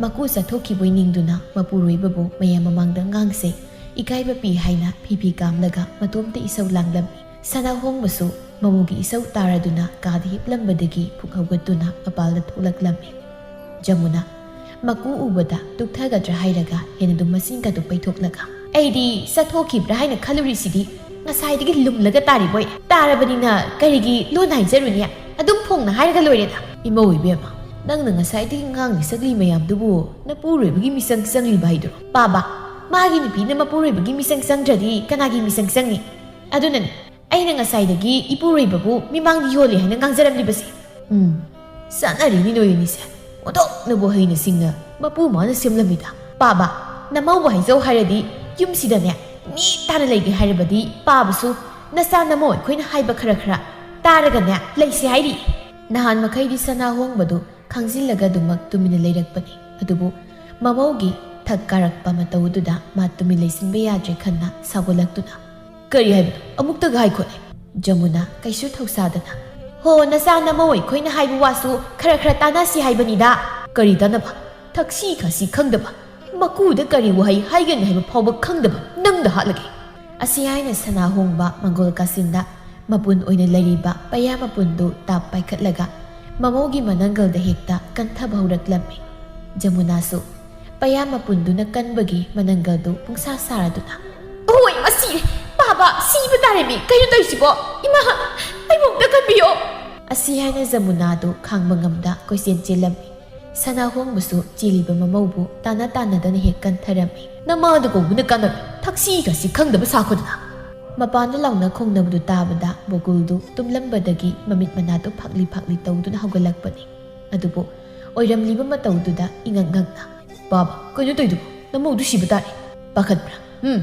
ꯃꯀꯨ ꯆꯥꯊꯣꯛꯈꯤꯕꯩ ꯅꯤꯡꯗꯨꯅ ꯃꯄꯨꯔꯣꯏꯕꯕꯨ ꯃꯌꯥꯝ ꯃꯃꯥꯡꯗ ꯉꯥꯡꯁꯦ, ꯏꯀꯥꯏꯕ ꯄꯤ ꯍꯥꯏꯅ ꯐꯤ ꯐꯤ ꯀꯥꯝꯂꯒ ꯃꯇꯣꯝꯇ ꯏꯁꯧ ꯂꯥꯡꯂꯝꯃꯤ꯫ ꯁꯅꯥꯍꯣꯡꯕꯁꯨ ꯃꯃꯧꯒꯤ ꯏꯁꯧ ꯇꯥꯔꯗꯨꯅ ꯀꯥꯗ ꯍꯤꯞꯂꯝꯕꯗꯒꯤ ꯐꯨꯛ ꯍꯧꯒꯠꯇꯨꯅ ꯃꯄꯥꯜꯗ ꯊꯣꯛꯂꯛꯂꯝꯃꯤ꯫ ꯖꯃꯨꯅꯥ, ꯃꯀꯨ ꯎꯕꯗ ꯇꯨꯛꯊꯒꯗ꯭ꯔꯥ ꯍꯥꯏꯔꯒ ꯍꯦꯟꯅ ꯑꯗꯨꯝ ꯃꯆꯤꯟꯒꯗꯨ ꯄꯩꯊꯣꯛꯂꯒ, "ꯑꯩꯗꯤ ꯆꯠꯊꯣꯛꯈꯤꯕ꯭ꯔꯥ ꯍꯥꯏꯅ ꯈꯜꯂꯨꯔꯤꯁꯤꯗꯤ, ꯉꯁꯥꯏꯗꯒꯤ ꯂꯨꯝꯂꯒ ꯇꯥꯔꯤꯕꯣꯏ꯫ ꯇꯥꯔꯕꯅꯤꯅ ꯀꯔꯤꯒꯤ ꯂꯣꯟ ꯍꯥꯏꯖꯔꯨꯅꯤ? ꯑꯗꯨꯝ ꯐꯣꯡꯅ ꯍꯥꯏꯔꯒ ꯂꯣꯏꯔꯦꯗ꯫" "ꯏꯃꯧ ꯏꯕꯦꯝꯃ, ꯅꯪꯅ ꯉꯁꯥꯏꯗꯒꯤ ꯉꯥꯡꯂꯤ ꯁꯛꯂꯤ ꯃꯌꯥꯝꯗꯨꯕꯨ ꯅꯄꯨꯔꯣꯏꯕꯒꯤ ꯃꯤꯆꯪ ꯆꯪꯂꯤꯕ ꯍꯥꯏꯗꯨꯔꯣ?" "ꯄꯥꯕ, ꯃꯥꯒꯤ ꯅꯨꯄꯤꯅ ꯃꯄꯨꯔꯣꯏꯕꯒꯤ ꯃꯤꯆꯪ ꯆꯪꯗ꯭ꯔꯗꯤ ꯀꯅꯥꯒꯤ ꯃꯤꯆꯪ ꯆꯪꯅꯤ? ꯑꯗꯨꯅꯅꯤ ꯑꯩꯅ ꯉꯁꯥꯏꯗꯒꯤ ꯏꯄꯨꯔꯣꯏꯕꯕꯨ ꯃꯤꯃꯥꯡꯗ ꯌꯣꯜꯂꯤ ꯍꯥꯏꯅ ꯉꯥꯡꯖꯔꯝꯂꯤꯕꯁꯦ꯫" "ꯎꯝ, ꯆꯥꯟꯅꯔꯤꯅꯤ ꯅꯣꯏ ꯑꯅꯤꯁꯦ꯫ ꯑꯣꯟꯊꯣꯛꯅꯕꯨ ꯍꯩꯅ ꯁꯤꯡꯅ ꯃꯄꯨ ꯃꯥꯅ ꯁꯦꯝꯂꯝꯃꯤꯗ꯫" "ꯄꯥꯕ, ꯅꯃꯧꯕꯨ ꯍꯥꯏꯖꯧ ꯍꯥꯏꯔꯗꯤ ꯌꯨꯝꯁꯤꯗꯅꯦ ꯃꯤ ꯇꯥꯅ ꯂꯩꯒꯦ ꯍꯥꯏꯔꯕꯗꯤ ꯄꯥꯕꯁꯨ ꯅꯆꯥ ꯅꯃꯧ ꯑꯩꯈꯣꯏꯅ ꯍꯥꯏꯕ ꯈꯔ ꯈꯔ ꯇꯥꯔꯒꯅꯦ ꯂꯩꯁꯦ ꯍꯥꯏꯔꯤ꯫" ꯅꯍꯥꯟ ꯃꯈꯩꯗꯤ ꯁꯅꯥ ꯍꯣꯡꯕꯗꯨ ꯈꯪꯖꯤꯜꯂꯒ ꯑꯗꯨꯃꯛ ꯇꯨꯃꯤꯟꯅ ꯂꯩꯔꯛꯄꯅꯤ꯫ ꯑꯗꯨꯕꯨ ꯃꯃꯧꯒꯤ ꯊꯛ ꯀꯥꯔꯛꯄ ꯃꯇꯧꯗꯨꯗ ꯃꯥ ꯇꯨꯃꯤꯟ ꯂꯩꯁꯤꯟꯕ ꯌꯥꯗ꯭ꯔꯦ ꯈꯟꯅ ꯁꯥꯎꯒꯠꯂꯛꯇꯨꯅ, "ꯀꯔꯤ ꯍꯥꯏꯕꯅꯣ? ꯑꯃꯨꯛꯇꯒ ꯍꯥꯏꯈꯣꯅꯦ꯫" ꯖꯃꯨꯅꯥ ꯀꯩꯁꯨ ꯊꯧꯁꯥꯗꯅ, "ꯍꯣ, ꯅꯆꯥ ꯅꯃꯧ ꯑꯩꯈꯣꯏꯅ ꯍꯥꯏꯕ ꯋꯥꯁꯨ ꯈꯔ ꯈꯔ ꯇꯥꯟꯅꯁꯤ ꯍꯥꯏꯕꯅꯤꯗ꯫" "ꯀꯔꯤ ꯇꯥꯟꯅꯕ? ꯊꯛꯁꯤ ꯈꯥꯁꯤ ꯈꯪꯗꯕ, ꯃꯀꯨꯗ ꯀꯔꯤ ꯋꯥꯍꯩ ꯍꯥꯏꯒꯅꯤ ꯍꯥꯏꯕ ꯐꯥꯎꯕ ꯈꯪꯗꯕ ꯅꯪꯗ ꯍꯥꯠꯂꯒꯦ!" ꯑꯁꯤ ꯍꯥꯏꯅ ꯁꯅꯥ ꯍꯣꯡꯕ ꯃꯪꯒꯣꯜ ꯀꯥꯆꯤꯟꯗ ꯃꯄꯨꯟ ꯑꯣꯏꯅ ꯂꯩꯔꯤꯕ ꯄꯩꯌꯥ ꯃꯄꯨꯟꯗꯨ ꯇꯥꯞ ꯄꯥꯏꯈꯠꯂꯒ ꯃꯃꯧꯒꯤ ꯃꯅꯪꯒꯜꯗ ꯍꯦꯛꯇ ꯀꯟꯊꯕ ꯍꯧꯔꯛꯂꯝꯃꯤ꯫ ꯖꯃꯨꯅꯥꯁꯨ ꯄꯩꯌꯥ ꯃꯄꯨꯟꯗꯨꯅ ꯀꯟꯕꯒꯤ ꯃꯅꯪꯒꯜꯗꯨ ꯄꯨꯡꯁꯥ ꯁꯥꯔꯗꯨꯅ, "ꯑꯣꯏ, ꯃꯁꯤ ꯄꯥꯕ ꯁꯤꯕ ꯇꯥꯔꯦꯃꯤ꯫ ꯀꯩꯅꯣ ꯇꯧꯔꯤꯁꯤꯕꯣ? ꯏꯃꯥ, ꯑꯩꯕꯨ ꯑꯝꯇ ꯀꯟꯕꯤꯌꯣ!" ꯑꯁꯤ ꯍꯥꯏꯅ ꯖꯃꯨꯅꯥꯗꯨ ꯈꯥꯡꯕ ꯉꯝꯗ ꯀꯣꯏꯆꯦꯟ ꯆꯦꯜꯂꯝꯃꯤ꯫ ꯁꯅꯥ ꯍꯣꯡꯕꯁꯨ ꯆꯦꯜꯂꯤꯕ ꯃꯃꯧꯕꯨ ꯇꯥꯅ ꯇꯥꯅꯗꯅ ꯍꯦꯛ ꯀꯟꯊꯔꯝꯃꯤ꯫ "ꯅꯃꯥꯗꯨ ꯀꯧꯕꯅ ꯀꯥꯟꯅꯕ ꯊꯛꯁꯤ ꯈꯥꯁꯤ ꯈꯪꯗꯕ ꯁꯥꯈꯣꯗꯅ!" ꯃꯄꯥꯟꯗ ꯂꯥꯎꯅ ꯈꯣꯡꯅꯕꯗꯨ ꯇꯥꯕꯗ ꯕꯣꯀꯨꯜꯗꯨ ꯇꯨꯝꯂꯝꯕꯗꯒꯤ ꯃꯃꯤꯠ ꯃꯅꯥꯗꯨ ꯐꯥꯛꯂꯤ ꯐꯥꯛꯂꯤ ꯇꯧꯗꯨꯅ ꯍꯧꯒꯠꯂꯛꯄꯅꯤ꯫ ꯑꯗꯨꯕꯨ ꯑꯣꯏꯔꯝꯂꯤꯕ ꯃꯇꯧꯗꯨꯗ ꯏꯉꯛ ꯉꯛꯅ, "ꯕꯥꯕꯥ, ꯀꯩꯅꯣ ꯇꯧꯏꯗꯨꯕꯨ? ꯅꯃꯧꯗꯨ ꯁꯤꯕ ꯇꯥꯔꯦ꯫ ꯄꯥꯈꯠꯄ꯭ꯔꯥ? ꯎꯝ,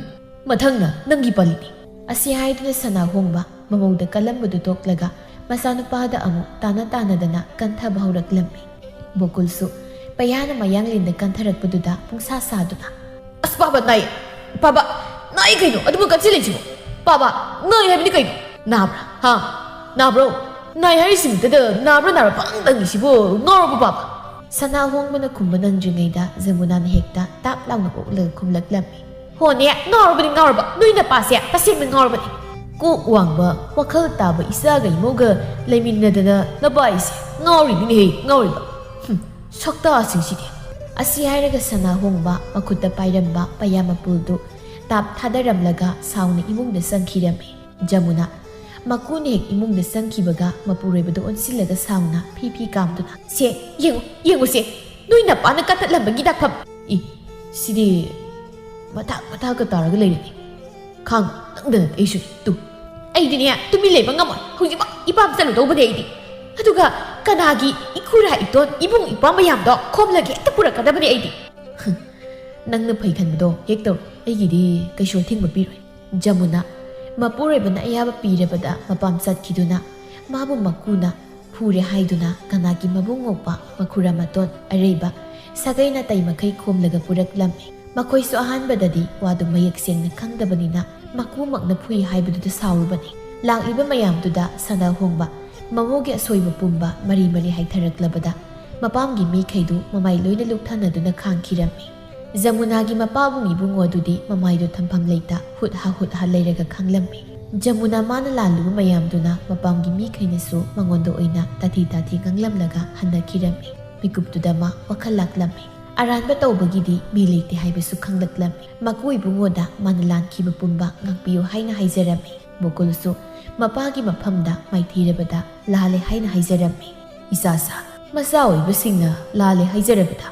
ꯃꯊꯪꯅ ꯅꯪꯒꯤ ꯄꯥꯂꯤꯅꯤ꯫" ꯑꯁꯤ ꯍꯥꯏꯗꯨꯅ ꯁꯅꯥ ꯍꯣꯡꯕ ꯃꯃꯧꯗ ꯀꯜꯂꯝꯕꯗꯨ ꯇꯣꯛꯂꯒ ꯃꯆꯥꯅꯨꯄꯥꯗ ꯑꯃꯨꯛ ꯇꯥꯅ ꯇꯥꯅꯗꯅ ꯀꯟꯊꯕ ꯍꯧꯔꯛꯂꯝꯃꯤ꯫ ꯕꯣꯀꯨꯜꯁꯨ ꯄꯩꯌꯥꯅ ꯃꯌꯥꯡꯂꯦꯟꯗ ꯀꯟꯊꯔꯛꯄꯗꯨꯗ ꯄꯨꯡꯁꯥ ꯁꯥꯗꯨꯅ, "ꯑꯁ, ꯄꯥꯕ ꯅꯥꯏ! ꯄꯥꯕ!" ꯑꯩ ꯀꯩꯅꯣ ꯑꯗꯨꯕꯨ ꯀꯞꯁꯤꯜꯂꯤꯁꯤꯕꯣ? ꯄꯥꯕ, ꯅꯥꯏ ꯍꯥꯏꯕꯅꯤ ꯀꯩꯅꯣ? ꯅꯥꯕ꯭ꯔꯥ? ꯍꯥ? ꯅꯥꯕ꯭ꯔꯣ? ꯅꯥꯏ ꯍꯥꯏꯔꯤꯁꯤꯃꯛꯇꯗ ꯅꯥꯕ꯭ꯔꯥ ꯅꯥꯕ꯭ꯔꯥ ꯄꯪꯍꯪꯗ ꯍꯪꯉꯤꯁꯤꯕꯣ? ꯉꯥꯎꯔꯕꯣ ꯄꯥꯕ? ꯁꯅꯥ ꯍꯣꯡꯕꯅ ꯈꯨꯝꯕ ꯅꯪꯗ꯭ꯔꯤꯉꯩꯗ ꯖꯃꯨꯅꯥꯅ ꯍꯦꯛꯇ ꯇꯥꯞ ꯂꯥꯎꯅ ꯑꯣꯛꯂꯒ ꯈꯨꯝꯂꯛꯂꯝꯃꯤ꯫ ꯍꯣꯅꯦ, ꯉꯥꯎꯔꯕꯅꯤ, ꯉꯥꯎꯔꯕ꯫ ꯅꯣꯏ ꯅꯄꯥꯁꯦ ꯇꯁꯦꯡꯅ ꯉꯥꯎꯔꯕꯅꯤ꯫ ꯀꯣꯛ ꯋꯥꯡꯕ, ꯋꯥꯈꯜ ꯇꯥꯕ ꯏꯆꯥꯒ ꯏꯃꯧꯒ ꯂꯩꯃꯤꯟꯅꯗꯅ ꯅꯄꯥ ꯑꯩꯁꯦ ꯉꯥꯎꯔꯤꯃꯤꯅꯦꯍꯦ, ꯉꯥꯎꯔꯤꯕ꯫ ꯍꯨꯝ, ꯁꯛꯇꯥꯁꯤꯡꯁꯤꯗꯤ꯫ ꯑꯁꯤ ꯍꯥꯏꯔꯒ ꯁꯅꯥ ꯍꯣꯡꯕ ꯃꯈꯨꯠꯇ ꯄꯥꯏꯔꯝꯕ ꯄꯩꯌꯥ ꯃꯄꯨꯜꯗꯨ ꯇꯥꯞ ꯊꯥꯗꯔꯝꯂꯒ ꯁꯥꯎꯅ ꯏꯃꯨꯡꯗ ꯆꯪꯈꯤꯔꯝꯃꯤ꯫ ꯖꯃꯨꯅꯥ ꯃꯀꯨꯅ ꯍꯦꯛ ꯏꯃꯨꯡꯗ ꯆꯪꯈꯤꯕꯒ ꯃꯄꯨꯔꯣꯏꯕꯗ ꯑꯣꯟꯁꯤꯜꯂꯒ ꯁꯥꯎꯅ ꯐꯤ ꯐꯤ ꯀꯥꯝꯗꯨꯅ, "ꯁꯦ, ꯌꯦꯡꯉꯨ, ꯌꯦꯡꯉꯨꯁꯦ, ꯅꯣꯏ ꯅꯄꯥꯅ ꯀꯟꯊꯠꯂꯝꯕꯒꯤ ꯗꯥꯛꯐꯝ꯫ ꯏ, ꯁꯤꯗꯤ ꯃꯊꯥ ꯃꯊꯥꯒ ꯇꯥꯔꯒ ꯂꯩꯔꯦꯅꯦ꯫ ꯈꯥꯡ ꯅꯪꯗ ꯅꯠꯇꯦ ꯑꯩꯁꯨ꯫ ꯇꯨ, ꯑꯩꯗꯤꯅꯦ ꯇꯨꯃꯤꯟ ꯂꯩꯕ ꯉꯝꯃꯣꯏ꯫ ꯍꯧꯖꯤꯛꯃꯛ ꯏꯄꯥꯝ ꯆꯠꯂꯨꯗꯧꯕꯅꯦ ꯑꯩꯗꯤ꯫ ꯑꯗꯨꯒ ꯀꯅꯥꯒꯤ ꯏꯈꯨꯔꯥ ꯏꯇꯣꯟ ꯏꯕꯨꯡ ꯏꯄ꯭ꯋꯥ ꯃꯌꯥꯝꯗꯣ ꯈꯣꯝꯂꯒ ꯍꯦꯛꯇ ꯄꯨꯔꯛꯀꯗꯕꯅꯦ ꯑꯩꯗꯤ꯫ ꯅꯪꯅ ꯐꯩ ꯈꯟꯕꯗꯣ ꯍꯦꯛ ꯇꯧꯔꯣ, ꯑꯩꯒꯤꯗꯤ ꯀꯩꯁꯨ ꯑꯊꯤꯡꯕ ꯄꯤꯔꯣꯏ꯫" ꯖꯃꯨꯅꯥ ꯃꯄꯨꯔꯣꯏꯕꯅ ꯑꯌꯥꯕ ꯄꯤꯔꯕꯗ ꯃꯄꯥꯝ ꯆꯠꯈꯤꯗꯨꯅ ꯃꯥꯕꯨ ꯃꯀꯨꯅ ꯐꯨꯔꯦ ꯍꯥꯏꯗꯨꯅ ꯀꯅꯥꯒꯤ ꯃꯕꯨꯡ ꯉꯣꯛꯄ ꯃꯈꯨꯔꯥ ꯃꯇꯣꯟ ꯑꯔꯩꯕ ꯁꯥꯒꯩ ꯅꯥꯇꯩ ꯃꯈꯩ ꯈꯣꯝꯂꯒ ꯄꯨꯔꯛꯂꯝꯃꯤ꯫ ꯃꯈꯣꯏꯁꯨ ꯑꯍꯥꯟꯕꯗꯗꯤ ꯋꯥꯗꯨ ꯃꯌꯦꯛ ꯁꯦꯡꯅ ꯈꯪꯗꯕꯅꯤꯅ ꯃꯀꯨꯃꯛꯅ ꯐꯨꯏ ꯍꯥꯏꯕꯗꯨꯗ ꯁꯥꯎꯔꯨꯕꯅꯤ꯫ ꯂꯥꯛꯂꯤꯕ ꯃꯌꯥꯝꯗꯨꯗ ꯁꯅꯥ ꯍꯣꯡꯕ ꯃꯃꯧꯒꯤ ꯑꯁꯣꯏꯕ ꯄꯨꯝꯕ ꯃꯔꯤ ꯃꯔꯤ ꯍꯥꯏꯊꯔꯛꯂꯕꯗ ꯃꯄꯥꯝꯒꯤ ꯃꯤꯈꯩꯗꯨ ꯃꯃꯥꯏ ꯂꯣꯏꯅ ꯂꯨꯛꯊꯅꯗꯨꯅ ꯈꯥꯡꯈꯤꯔꯝꯃꯤ꯫ ꯖꯃꯨꯅꯥꯒꯤ ꯃꯄꯥꯕꯨꯡ ꯏꯕꯨꯡꯉꯣ ꯑꯗꯨꯗꯤ ꯃꯃꯥꯏꯗꯨ ꯊꯝꯐꯝ ꯂꯩꯇ ꯍꯨꯠ ꯍꯥ ꯍꯨꯠ ꯍꯥ ꯂꯩꯔꯒ ꯈꯥꯡꯂꯝꯃꯤ꯫ ꯖꯃꯨꯅꯥ ꯃꯥꯅ ꯂꯥꯜꯂꯨꯕ ꯃꯌꯥꯝꯗꯨꯅ ꯃꯄꯥꯝꯒꯤ ꯃꯤꯈꯩꯅꯁꯨ ꯃꯉꯣꯟꯗ ꯑꯣꯏꯅ ꯇꯥꯊꯤ ꯇꯥꯊꯤ ꯉꯥꯡꯂꯝꯂꯒ ꯍꯟꯅꯈꯤꯔꯝꯃꯤ꯫ ꯃꯤꯀꯨꯞꯇꯨꯗ ꯃꯥ ꯋꯥꯈꯜ ꯂꯥꯛꯂꯝꯃꯤ꯫ ꯑꯔꯥꯟꯕ ꯇꯧꯕꯒꯤꯗꯤ ꯃꯤ ꯂꯩꯇꯦ ꯍꯥꯏꯕꯁꯨ ꯈꯪꯂꯛꯂꯝꯃꯤ꯫ ꯃꯀꯨ ꯏꯕꯨꯡꯉꯣꯗ ꯃꯥꯅ ꯂꯥꯟꯈꯤꯕ ꯄꯨꯝꯕ ꯉꯥꯛꯄꯤꯌꯨ ꯍꯥꯏꯅ ꯍꯥꯏꯖꯔꯝꯃꯤ꯫ ꯕꯣꯀꯨꯜꯁꯨ ꯃꯄꯥꯒꯤ ꯃꯐꯝꯗ ꯃꯥꯏꯊꯤꯔꯕꯗ ꯂꯥꯜꯂꯦ ꯍꯥꯏꯅ ꯍꯥꯏꯖꯔꯝꯃꯤ꯫ "ꯏꯆꯥꯁꯥ, ꯃꯆꯥ ꯑꯣꯏꯕꯁꯤꯡꯅ ꯂꯥꯜꯂꯦ ꯍꯥꯏꯖꯔꯕꯗ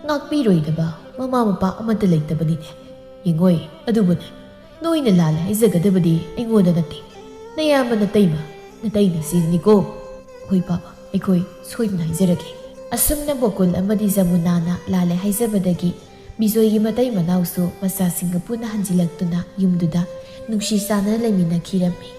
ꯉꯥꯛꯄꯤꯔꯣꯏꯗꯕ ꯃꯃꯥ ꯃꯄꯥ ꯑꯃꯠꯇ ꯂꯩꯇꯕꯅꯤꯅꯦ꯫ ꯌꯦꯡꯉꯣꯏ, ꯑꯗꯨꯕꯨꯅꯦ, ꯅꯣꯏꯅ ꯂꯥꯜꯂꯦ ꯍꯥꯏꯖꯒꯗꯕꯗꯤ ꯑꯩꯉꯣꯟꯗ ꯅꯠꯇꯦ, ꯅꯌꯥꯝꯕ ꯅꯇꯩꯃ, ꯅꯇꯩꯅ ꯁꯤꯅꯤꯀꯣ꯫ ꯍꯣꯏ ꯄꯥꯕ, ꯑꯩꯈꯣꯏ ꯁꯣꯏꯗꯅ ꯍꯥꯏꯖꯔꯒꯦ꯫" ꯑꯁꯨꯝꯅ ꯕꯣꯀꯨꯜ ꯑꯃꯗꯤ ꯖꯃꯨꯅꯥꯅ ꯂꯥꯜꯂꯦ ꯍꯥꯏꯖꯕꯗꯒꯤ ꯕꯤꯖꯣꯏꯒꯤ ꯃꯇꯩ ꯃꯅꯥꯎꯁꯨ ꯃꯆꯥꯁꯤꯡꯒ ꯄꯨꯟꯅ ꯍꯟꯖꯤꯜꯂꯛꯇꯨꯅ ꯌꯨꯝꯗꯨꯗ ꯅꯨꯡꯁꯤ ꯆꯥꯟꯅꯅ ꯂꯩꯃꯤꯟꯅꯈꯤꯔꯝꯃꯤ꯫